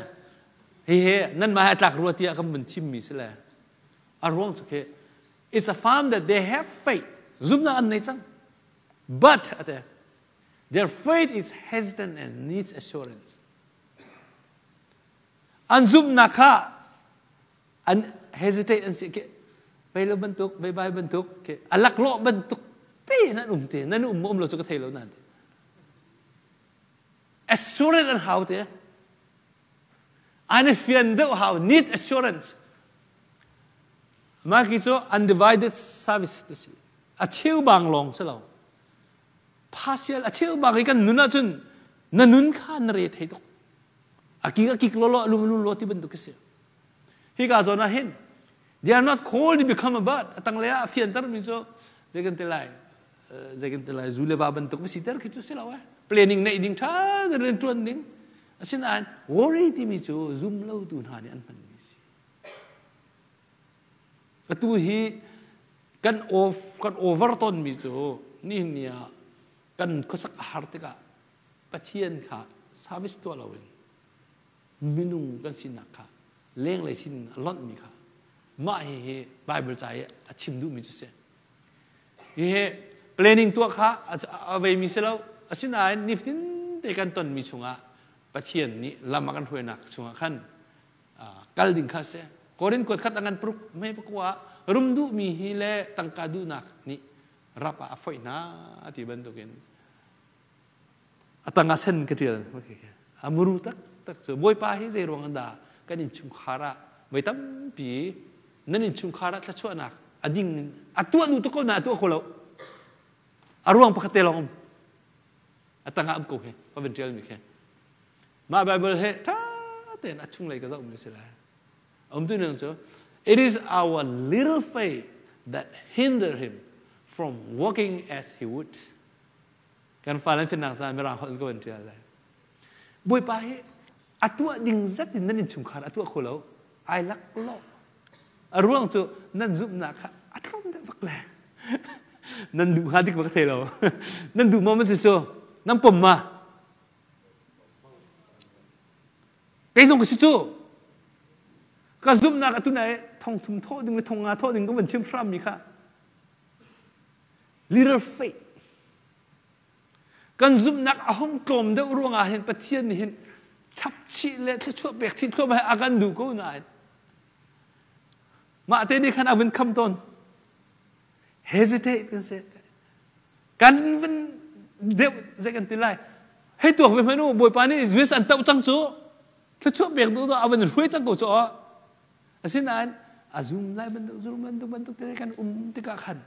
hi hi nanmah he tlak rua tiah kan vun thimmi si le a ruang cu khi it's a farm that they have faith zumnak an nei cang but ate their faith is hesitant and needs assurance an zumnak kha an hesitate an si ke vei lo bantuk vei bai bantuk ke a laklawh bantuk te nan um te nan um um lo cu ka thei lo nan te assurance an hau te an fian deuh hau need assurance mah ki cu undivided service te si a cheu bang lawng si lo partial a cheu bang i kan nun ahcun na nun kha na re thei tuk a kik a kik lo lo lung lung lo ti bantuk si Hika zawn ah hin they are not called to become a bird. A tanglei ah a fianter mi cu zei kan ti lai zei kan ti lai zu le va bantuk va siter khi cu si lo eh. Planning neih ding ṭha rian ṭuan ding. Asinain worry timi cu zum lo tu hna nih an hman mi si. Atu hi kan off kan over ton mi cu nihin ni ah kan khuasak a har tikah Pathian kha service tuah loin minung kan sinak kha lenglei sin a lonhmi kha mah hihi Bible ca i a chim duhmi cu si. Hihi planning tuah kha a veimi si lo. Asinain nifatin te kan tonmi chungah Pathian nih lam a kan hruainak chungah khan kal ding kha si. Korin kuat khat a ngan pruk mei pakua rum duhmi hi le tangka duhnak nih rap ah a foih hna ti bantukin a tang ah sen ka ṭial a muru taktak cu Bawipa hi zei ruang dah kan innchungkhar ah voi tampi nan innchungkhar ah thluachuahnak a ding a tuah duh tuk ko na a tuah kho lo a ruang pakhat te lawng um a tangah um ko he ka van ṭial mi khe mah Bible he ṭha tein a chunglei ka zoh mi si lai um tu ning cu it is our little faith that hinder him from working as he would Kan fale an fimnak caah Mirang holh in ka van ṭial lai. Bawipa hi a tuah ding zat in nan innchungkhar a tuah kho lo. Ai lak lo. A ruang cu nan zumhnak kha a tlawm deuh bak le. Nan duh hnga dik bak thei lo. Nan duh maw cu cu? Nan pom ma? Kei zong ka si cu. Ka zumhnak atu nai thong thum thawh ding le thong nga thawh ding ka van chim hram mi kha Little faith. Kan zumhnak a hung tlawm deuh ruangah hin Pathian nih hin chapchih le thluachuah pek chih thluahmah hi a kan duh ko nain mah te nih khan a vun kham tawn. Hesitate kan si. Kan vun deuh zei kan ti lai. Hei tuak ve hmanh u Bawipa nih US an toh cang cu. Thluachuah pek duh a van hruai cang ko cu. Asinain a zum lai bantuk zum bantuk bantuk te kan um tikah khan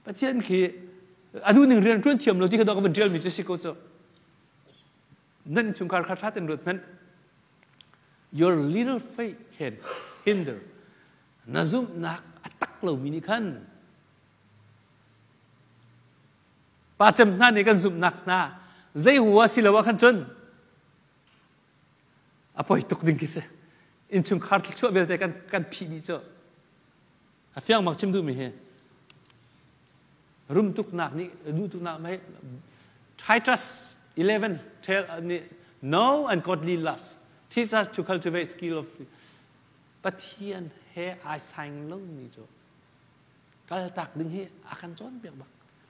Pathian khi a duh ning rian ṭuan thiam lo ti kha ka van ṭial mi cu si ko cu. Nan chungkhar kha ṭha ten ruat hmanh. Your little faith can hinder. Na zumhnak a tak lomi nih khan pa cem hna nih kan zumhnak hna zei hua si lo ah khan cun a poi tuk ding khi si. Innchungkhar thluachuah vialte kan kan phih dih cu. A fiang bak chim duhmi hi rum tuknak nih duh tuknak mei Titus 11 tell nih no and godly lust teach us to cultivate skill of Pathian he ai saing lo mi cu kaltak ding hi a kan cawnpiak bak.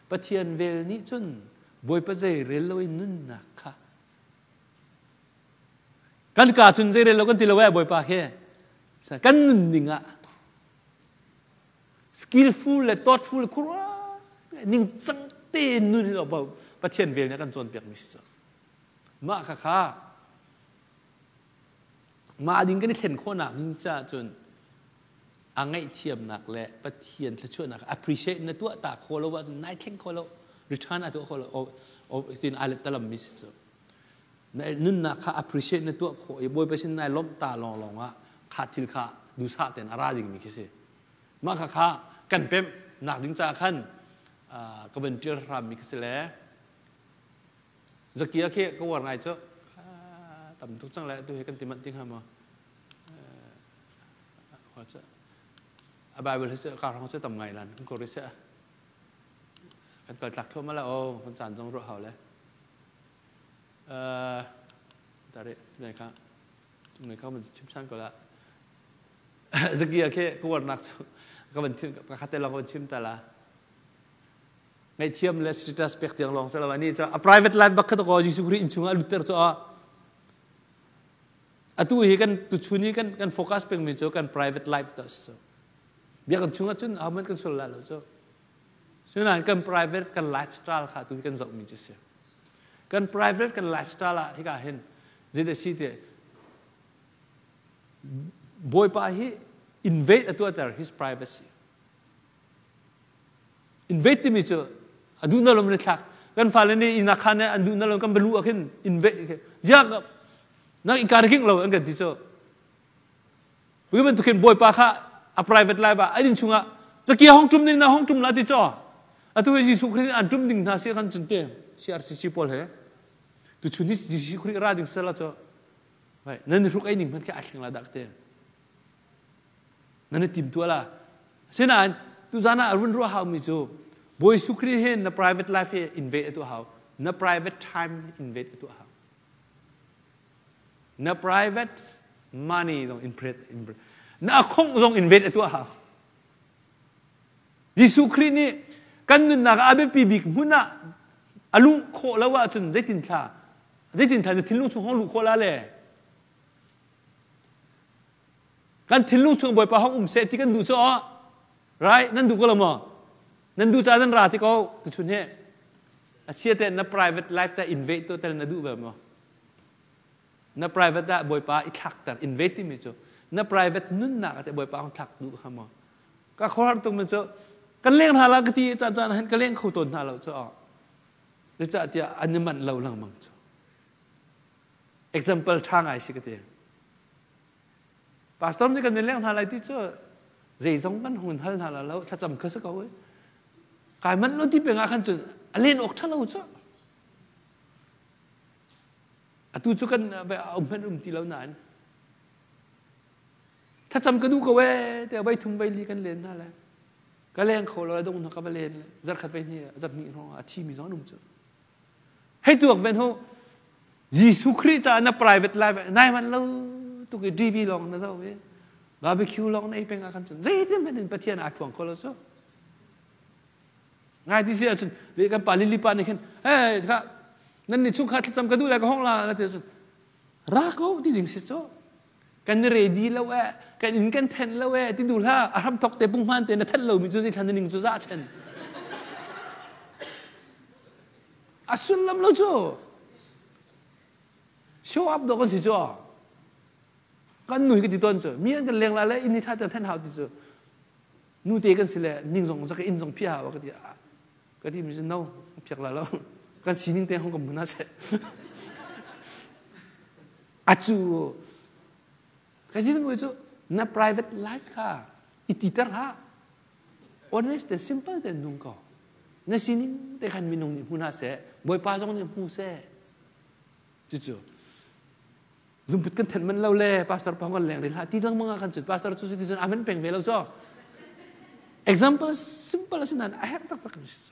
Pathian vel nih cun Bawipa zei rel lo in nunnak kha kan ka cun zei rel lo kan ti lo eh Bawipa khi kan nun ning ah skillful le thoughtful khura ningcang tein nun hi Pathian vel nih a kan cawnpiak mi si cu. Mah kha kha mah ding kan i thlen khawhnak ding caah cun a ngaihthiamnak le Pathian thluachuahnak appreciate na tuah ta kho lo ahcun nai thleng kho lo, return a tuah kho lo tin ai let talam mi si cu. Na nunnak kha appreciate na tuah khawh i Bawipa sin nai lawmh ta lawnglawng ah kha thil kha duhsah tein a ra dingmi khi si. Mah kha kha kan pemh nak ding caah khan ka van ṭial hrammi khi si le Zakia khi ka uar ngai cu tam tuk cang le tu hi kan ti manh ti hnga maw? A Bible hi ka hrang cu tam ngai lan kan ko ri seh. Kan kal tlak thluahmah la o kan caan zong ruah hau le. Tari nei kha nei kha man chim chan ko la. Zakia khi ka uarnak cu ka van chim ka khat te lawng ka van chim ta la. Ngaihthiam le status pek tiang lawng si lo ani cu a private life bak kha ko Jesuh Khrih inn chungah lutter cu atu hi kan tuchun hi kan kan focus pengmi cu kan private life ta si cu. Biakinn chungah cun ahohmanh kan sual lai lo cu. Sinain kan private kan lifestyle kha tu hi kan zohmi cu si. Kan private kan lifestyle ah hika hin zeidah si ti Bawipa hi invade a tuahter his privacy. Invade timi cu a duh na lom ni thlak. Kan fale nih inn ah khan an duh na lom kan balu ah khin invade ziak na ikar king lo an kan ti cu. Hi bantuk hin Bawipa kha a private life ah a inn chungah zakia hong ṭum ding na hong ṭum la ti caw. Atu hi Jesuh Khrih an ṭum ding hna si khan cun te CRCC pawl he tuchun hi Jesuh Khrih ra ding sela cu nan hruk ei ning hmanh khi a thling la dak te. Nan i tim tuah la. Sinain tuzan ah run ruah haumi cu Bawi Jesuh Khrih hin na private life hi invade a tuah hau. Na private time invade a tuah hau. Na private money zong invade na akhongh zong invade a tuah hau. Jesuh Khrih nih kan nunnak ah a biapi bik hmun ah a luh khawh lo ahcun zeitin thla zeitin thla na thinlung chung hong luh khawh la le kan thinlung chung Bawipa hong um seh ti kan duh cu right nan duh ko lo maw nan duh caah nan ra ti ko tuchun he asia te na private life ta invade to tel na duh ve maw na private ah Bawipa i thlakter invade timi cu na private nunnak ah Bawipa hong thlak duh kha maw ka khuaruahhar tuk mi cu kan leng hna la ka ti caan caan han ka leng kho tawn hna lo cu zeicahtiah an i manh lo lengmang cu example ṭha ngai si ka ti pastor nih kan i leng hna lai ti cu zeizong kan hun hal hna la lo thlacam kha si ko e kai manh lo ti peng ah khan cun a len awk ṭha lo cu Atu cu kan um hmanh um ti lo nain thlacam ka duh ko ee tiah voi thum voi li kan len hna le ka leng kho lo dong hna ka va len le zarkhat voi hnih zarh hnih hrawng a thi mi zong an um cu hei tuak ven ho Jesuh Khrih caah na private life nai man lo tuk i TV lawng na zoh i barbecue lawng na ei peng ah khan cun zeitin hmanh in Pathian aa thuang kho lo cu Ngai ti si ahcun le kan pa Lily pa nih khin hey kha nan ni chungkhar thlacam ka duh lai ka hong la na ti ahcun ra ko ti ding si cu kan ni ready lo eh kan inn kan then lo eh ti duh hlah a hram thok te punghman te na then lo mi cu zei thlan na ning cu za chen a sullam lo cu show up do kan si cu. Kan nu hi ka ti tawn cu mi an kan leng la le inn hi ṭha tein then hau ti cu nu te kan si le ning zong zak inn zong phiah hau ka ti. Ka ti mi cu no phiak la lo. Kan sining te hong kan mun ha seh. Acu ka ti mi cu na private life kha i titer hlah. Honest and simple ten nung ko. Na sining te khan minung nih hmu hna seh, Bawipa zong nih hmu seh. Cucu zungput kan then man lo le pastor pong kan leng ril ha ti lengmang ah kan cun pastor cu si ti cun amen peng ve lo so. Example simple a si nain a herh taktak mi si.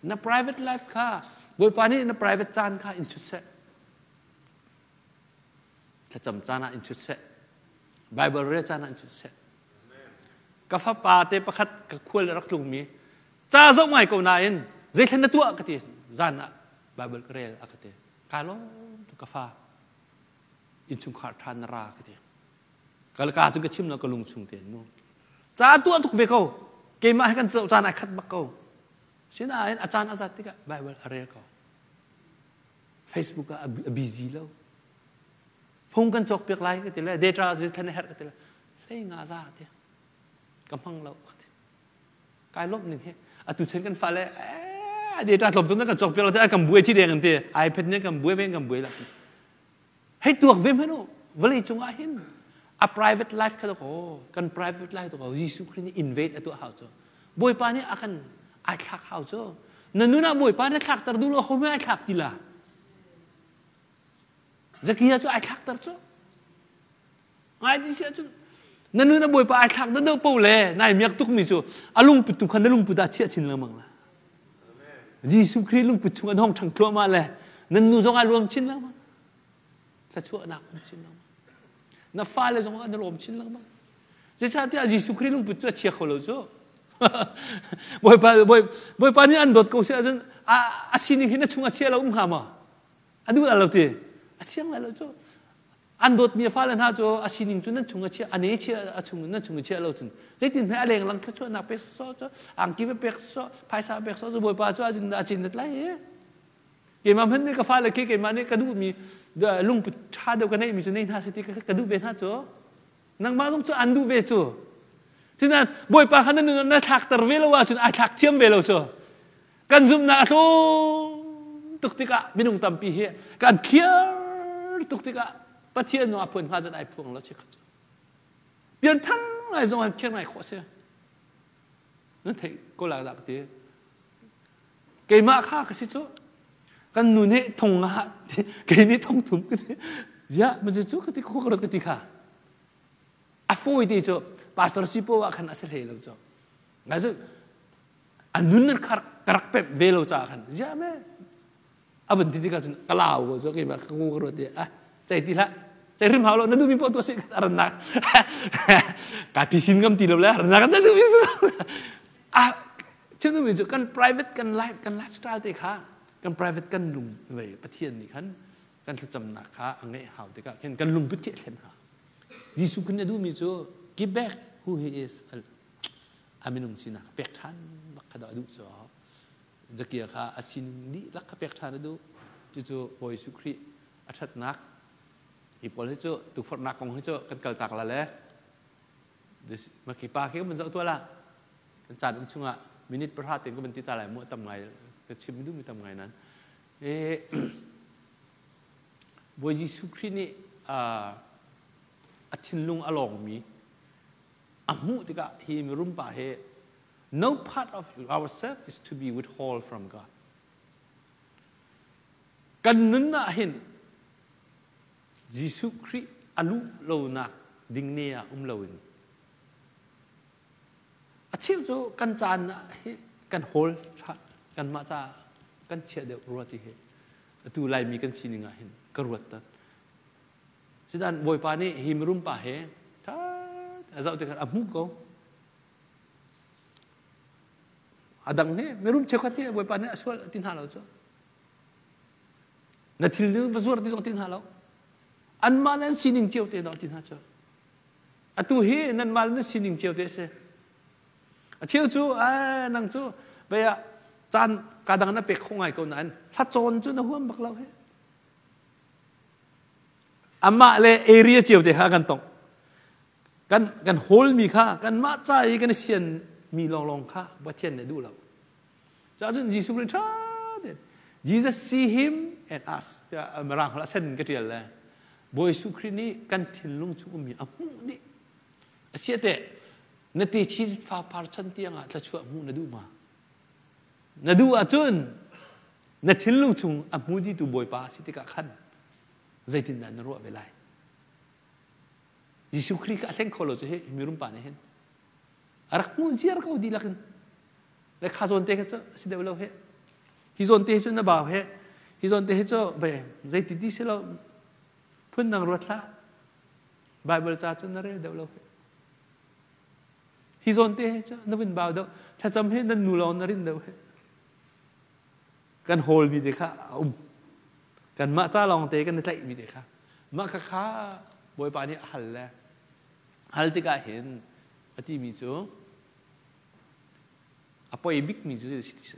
Na private life kha Bawipa nih na private caan kha in chut seh. Thlacam caan ah in chut seh. Bible rel caan ah in chut seh. Ka fapa te pakhat ka khual rak tlungmi ca zoh ngai ko nain zeithlen na tuah ka ti zan ah Bible ka rel a ka ti. Ka lawm tu ka fa innchungkhar ṭha na ra ka ti. Ka ka cu ka chim lo ka lung chung tein mu. Ca tuah tuk ve ko. Keimah he kan zoh caan ai khat bak ko. Sinain a caan a zat tikah Bible a rel ko. Facebook ah a busy lo. Phone kan cawk piak lai ka ti le data thlen a herh ka ti le hlei nga za ti ka hmang lo ka ti. Kai lawmh ning hi atu chen kan fale data tlawm cun kan cawk piak lo te kan buai thi deng an ti iPad nih kan buai ve kan buai la. Hei tuak ve hmanh u vawlei cung ah hin a private life kha ko kan private life ko Jesuh Khrih nih invade a tuah hau cu Bawipa nih a kan ai thlak hau cu na nun ah Bawipa na thlakter duh lo ho ai thlak ti la Zakia cu ai thlakter cu ngai ti si ahcun na nun a Bawipa ai thlak deuh po le nai miak tuk mi cu a lungput tu kha na lungput ah chiah chin lengmang la Jesuh Khrih lungput chung an hong ṭhang thluahmah le nan nu zong ai luam chin lengmang thluachuahnak um chin lengmang na fale zong an lawm chin lengmang zeicahtiah Jesuh Khrih lungput cu a chia kho lo cu Bawipa Bawipa nih an dawt ko si ahcun a sining hi na chung a chia lo um hnga maw a duh lo ti a siang lai lo cu an dawtmi a fale hna cu a sining cu nan chung a chia a ne chia a chung nan chung a chia lo cun zeitin hme a leng lang thluachuahnak pek so cu angki pe pek so phaisa pek so cu bawipa cu a cin a cin lai e keimah hmanh nih ka fale khi keimah nih ka duhmi lungput ṭha deuh ka neihmi cu nei hna seh ti ka duh ve hna cu nangmah zong cu an duh ve cu sinain bawipa kha na nun na thlakter ve lo ahcun ai thlak thiam ve lo cu kan zumhnak a tlawm tuk tikah minung tampi hi kan khiar tuk tikah Pathian zong a phuan hnga zat ai phuang lo chikkhat cu pianthar ngai zong an khiar ngai khawh si nan theih ko la dah ka ti keimah kha ka si cu kan nu nih thong nga kei nih thong thum ka ti ya ma cu ka ti kho ka ka ti kha a fawi ti cu pastor si po ah khan a si hlei lo cu ngai cu a nun nan ka rak pep ve lo caah khan ziah me a vun ti tikah cun ka lau ko cu keimah ka ngu ka ruat i ah cei ti hlah cei hrim hau lo na duhmi poah tuah sih a rannak ka pi sin ngam ti lo le rannak na duhmi ah chim duhmi cu kan private kan life kan lifestyle te kha kan private kan lung vei Pathian nih khan kan thlacamnak kha a ngeih hau tikah khin kan lungput khi a thlen hau Jesuh Khrih a duhmi cu give back who he is a minung sinak pek ṭhan bak kha dah a duh cu Zakia kha a sining dihlak kha pek ṭhan a duh cucu Bawi Jesuh Khrih a ṭhatnak hi pawl hi cu tukforhnak kong hi cu kan kal tak la le maki pa khi kan zoh tuah la kan caan um chungah minute pahra ten ka van ti ta lai mu tam ngai ka chim duh mi tam ngai nan Bawi Jesuh Khrih nih a thinlung a lawngmi a hmuh tikah hi mirum pa hi no part of ourselves is to be withhold from God. Kan nun ah hin Jesuh Khrih a luh lonak ding ne ah um loin a cheu cu kan caan ah hi kan hawl kanmah caah kan chiah deuh rua ti hi atu Laimi kan sining ah hin ka ruat tat Cutan Bawipa nih hi mirum pa he ṭha a zoh tikah a hmuh ko. A dang hi mirum cheukhat hi Bawipa nih a sual ti hna lo cu. Na thil va zuar ti zong ti hna lo. Anmah le an sining cio te dah ti hna cu. Atu hi nanmah le nan sining cio te a si. A cheu cu nang cu vei ah caan ka dang na pek kho ngai ko nain hla cawn cu na huam bak lo he. Amah le area cio te kha kan tong. Kan kan hawlmi kha kanmah ca i kan i sianmi lawnglawng kha Pathian nih a duh lo. Cun Jesuh Khrih ṭha tein Jesus see him and us tiah Mirang holh ah sen in ka ṭial le Bawi Jesuh Khrih nih kan thinlung chung ummi a hmuh dih. A sia teh na ti chin fapar chan tiang ah thluachuah hmuh na duh ma? Na duh ahcun na thinlung chung a hmu ditu Bawipa si tikah khan zeitindah na ruah ve lai? Jesuh Khrih kha a hleng kho lo cu hi mirum pa nih hin a rak hmuh ziar ko dihlak in le kha zawn te kha cu a si deuh lo he hi zawn te hi cu na bau he hi zawn te hi cu ve zeiti ti si lo phun dang ruat hlah Bible ca cu na rel deuh lo he hi zawn te hi cu na vun bau deuh thlacam hi nan nu lawng na rin deuh he kan hawl mi te kha a um kanmah ca lawng te kan i tlaih mi te kha mah kha kha Bawipa nih a hal le hal tikah hin a ti mi cu a poi bik mi cu si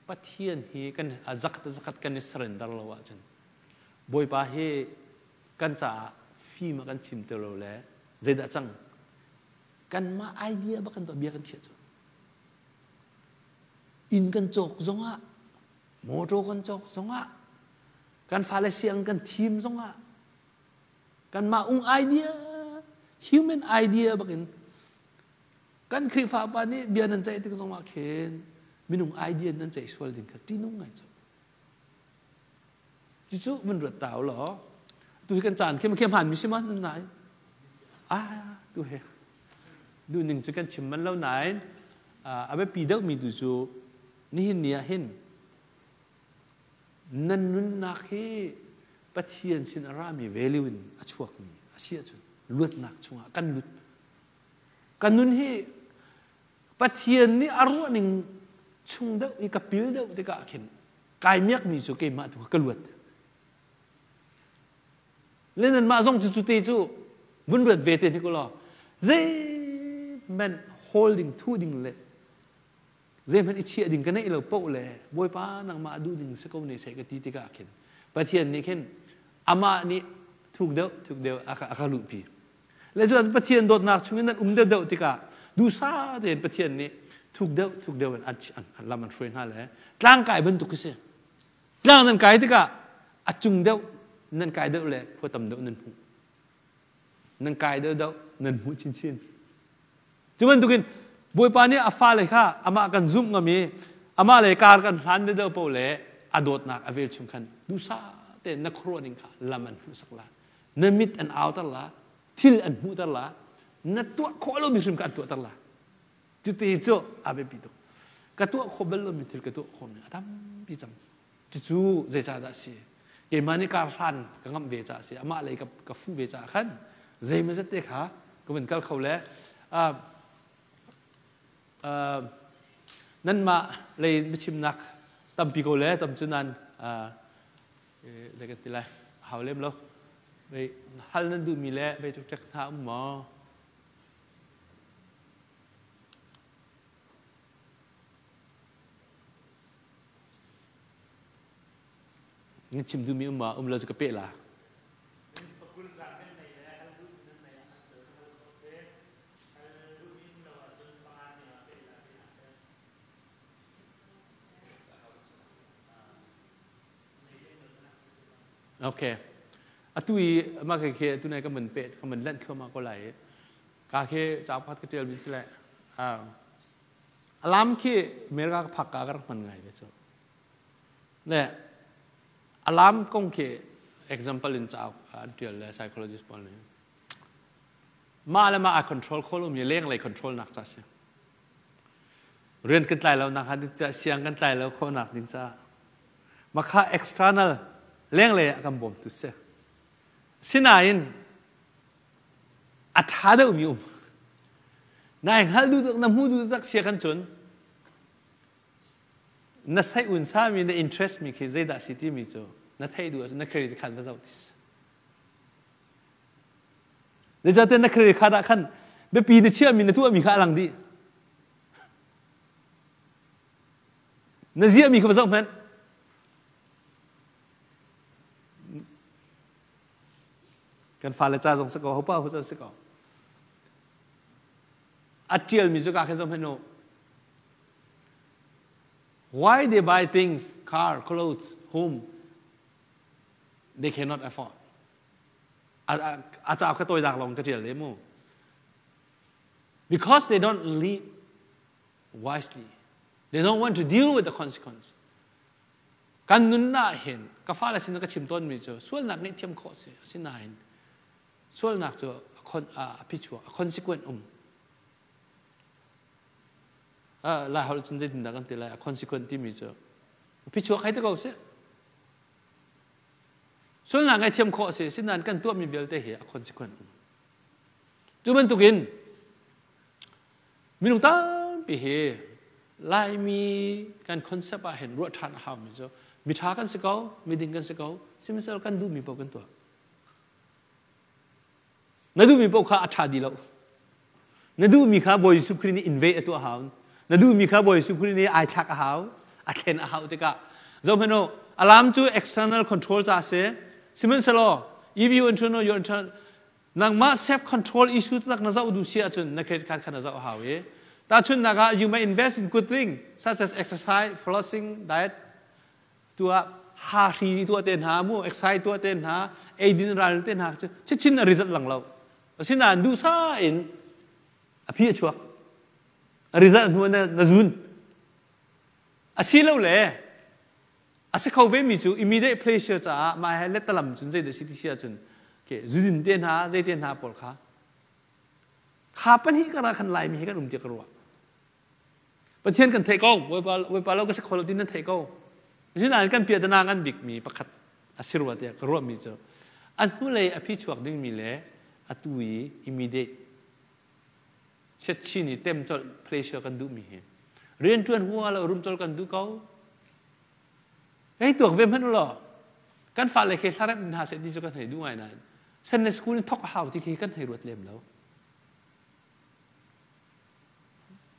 Pathian hi kan a zakat zakat kan i surrender lo ahcun Bawipa hi kan caah fim a kan chim te lo le zeidah cang kanmah idea bak kan tuah bia kan khiah cu inn kan cawk zongah motor kan cawk zongah kan fale siang kan thim zongah kanmah ung idea human idea bakin kan Khrihfa pa nih bia nan ceih tik zongah khin minung idea nan ceih sual ding kha ṭihnung ngai cu cucu mun ruat ta law tu hi kan caan khi khi hmaan mi si ma nan nai ah tu he duh ning cu kan chim man lo nain a biapi deuh mi tu cu nihin ni ah hin nan nunnak hi Pathian sin a rami value in a chuakmi a si ahcun luatnak chungah kan lut kan nun hi Pathian nih a ruahning chung deuh i ka pil deuh tikah khin kai miakmi cu keimah tu ka luat le nanmah zong cu cu te cu vun ruat ve te hnik law zeihmanh holding thu ding le zeihmanh i chiah ding ka neih lo paoh le Bawipa nangmah duh ding si ko ne seh ka ti tikah khin Pathian nih khin amah nih thuk deuh thuk deuh a ka luhpi le cu Pathian dawtnak chungin nan um deuh deuh tikah duhsah tein Pathian nih thuk deuh thuk deuh in an lam an hruai hna le tlang kai bantuk khi si tlang nan kai tikah a cung deuh nan kai deuh le khua tam deuh nan hmuh nan kai deuh deuh nan hmuh chinchin cu bantukin Bawipa nih a fale kha amah kan zumh ngam i amah le kar kan hlan deuh paoh le a dawtnak a velchum khan duhsah tein na khuaruah ning kha lam an hmuhsak la na mit an auter la thil an hmuhter la na tuah khawh lomi hrim kha an tuahter la cuti cu a biapi tuk ka tuah khawh bal lomi thil ka tuah khawh a tampi cang cucu zeicahdah a si keimah nih kar hlan ka ngamh ve caah a si amah lei ka fu ve caah khan zeimazat te kha ka vun kal kho le nanmah lei biachimnak tampi ko le tam cu nan zei kan ti lai hau lem lo vei hal nan duhmi le vei ṭek hna um maw Nan chim duhmi um ma um lo cu ka peh la. Okay. Atu i mah khi khi tu nai ka mun pe ka mun lanh thluahmah ko lai. Ka khi ca pakhat ka tial mi si le alarm khi America ka phak ka ka rak hman ngai ve cu. Le alarm kong khi example in ca an tial le psychologist pawl nih mah le mah a control kho lomi lenglei control nak ca si. Rian kan tlai lo nak ding ca siang kan tlai lo khawh nak ding ca makha external lenglei ah kan bawmtu si. Sinain a ṭha deuhmi um. Nai hngal duh tak na hmu duh tak sia kan cun na sai un sa mi na interest mi khi zeidah si ti mi cu na theih duh ahcun na credit card va zoh tis. Zeicahtiah na credit card ah khan biapi na chiahmi na tuahmi kha a lang dih. Na ziahmi kha va zoh hmanh. Kan fale ca zong si ko, hopa ho si ko. A ṭialmi cu ka khin zoh hmanh u. Why they buy things, car, clothes, home, they cannot afford. A cauk kha tawinak lawng ka ṭial le mu. Because they don't live wisely. They don't want to deal with the consequence. Kan nunnak hin ka fale sin ka chim tawnmi cu sualnak ngaihthiam khawh si asinain sualnak cu a phichuak a consequence um. Lai holh cun zeitindah kan ti lai a consequence timi cu a phichuak hei ti ko sih. Sualnak ngaihthiam khawh si asinain kan tuahmi vialte hi a consequence um. Cu bantukin minung tampi hi Laimi kan concept ah hin ruah ṭhan a haumi cu miṭha kan si ko, miding kan si ko, sihmanhsehlaw kan duhmi paoh kan tuah. Na duhmi paoh kha a ṭha dih lo. Na duhmi kha Bawi Jesuh Khrih nih invade a tuah hau. Na duhmi kha Bawi Jesuh Khrih nih ai thlak a hau, a thlen a hau tikah zohhmanh u, alarm cu external control ca a si. Sihmanhsehlaw if you internal your internal Nangmah self control issue tak na zoh duh si ahcun na credit card kha na zoh a hau i tahchunhnak ah you may invest in good thing such as exercise, flossing, diet tuah hahri tuah te hna mu exercise tuah te hna eidin ral te hna cu chichin a result lang lo asinain duhsa in a phi a chuak a result hnu na na zun asilole A si kho vemi cu immediate pleasure caah mah he lettalam cun zeidah si ti si ahcun ke zudin te hna zei te hna pawl kha kha pahnih karah khan Laimi hi kan um tiah ka ruah. Pathian kan theih ko, Bawipa, Bawipa lo ka si kho lo ti nan theih ko. Asinain kan piahtana ngan bikmi pakhat a si rua tiah ka ruahmi cu a hnulei a phichuak dingmi le atu i immediate chiatchin i tem colh pleasure kan duhmi hi rianṭuan hua lo rum colh kan duh ko. Hei tuak ve hmanh ulaw kan fale khi hlaremh hna seh ti cu kan hei duh ngai nain Sunday school in thok a hau ti khi kan hei ruat lem lo.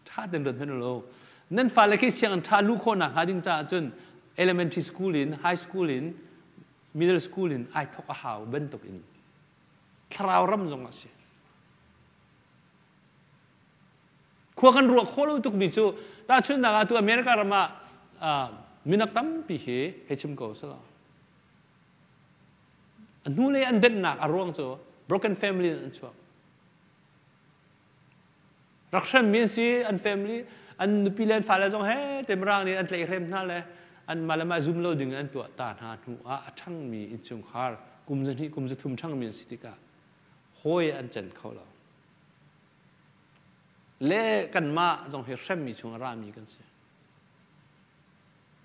Ṭha ten ruat hmanh ulaw nan fale khi sianginn ṭha luh khawhnak hnga ding caah cun elementary school in high school in middle school in ai thok a hau bantuk in thlarau ram zong a si. Khua kan ruah khawh lo tukmi cu tahchunhnak ah tu America ram ah minak tampi hi hei chim ko selaw a hnulei an denhnak a ruang cu broken family in an chuak. Rak hremmi an si an family an nupi le an fale zong he te mirang nih an tlaihhrem hna le an mah le mah zum lo ding in an tuah ta hna hnu ah a ṭhangmi innchungkhar kum zahnih kum zathum ṭhangmi an si tikah hawi an cen kho lo. Le kanmah zong hi hremmi chung a rami kan si.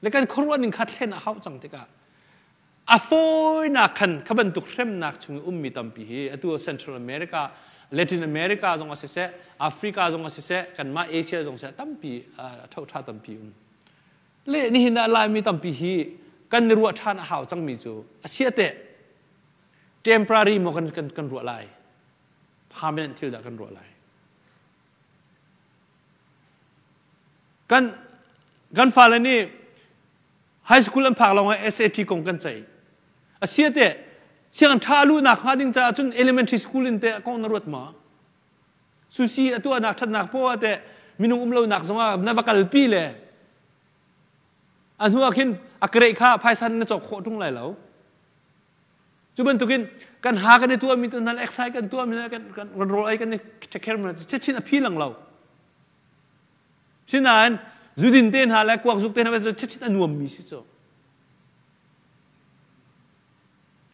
Le kan khuaruah ning kha thlen a hauh cang tikah a fawinak khan kha bantuk hremnak chung i ummi tampi hi atu Central America, Latin America zong a siseh, Africa zong a siseh, kanmah Asia zong siseh tampi ṭhoṭha tampi um. Le nihin ah Laimi tampi hi kan i ruah ṭhan a hau cangmi cu a chia teh temporary maw kan, kan, kan ruah lai permanent thil dah kan ruah lai kan kan fale nih high school an phak lawng ah SAT kong kan ceih a sia te siang ṭha luhnak hnga ding caah cun elementary school in te kong na ruat ma susi a tuahnak ṭhatnak poah te minung um lonak zongah na va kalpi le a hnu ah khin a kareh kha phaisa na cawk khawh ṭung lai lo Cu bantukin kan ha kan i tuahmi tu hna exercise kan tuahmi kan kan rawl ei kan i take care mi chin a phi lang lo. Sinain zudin te hna le kuak zuk te hna cu chin a nuammi si cu.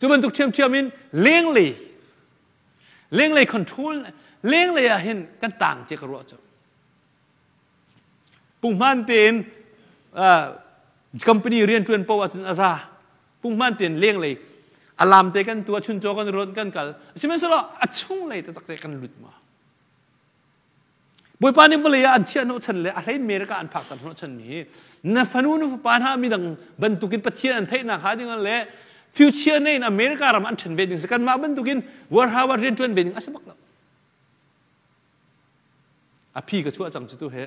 Cu bantuk ṭhiamṭhiam in lenglei lenglei control lenglei ah hin kan tang ti ka ruah cu. Punghman tein company rianṭuan poah ahcun a za. Punghman tein lenglei alam te kan tuah chuncaw kan ruan kan kal. Sihmanhsehlaw a chunglei taktak te kan lut ma? Bawipa nih vawlei ah an chiah hnawhchan le a hlei America an phakter hnawhchan mi hi na fanu na fapa hna midang bantukin Pathian an theihnak hnga ding le future nei in America ram an ṭhen ve ding si kanmah bantukin warehouse rianṭuan ve ding a si bak lo. A phi ka chuah cang cu tu he.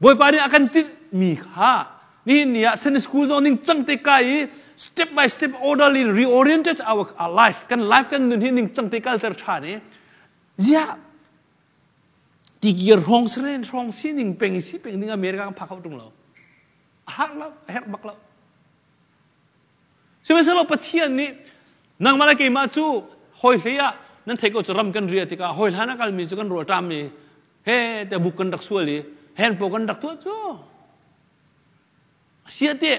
Bawipa nih a kan tinhmi kha nihin ni ah Sunday school zong ning cang te kai i step by step orderly reoriented our, our life kan life kan nun hi ning cang te kalter ṭhan i ziah. Tikir hrawng seren hrawng sining peng si peng ding America kan phak kho tung lo. A har lo, a herh bak lo. Sihmanhsehlaw Pathian nih nangmah le keimah cu hawi hlei ah nan theih ko cu ram kan ria tikah hawi hlan a kalmi cu kan rual ṭam i he te buk kan rak sual i hen po kan rak tuah cu sia te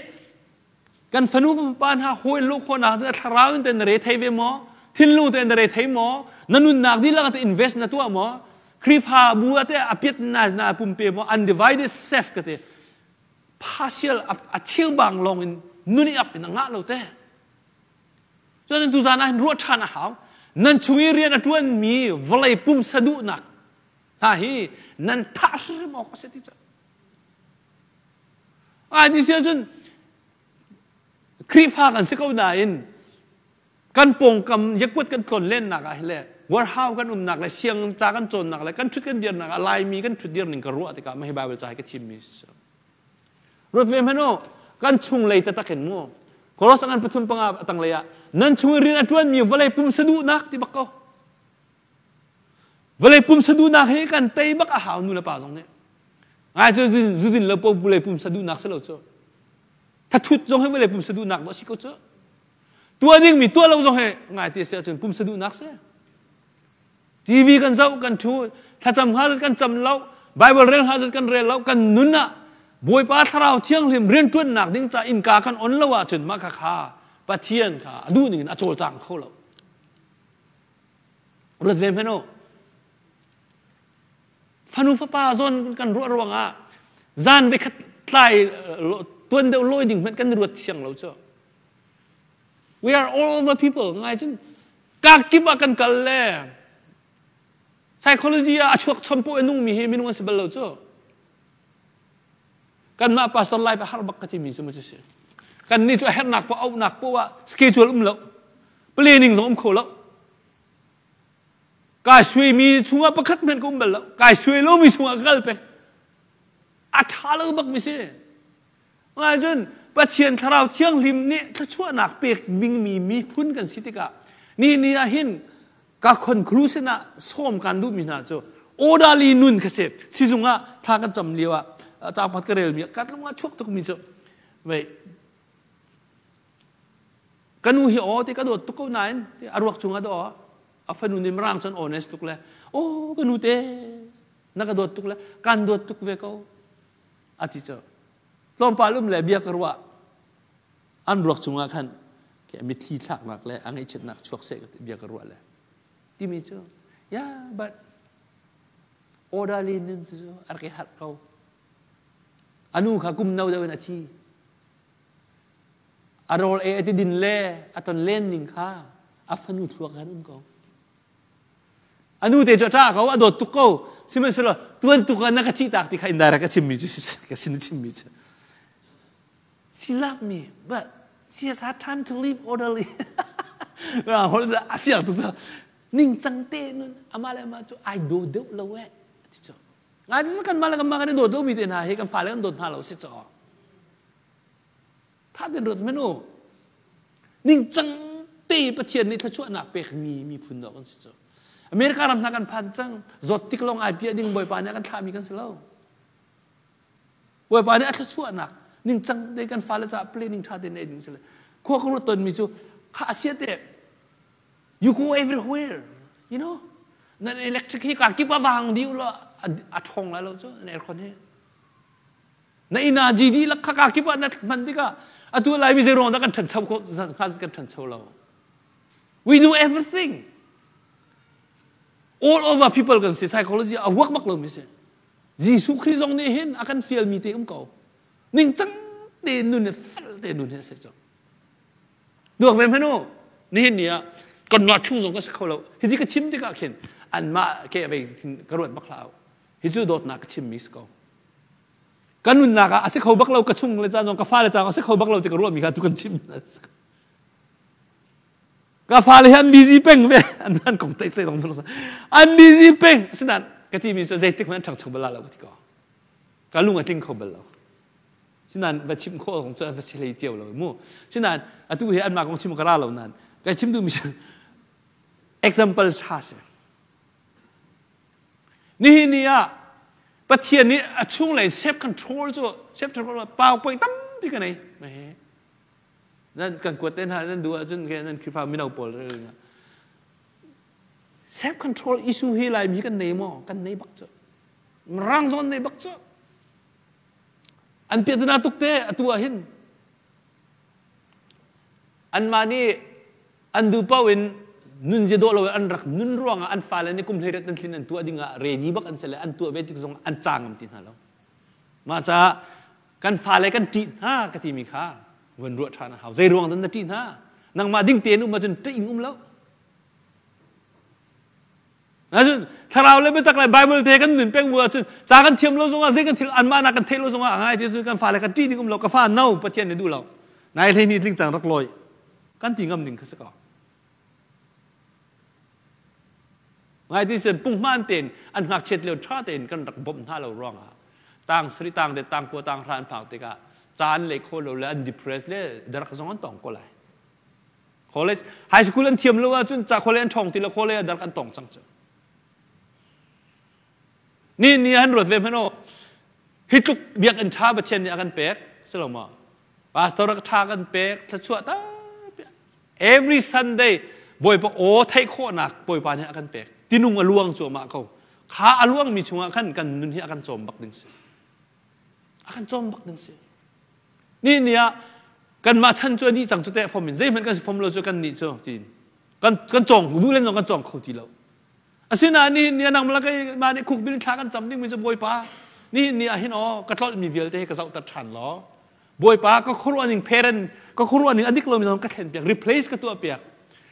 kan fanu pa hna hawi lo khawhnak ding thlarau in te na re thei ve maw thinlung te na re thei maw na nunnak dihlak te invest na tuah maw Khrihfa bu ate apiat na na pumpe maw undivided self ka te partial a cheubang lawng in nun i ap in a ngah lo te cun tu zan ah hin ruah ṭhan a hau nan chung i rian a ṭuan mi vawlei pumsa duhnak hna hi nan thah hrim awk a si ti cu Ai ti si ahcun Khrihfa kan si ko nain kan pawngkam yakuat kan tlon lennak ah le warehouse kan umnak le siang ca kan cawnnak le kan ṭhut kan dirnak ah Laimi kan ṭhut dir ning ka ruah tikah mah hi Bible ca hi ka thimmi si. Ruat ve hmanh u, kan chunglei taktak in mu. Koros ngan pathum panga a tanglei ah nan chung i rian a ṭuanmi vawlei pumsa duhnak ti bak ko. Vawlei pumsa duhnak hi kan tei bak a hau nu le pa zong nih. Ngai cu zudin lo po vawlei pumsa duhnak si lo cu. Thathut zong hi vawlei pumsa duhnak dawh si ko cu. Tuah dingmi tuah lo zong hi ngai ti si ahcun pumsa duhnak si. TV kan zoh kan thu thlacam hnga zat kan cam lo Bible rel hnga zat kan rel lo kan nun ah Bawipa Thlarau Thianghlim rianṭuannak ding ca innka kan on lo ahcun mah kha kha Pathian kha a duh ning in a cawlcang kho lo. Ruat ve hmanh u. Fanu fapa zawn kan ruah ruangah zan vekhat tlai tuan deuh lawi ding hmanh kan ruat siang lo cu. We are all over people. Ngai cun kakip ah kan kal le psychology ah a chuak chom po nung mi hi minung an si bal lo cu. Kanmah pastor life a har bak ka timi cu ma cu si. Kan nih cu a hernak po auhnak po ah schedule um lo. Planning zong um kho lo. Kai suaimi chungah pakhat hmanh ka um bal lo. Kai suai lomi chungah ka kal peng. A ṭha lo bak mi si. Ngai cun Pathian Thlarau Thianghlim nih thluachuahnak pek dingmi miphun kan si tikah ni ni ah hin ka conclusion ah sawm kan duhmi hna cu orderly nun kha si sizung ah thla kan cam lio ah caang pakhat ka relmi ka lung ah chuak tukmi cu wei ka nu hi aw ti ka dawt tuk ko nain a ruak cungah daw a fanu nih mirang cun honest tuk le oh ka nu te na ka dawt tuk le kan dawt tuk ve ko a ti cu tlawmpal um le bia ka ruah an ruak cungah khan mitthli thlaknak le a ngaihchiatnak chuak seh bia ka ruah le timi cu yeah but orderly nim cu a rak i harh ko anu kha kum no deuh in a thi A rawl ei a ti din le a ton len ning kha a fanu thluak khan um ko. A nu te cu a ṭah ko, a dawt tuk ko. Sihmanhsehlaw tuan tuk ah na ka thih tak ti kha indirect a chimmi cu ka sin a chimmi cu. She loved me, but she has had time to live orderly. Hol a fiang tuk ningcang te nun amah le amah cu ai daw deuh lo eh ti cu. Ngai cu kan mah le kan mah kan i dawt lomi te hna hi kan fale kan dawt hna lo si caw. Tha ten ruat men u. Ningcang te Pathian nih thluachuahnak pekmi miphun dawh kan si cu. America ram hna kan phan cang. Zawt tik lawng ai piah ding Bawipa nih a kan thlahmi kan si lo. Bawipa nih a thluachuahnak ningcang te kan fale caah planning tha te nei ding si le. Khua ka ruat tawnmi cu kha asia te you go everywhere you know nan electric hi ka kip a vang dih lo a ṭhawng lai lo cu nan aircon hi Na energy dihlak kha ka kip ah na hman tikah atu Laimi zei ruang dah kan ṭhancho khawh hnga kan ṭhancho lo. We do everything. All over people kan si psychology a work bak lomi si. Jesuh Khrih zong nih hin a kan fialmi te um ko. Ningcang te nun le fel te nun hi a si cu. Duak ve hmanh u. Nihin ni ah kan mah chung zong ka si kho lo. Hiti ka chim tikah khin anmah ke vei ka ruat bak hlah. Hi cu dawtnak ka chimmi si ko. Ka nunnak ah a si kho bak lo ka chung le caan zong ka fale caan a si kho bak lo ti ka ruahmi kha tu kan chim. Ka fale hi an busy peng ve. An an kong tai zong an busy peng. Asinain ka timi cu zeitik hmanh an ṭhangcho bal lo ka ti ko. Ka lung a tling kho bal lo. Sinain va chim khawh kong cu va si hlei cio lo mu. Sinain atu hi anmah kong chim ka ra lo nain ka chim duhmi cu example ṭha si. Nihin ni ah Pathian nih a chunglei self control cu self control PowerPoint tampi ka nei. Nan kan kuat te hna nan duh ahcun nan Khrihfa mino pawl self control issue hi Laimi kan nei maw? Kan nei bak cu. Rang zawn nei bak cu. An piatana tuk te atu ah hin anmah nih an duh paoh in nun zia dawh lo in an rak nun ruangah an fale nih kum 18 an thlin an tuah dingah ready bak an si le an tuah ve tik zong an ca ngam ti hna lo. Mah caah kan fale kan ṭih hna ka timi kha van ruah ṭhan a hau. Zei ruang dah na ṭih hna? Nangmah ding tein um ahcun ṭih in um lo. Ahcun thlarau le biatak le Bible te kan nun peng bu ahcun ca kan thiam lo zongah zei kan thil anmah nak kan theih lo zongah ngai ti cun kan fale kan ṭih ding um lo ka fa no Pathian nih duh lo nai hlei ni tling cang rak lawi kan ti ngam ning kha si ko ngai ti sen punghman tein an ngakchiat lio ṭha tein kan rak bawmh hna lo ruangah tang sari tang de tang kua tang hra an phak tikah caan le kho lo le an depressed le darak zong an tong ko lai College high school an thiam lo ahcun ca college an ṭhawng ti lo college ah dark an tong cang cu. Ni ni han ruat ve hmanh aw hi tluk biakinn ṭha Pathian nih a kan pek si lo maw? Pastor a ṭha kan pek thluachuah ta every Sunday Bawipa aw theih khawhnak Bawipa nih a kan pek tinung a luang cuahmah ko kha a luangmi chungah khan kan nun hi a kan cawm bak ding si a kan cawm bak ding si Ni ni ah kanmah chan cu a dih cang cu teh fom in zeihmanh kan si fom lo cu kan nih cu tiin kan kan cawng duh len zong kan cawng kho ti lo. Asinain nihin ni ah nangmah le keimah nih khukbil thla kan cam dingmi cu Bawipa nihin ni ah hin aw ka tlolhmi vialte hi ka zohter ṭhan law Bawipa ka khuaruah ning parent ka khuaruah ning a dik lomi zong ka thlen piak replace ka tuah piak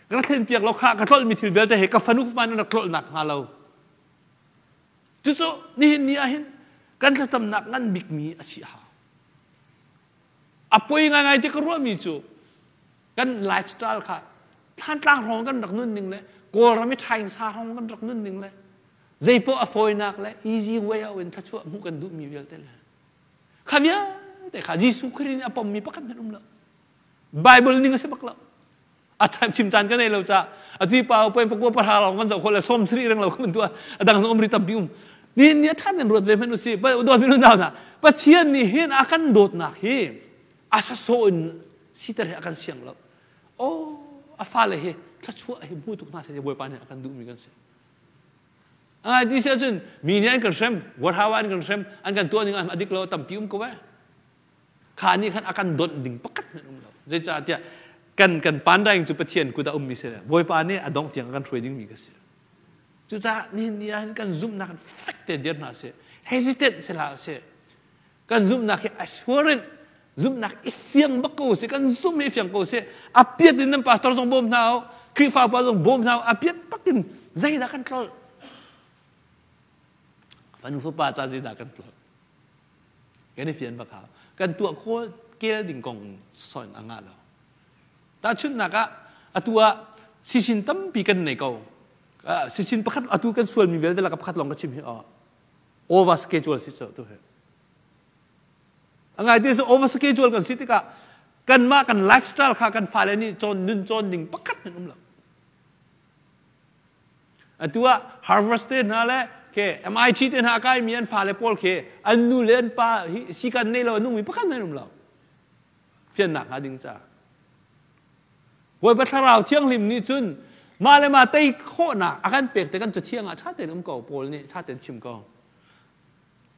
ka thlen piak lo kha ka tlolhmi thil vialte hi ka fanu fapa nih rak tlolhnak hnga lo cucu nihin ni ah hin kan thlacamnak ngan bikmi a si hau A poi ngaingai ti ka ruahmi cu kan lifestyle kha Thlantlang hrawng kan rak nun ning le Kawlram i Ṭhaingsa hrawng kan rak nun ning le zeipoh a fawinak le easy way out in thluachuah hmuh kan duhmi vialte le kha vialte kha Jesuh Khrih nih a pommi pakhat hmanh um lo. Bible ning a si bak lo. A chim caan ka nei lo ca atu pa pen pakua pahra lawng kan zoh khawh le 70 reng lo kan tuah a dang zong um ri tampi um ni ni a ṭhan in ruat ve hmanh usih dawt mi nau hna Pathian nih hin a kan dawtnak hi a sasaw in siter hi a kan siang lo oh a fale hi thluachuah hi hmu tuk hna seh Bawipa nih a kan duhmi kan si Angai ti si ahcun mi nih an kan hrem warhawa an kan hrem an kan tuah ning a dik lo tampi um ko eh Kha nih khan a kan donh ding pakhat hmanh um lo. Zeicahtiah kan kan pandaing cu Pathian kut ah ummi si le Bawipa nih a dongh tiang a kan hruai dingmi ka si. Cucaah nihin ni ah hin kan zumhnak in fek tein dir hna sih. Hesitant si hlah usih. Kan zumhnak hi assurance zumhnak i fiang bak ko sih. Kan zumh hi fiang ko sih. A piat in nan pastor zong bawm hna u. Khrihfa pa zong bawm hna u. A piat bak in zeidah kan tlolh? Fanu fapa ca zeidah kan tlolh? Kan i fian bak hau. Kan tuah khawl kel ding kong soin a ngah lo. Tahchunhnak ah atu ah sisin tampi kan nei ko. Sisin pakhat atu kan sualmi vialte laka pakhat lawng ka chim hi aw. Over schedule si cu tu hi. A ngai ti over schedule kan si tikah kanmah kan lifestyle kha kan fale nih cawn nun cawn ding pakhat hmanh um lo. Atu ah Harvard te hna le ke MIT te hna a kaimi an fale pawl khi an nu le an pa hi sikan nei lo nungmi pakhat hmanh um lo. Fiannak hnga ding caah. Bawipa Thlarau Thianghlim nih cun mah le mah tei khawhnak a kan pek te kan cathiang ah ṭha tein um ko Paul nih ṭha tein chim ko.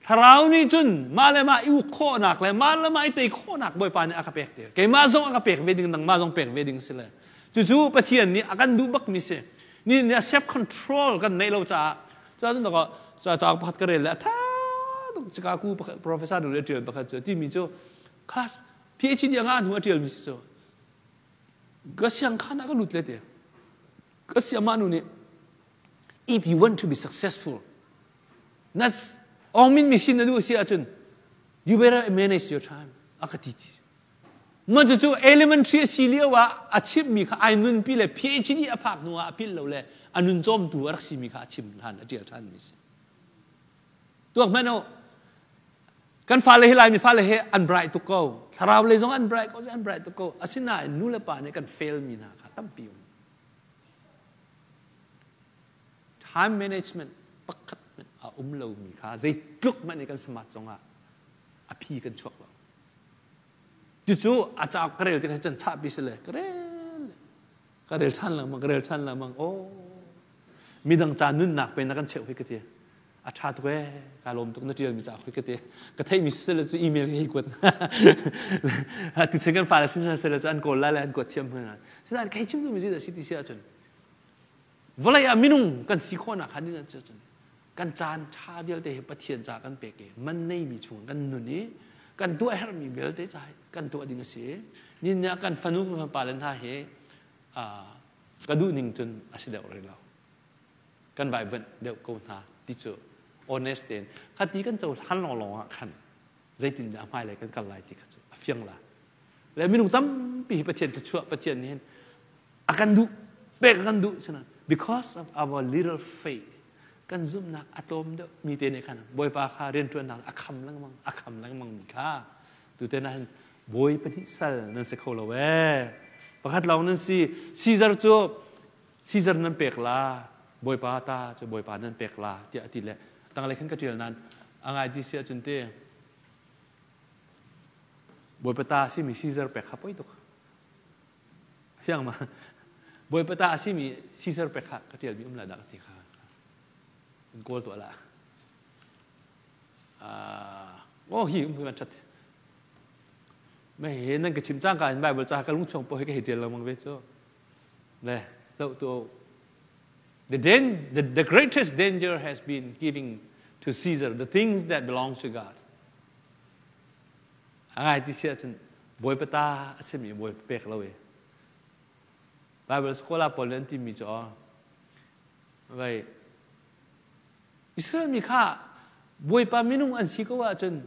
Thlarau nih cun mah le mah i uk khawhnak le mah le mah i tei khawhnak Bawipa nih a ka pek ti. Keimah zong a ka pek ve ding, nangmah zong pek ve ding si le. Cucu Pathian nih a kan duh bakmi si. Ni nih self control kan neih lo caah cun ca ca pakhat ka rel le a tha tuk Chicago professor nu le ṭial pakhat cu timi cu class PhD a ngah hnu a ṭialmi si cu ka siangkhan ah ka lut le ti ka siamah nu nih if you want to be successful Na ongmin mi sin na duh si ahcun you better manage your time a ka ti ti. Ma cu elementary a si lio ah a chimmi kha ai nunpi le PhD a phak hnu ah a philh lo le a nun cawmtu a rak simi kha a chim hlan a ṭial ṭhan mi si. Tuak hmanh u kan fale hi Laimi fale hi an bright tuk ko. Thlarau lei zong an bright ko, an bright tuk ko. Asinain nu le pa nih kan fail mi hna kha tampi um. Time management pakhat hmanh a um. um lomi kha zeitluk hmanh i kan smart zongah a phi kan chuak lo. Cucu a cauk ka rel tikah cun chahpi si le ka rel ka rel ṭhan lengmang ka rel ṭhan lengmang oh midang ca nunnak pe na kan cheuh hi ka ti a ṭha tuk ee ka lawm tuk na ṭialmi ca khi ka ti ka theihmi siseh cu email hi hei kuat tuchan kan fale sin siseh cu an kawl lai le an kuat thiam hna sinain kai chim duhmi cu dah si ti si ahcun vawlei ah minung kan si khawhnak kha din ahcun kan caan ṭha vialte hi Pathian ca kan pek i man neimi chung kan nun i kan tuah herhmi vialte ca kan tuah ding a si nin ah kan fanu kan fapa le hna hi ka duh ning cun a si deuh rih lo kan vaivuanh deuh ko hna ti cu honest tein khati kan cohlan lawnglawng ah khan zeitindah hmailei kan kal lai ti kha cu a fiang la le minung tampi hi Pathian thluachuah Pathian nih hin a kan duh pek a kan duh sinan because of our little faith kan zumhnak a tlawm deuh mi te nih khan Bawipa kha rianṭuannak a kham lengmang a kham lengmang mi kha tute na hin bawi pahnih sal nan si kho lo ee pakhat lawng nan si Caesar cu Caesar nan pek la Bawipa ta cu Bawipa nan pek la tiah a ti le tanglei khan ka ṭial nain a ngai ti si ahcun te Bawipa ta a simi Caesar pek kha poi tuk fiang ma Bawipa ta a simi Caesar pek kha ka ṭialmi um la dah ka ti kha in kawl tuah la oh hi um hi van ṭhat me he nan ka chim cangka in Bible ca ka lung chung po hi ka hei ṭial lengmang ve cu Le zoh the, the, the greatest danger has been giving to Caesar the things that belongs to God. A ngai ti si ahcun Bawipa ta a simi Bawipa pek lo i Bible scholar pawl nih an timi cu vai Israel mi kha Bawipa minung an si ko ahcun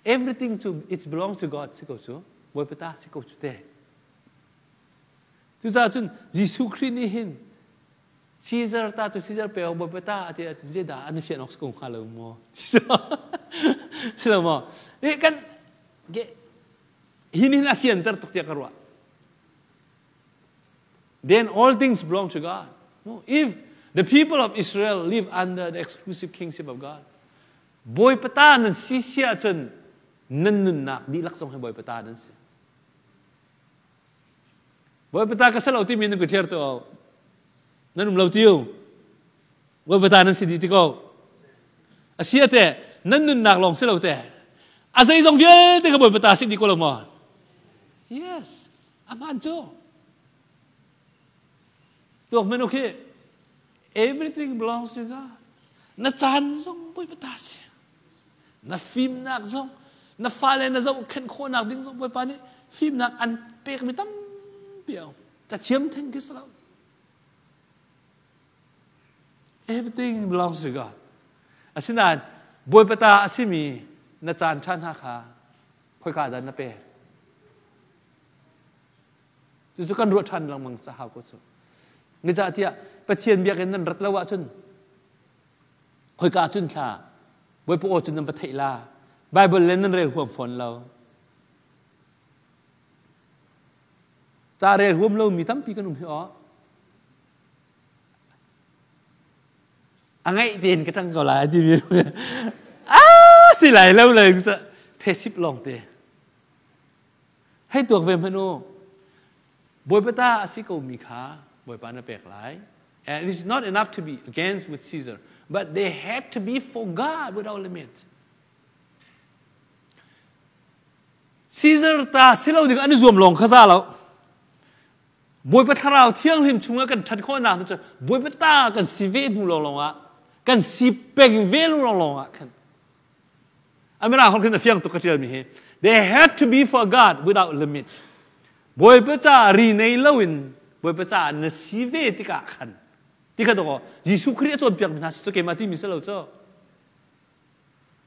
everything to it belongs to God si ko cu Bawipa ta si ko cu te Cucaah cun Jesuh Khrih nih hin Caesar ta cu Caesar pe awk Bawipa ta a ti ahcun zeidah an i fian awk si ko hnga lo maw? Si lo maw? Kan hi nih hin a fianter tuk tiah ka ruah. Then all things belong to God. No, if the people of Israel live under the exclusive kingship of God, Bawipa ta nan si si ahcun nan nunnak dihlak zong hi Bawipa ta nan si. Bawipa ta ka si lo timi nan ka thliar to nan um lo tiu. Bawipa ta nan si dih ti ko. A si ate nan nunnak lawng si lo te. A zeizong vialte ka Bawipa ta si dih ko lo maw? Yes, a hmaan cu. Tuak men okay. Everything belongs to God. Na caan zong Bawipa ta si. Na fimnak zong na fale na zohkhenh khawhnak ding zong Bawipa nih fimnak an pekmi tampi a um. Cathiam theng khi si lo. Everything belongs to God. Asinain Bawipa ta a simi na caan ṭha hna kha khoika dah na pek? Cucu kan ruah ṭhan lengmang ca hau ko cu. Zeicahtiah Pathian biakinn nan rat lo ahcun Khoika cun thla Bawipa aw cu nan va theih la. Bible le nan rel huam fawn lo. Ca rel huam lomi tampi kan um hi aw. A ngaih tein ka ṭang ko lai ti mi ah si lai lo le phesip lawng te. Hei tuak ve hmanh u. Bawipa ta a si ko mi kha Bawipa na pek lai. And it is not enough to be against with Caesar, but they had to be for God without limit. Caesar ta si lo ding an i zuam lawng kha za lo. Bawipa thlarau thianghlim chungah kan ṭhat khawhnak cu Bawipa ta kan si ve hnu lawnglawng ah kan si peng ve lawnglawng ah khan Amira hon khin a fiang tuk ka ṭialmi hi they had to be for God without limit. Bawipa ca ri nei loin Bawipa ca na si ve tikah khan ti kha dawh Jesuh Khrih a cawnpiak mi hna cu keimah timi si lo cu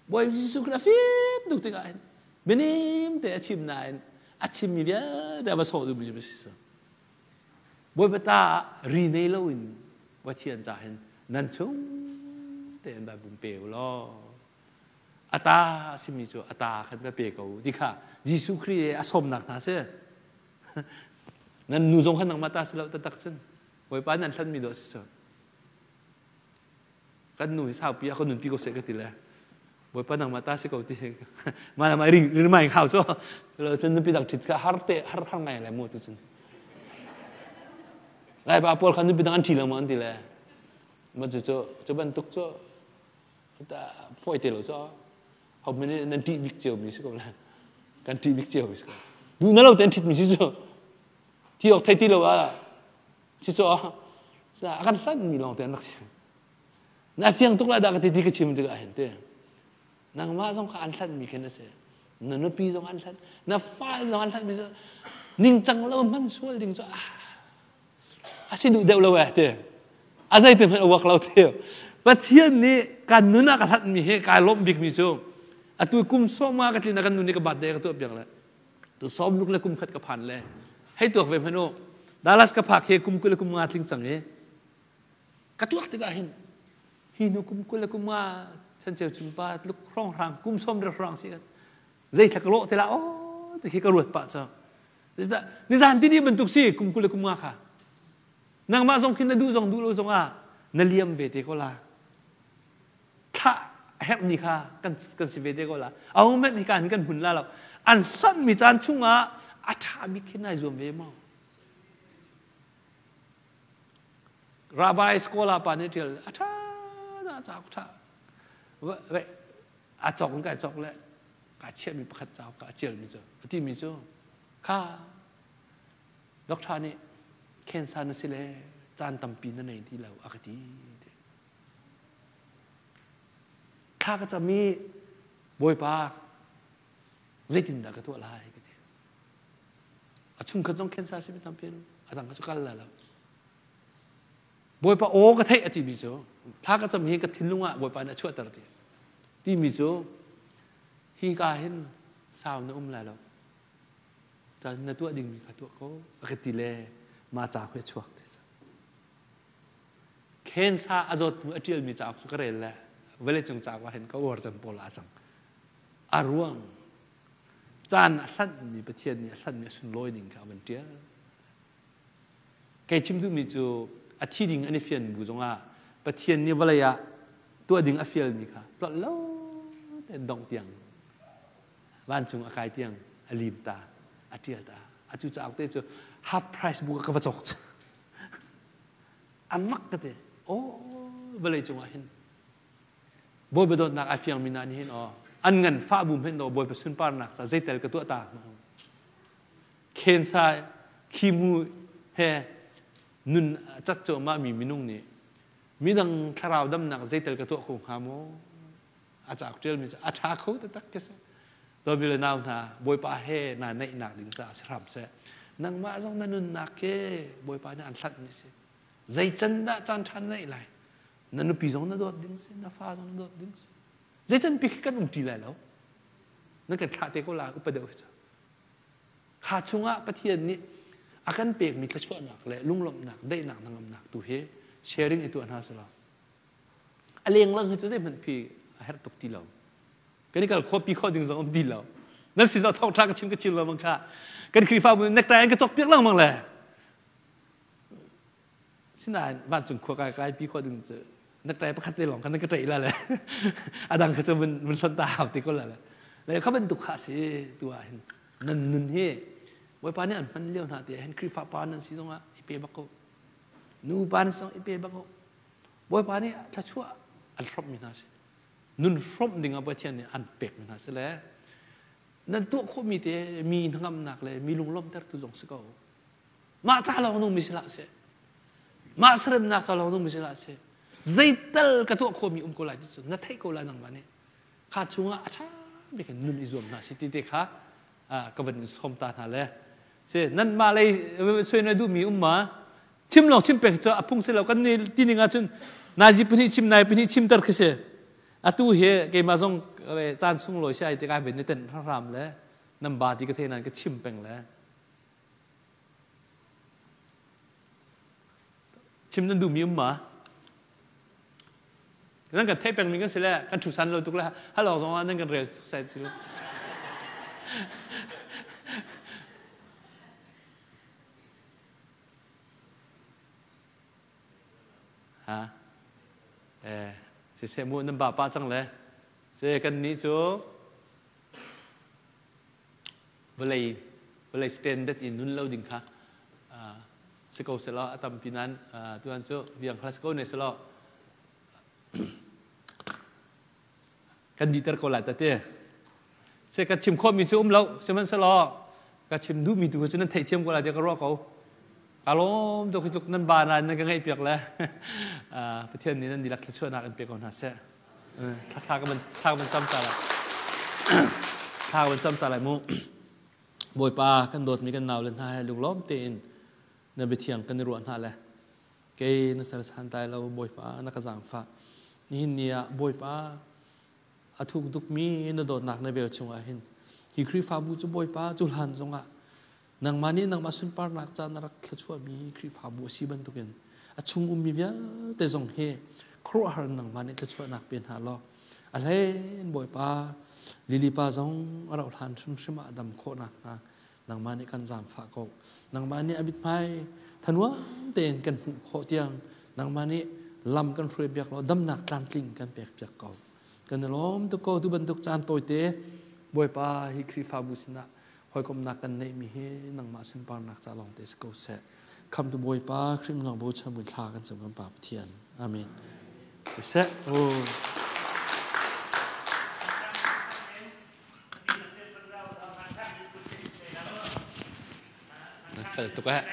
Bawi Jesuh Khrih a fim tuk tikah hin bianem te a chim nain a chimmi vialte a va sawh duhmi va si Bawipa ta ri nei loin Pathian ca hin nan chung tein vai pum pe u law a ta a simi cu a ta khan va pe ko ti kha Jesuh Khrih a sawmnak hna si nan nu zong khan nangmah ta si lo taktak cun Bawipa nan hlanmi dawh si cu. Kan nu hi saupi a ka nunpi ko seh ka ti le. Bawipa nangmah ta si ko ti ma la mai ring ring mai hau cho. Lo cun nupi dang ṭhit kha har te har har ngai le mu tu cun. Lai pa pawl kha nupi dang an ṭhi lengmang an ti le. Ma cu cu cu bantuk cu ta fawi te lo cu. Ho men nan ṭih bik cio mi si ko le. Kan ṭih bik cio mi si ko. Duh na lo te an ṭhit mi si cu. Thi awk thei ti lo ah si cu a kan hlanh mi lawng te an rak si. Na fiang tuk lai dah ka ti ti ka chim tikah hin te. Nangmah zong kha an hlanh mi khin a si. Na nupi zong an hlanh, na fa zong an hlanh mi cu ningcang lo hman sual ding cu a si duh deuh lo eh te. A zeitin hmanh a uak lo te. Pathian nih kan nun ah ka hlanh mi hi kai lawmh bik mi cu atu kum sawma ka tlin ah kan nu nih ka birthday ka tuah piak le tu sawm ruk le kum khat ka phan le hei tuak ve hmanh u Dallas ka phak hi kum 20 le kum nga tling cang i ka tuak tikah hin hi hnu kum 20 le kum nga chanceu chung pa tluk hrawnghrang kum som re hrang si zei thla ka lawh te la o ti khi ka ruat pah cha nizan ti ni bantuk si kum 20 le kum nga kha nangmah zong khin na duh zong duh lo zong ah na liam ve te ko la thlah a herhmi kha kan kan si ve te ko la a hmanh hi kan kan hmun la lo an hlanh mi caan chungah a ṭha bik khin ai zuam ve maw Rabbi scholar pa nih ṭial a ṭha na cauk ṭha ve a cawk in kai cawk le ka chiahmi pakhat cauk ka ṭialmi cu a timi cu kha doctor nih cancer na si le caan tampi na nei ti lo a ka ti thla ka cam i Bawipa zeitindah ka tuah lai ka ti a chungkhat zong cancer si mi tampi an a dang kha cu kal lai lo Bawipa aw ka theih a timi cu thla ka cam hi ka thinlung ah Bawipa nih a chuahter ti timi cu hi ka hin sau na um lai lo caan na tuah dingmi kha tuah ko a ka ti le ma ca khi a chuak ti Cancer a zawt hnu a ṭialmi cauk cu ka rel le vawleicung cauk ah hin ka uar cem pawl ah a cang. A ruang caan a hlanhmi Pathian nih a hlanhmi a sunlawi ning kha a van ṭial. Kei chim duhmi cu a thi ding an i fian bu zongah Pathian nih vawlei ah tuah ding a fialmi kha tlolh lo tein dongh tiang vancung a kai tiang a lim ta a ṭial ta. A cu cauk te cu half price bu ka va cawk. A mak ka ti. Aw vawlei cungah hin Bawipa dawtnak ai fiangmi hna nih hin aw an ngan fah bu hmenh daw Bawipa sunparnak ca zeitel ka tuah ta khensa khimu he nun cat cuahmah mi minung nih midang thlarau damnak zeitel ka tuah kho hnga maw a cauk ṭialmi cu a ṭha kho taktak ka si Dawmi le nau hna Bawipa he naa naihnak ding caah si hram seh nangmah zong na nunnak ke Bawipa nih an hlanhmi si zei can dah caan ṭha na neih lai na nupi zong na dawt ding si na fa zong na dawt ding si zei can pi khi kan um ṭi lai lo na kan thlah te ko la upa deuh hi cu kha chungah Pathian nih a kan pekmi thluachuahnak le lunglawmhnak daihnak hnangamnak tu hi sharing i tuah hna selaw a lenglang hi cu zeihmanh phi a herh tuk ti lo kan i kal khawh pi khawh ding zong um ti lo nan si zong thawngṭha ka chim ka chim lengmang kha kan Khrihfabu necktie an ka cawk piak lengmang le sinain vancung khua kai kai pi khawh ding cu necktie pakhat te lawng khan ka ṭaih la le a dang kha cu vun vun hlonh ta hau ti ko la le le kha bantuk kha si tu ah hin nan nun hi Bawipa nih an hman lio hna te hin Khrihfa pa nan si zongah i pe bak ko nu pa nan si zong i pe bak ko Bawipa nih thluachuah an hrawmhmi hna si. Nun hrawmh dingah Pathian nih an pekmi hna si le nan tuah khawhmi te mi hnangamnak le mi lunglawmhtertu zong si ko. Mah ca lawng nungmi si hlah seh. Mah seremnak ca lawng nungmi si hlah seh. Zeital ka tuah khawhmi um ko lai ti cu na theih ko lai nangmah nih. Kha chungah a ṭha bik in nun i zuam hna si ti te kha ka van in sawm ta hna le si nanmah lei soi na duhmi um ma chim lawng chim pek cu a phung si lo kan ni ti ning ahcun nazi pahnih chim nai pahnih chim ter khi si atu hi keimah zong caan sunglawi si ai te kai ven ni ten hram le nan ba ti ka thei nan ka chim peng le chim nan duhmi um ma nan kan theih pengmi kan si le kan ṭhu san lo tuk le hal awk zong ah nan kan rel sai ti lo Ha? Eh. Siseh mu nan ba pa cang le se kan nih cu vawlei vawlei standard in nun lo ding kha si ko selaw a tampi nan tuan cu biang kha si ko ne selaw kan diter ko lai tate se ka chim khawhmi cu um lo sihmanhsehlaw ka chim duhmi tu cu nan theihthiam ko lai tiah ka ruah ko. Ka lawm tuk hi tluk nan ba nain nan ka ngaih piak le Pathian nih nan dihlak thluachuahnak in pe ko hna seh. Thla thla ka van thla ka van cam ta lai. Thla ka van cam ta lai mu. Bawipa kan dawtmi kan nau le hna he lunglawm tein na biathiang kan i ruah hna le kei na sal santai lo Bawipa na ka zaangfah. Nihin ni ah Bawipa a thuk tukmi na dawtnak na vel chungah hin hi Khrihfabu cu Bawipa cu hlan zongah nangmah nih nangmah sunparnak ca na rak thluachuahmi Khrihfabu a si bantukin a chung ummi vialte zong hi khuaruahhar nangmah nih thluachuahnak pe hna law a hlein Bawipa Lily pa zong a rauh hlan hrimhrim ah dam khawh nakhnga nangmah nih kan zaangfah ko. Nangmah nih a mithmai thanuam tein kan hmuh khawh tiang nangmah nih lam kan hruai piak law damnak tlamtling kan pek piak ko. Kan i lawm tuk ko. Tu bantuk caan tawite Bawipa hi Khrihfabu sinah hawikomhnak kan neihmi hi nangmah sunparnak ca lawng te si ko seh. Khamtu Bawipa Khrih min bochan buin thla kan cam kan Pa Pathian. Amen. Siseh. Oh. Na fel tuk eh.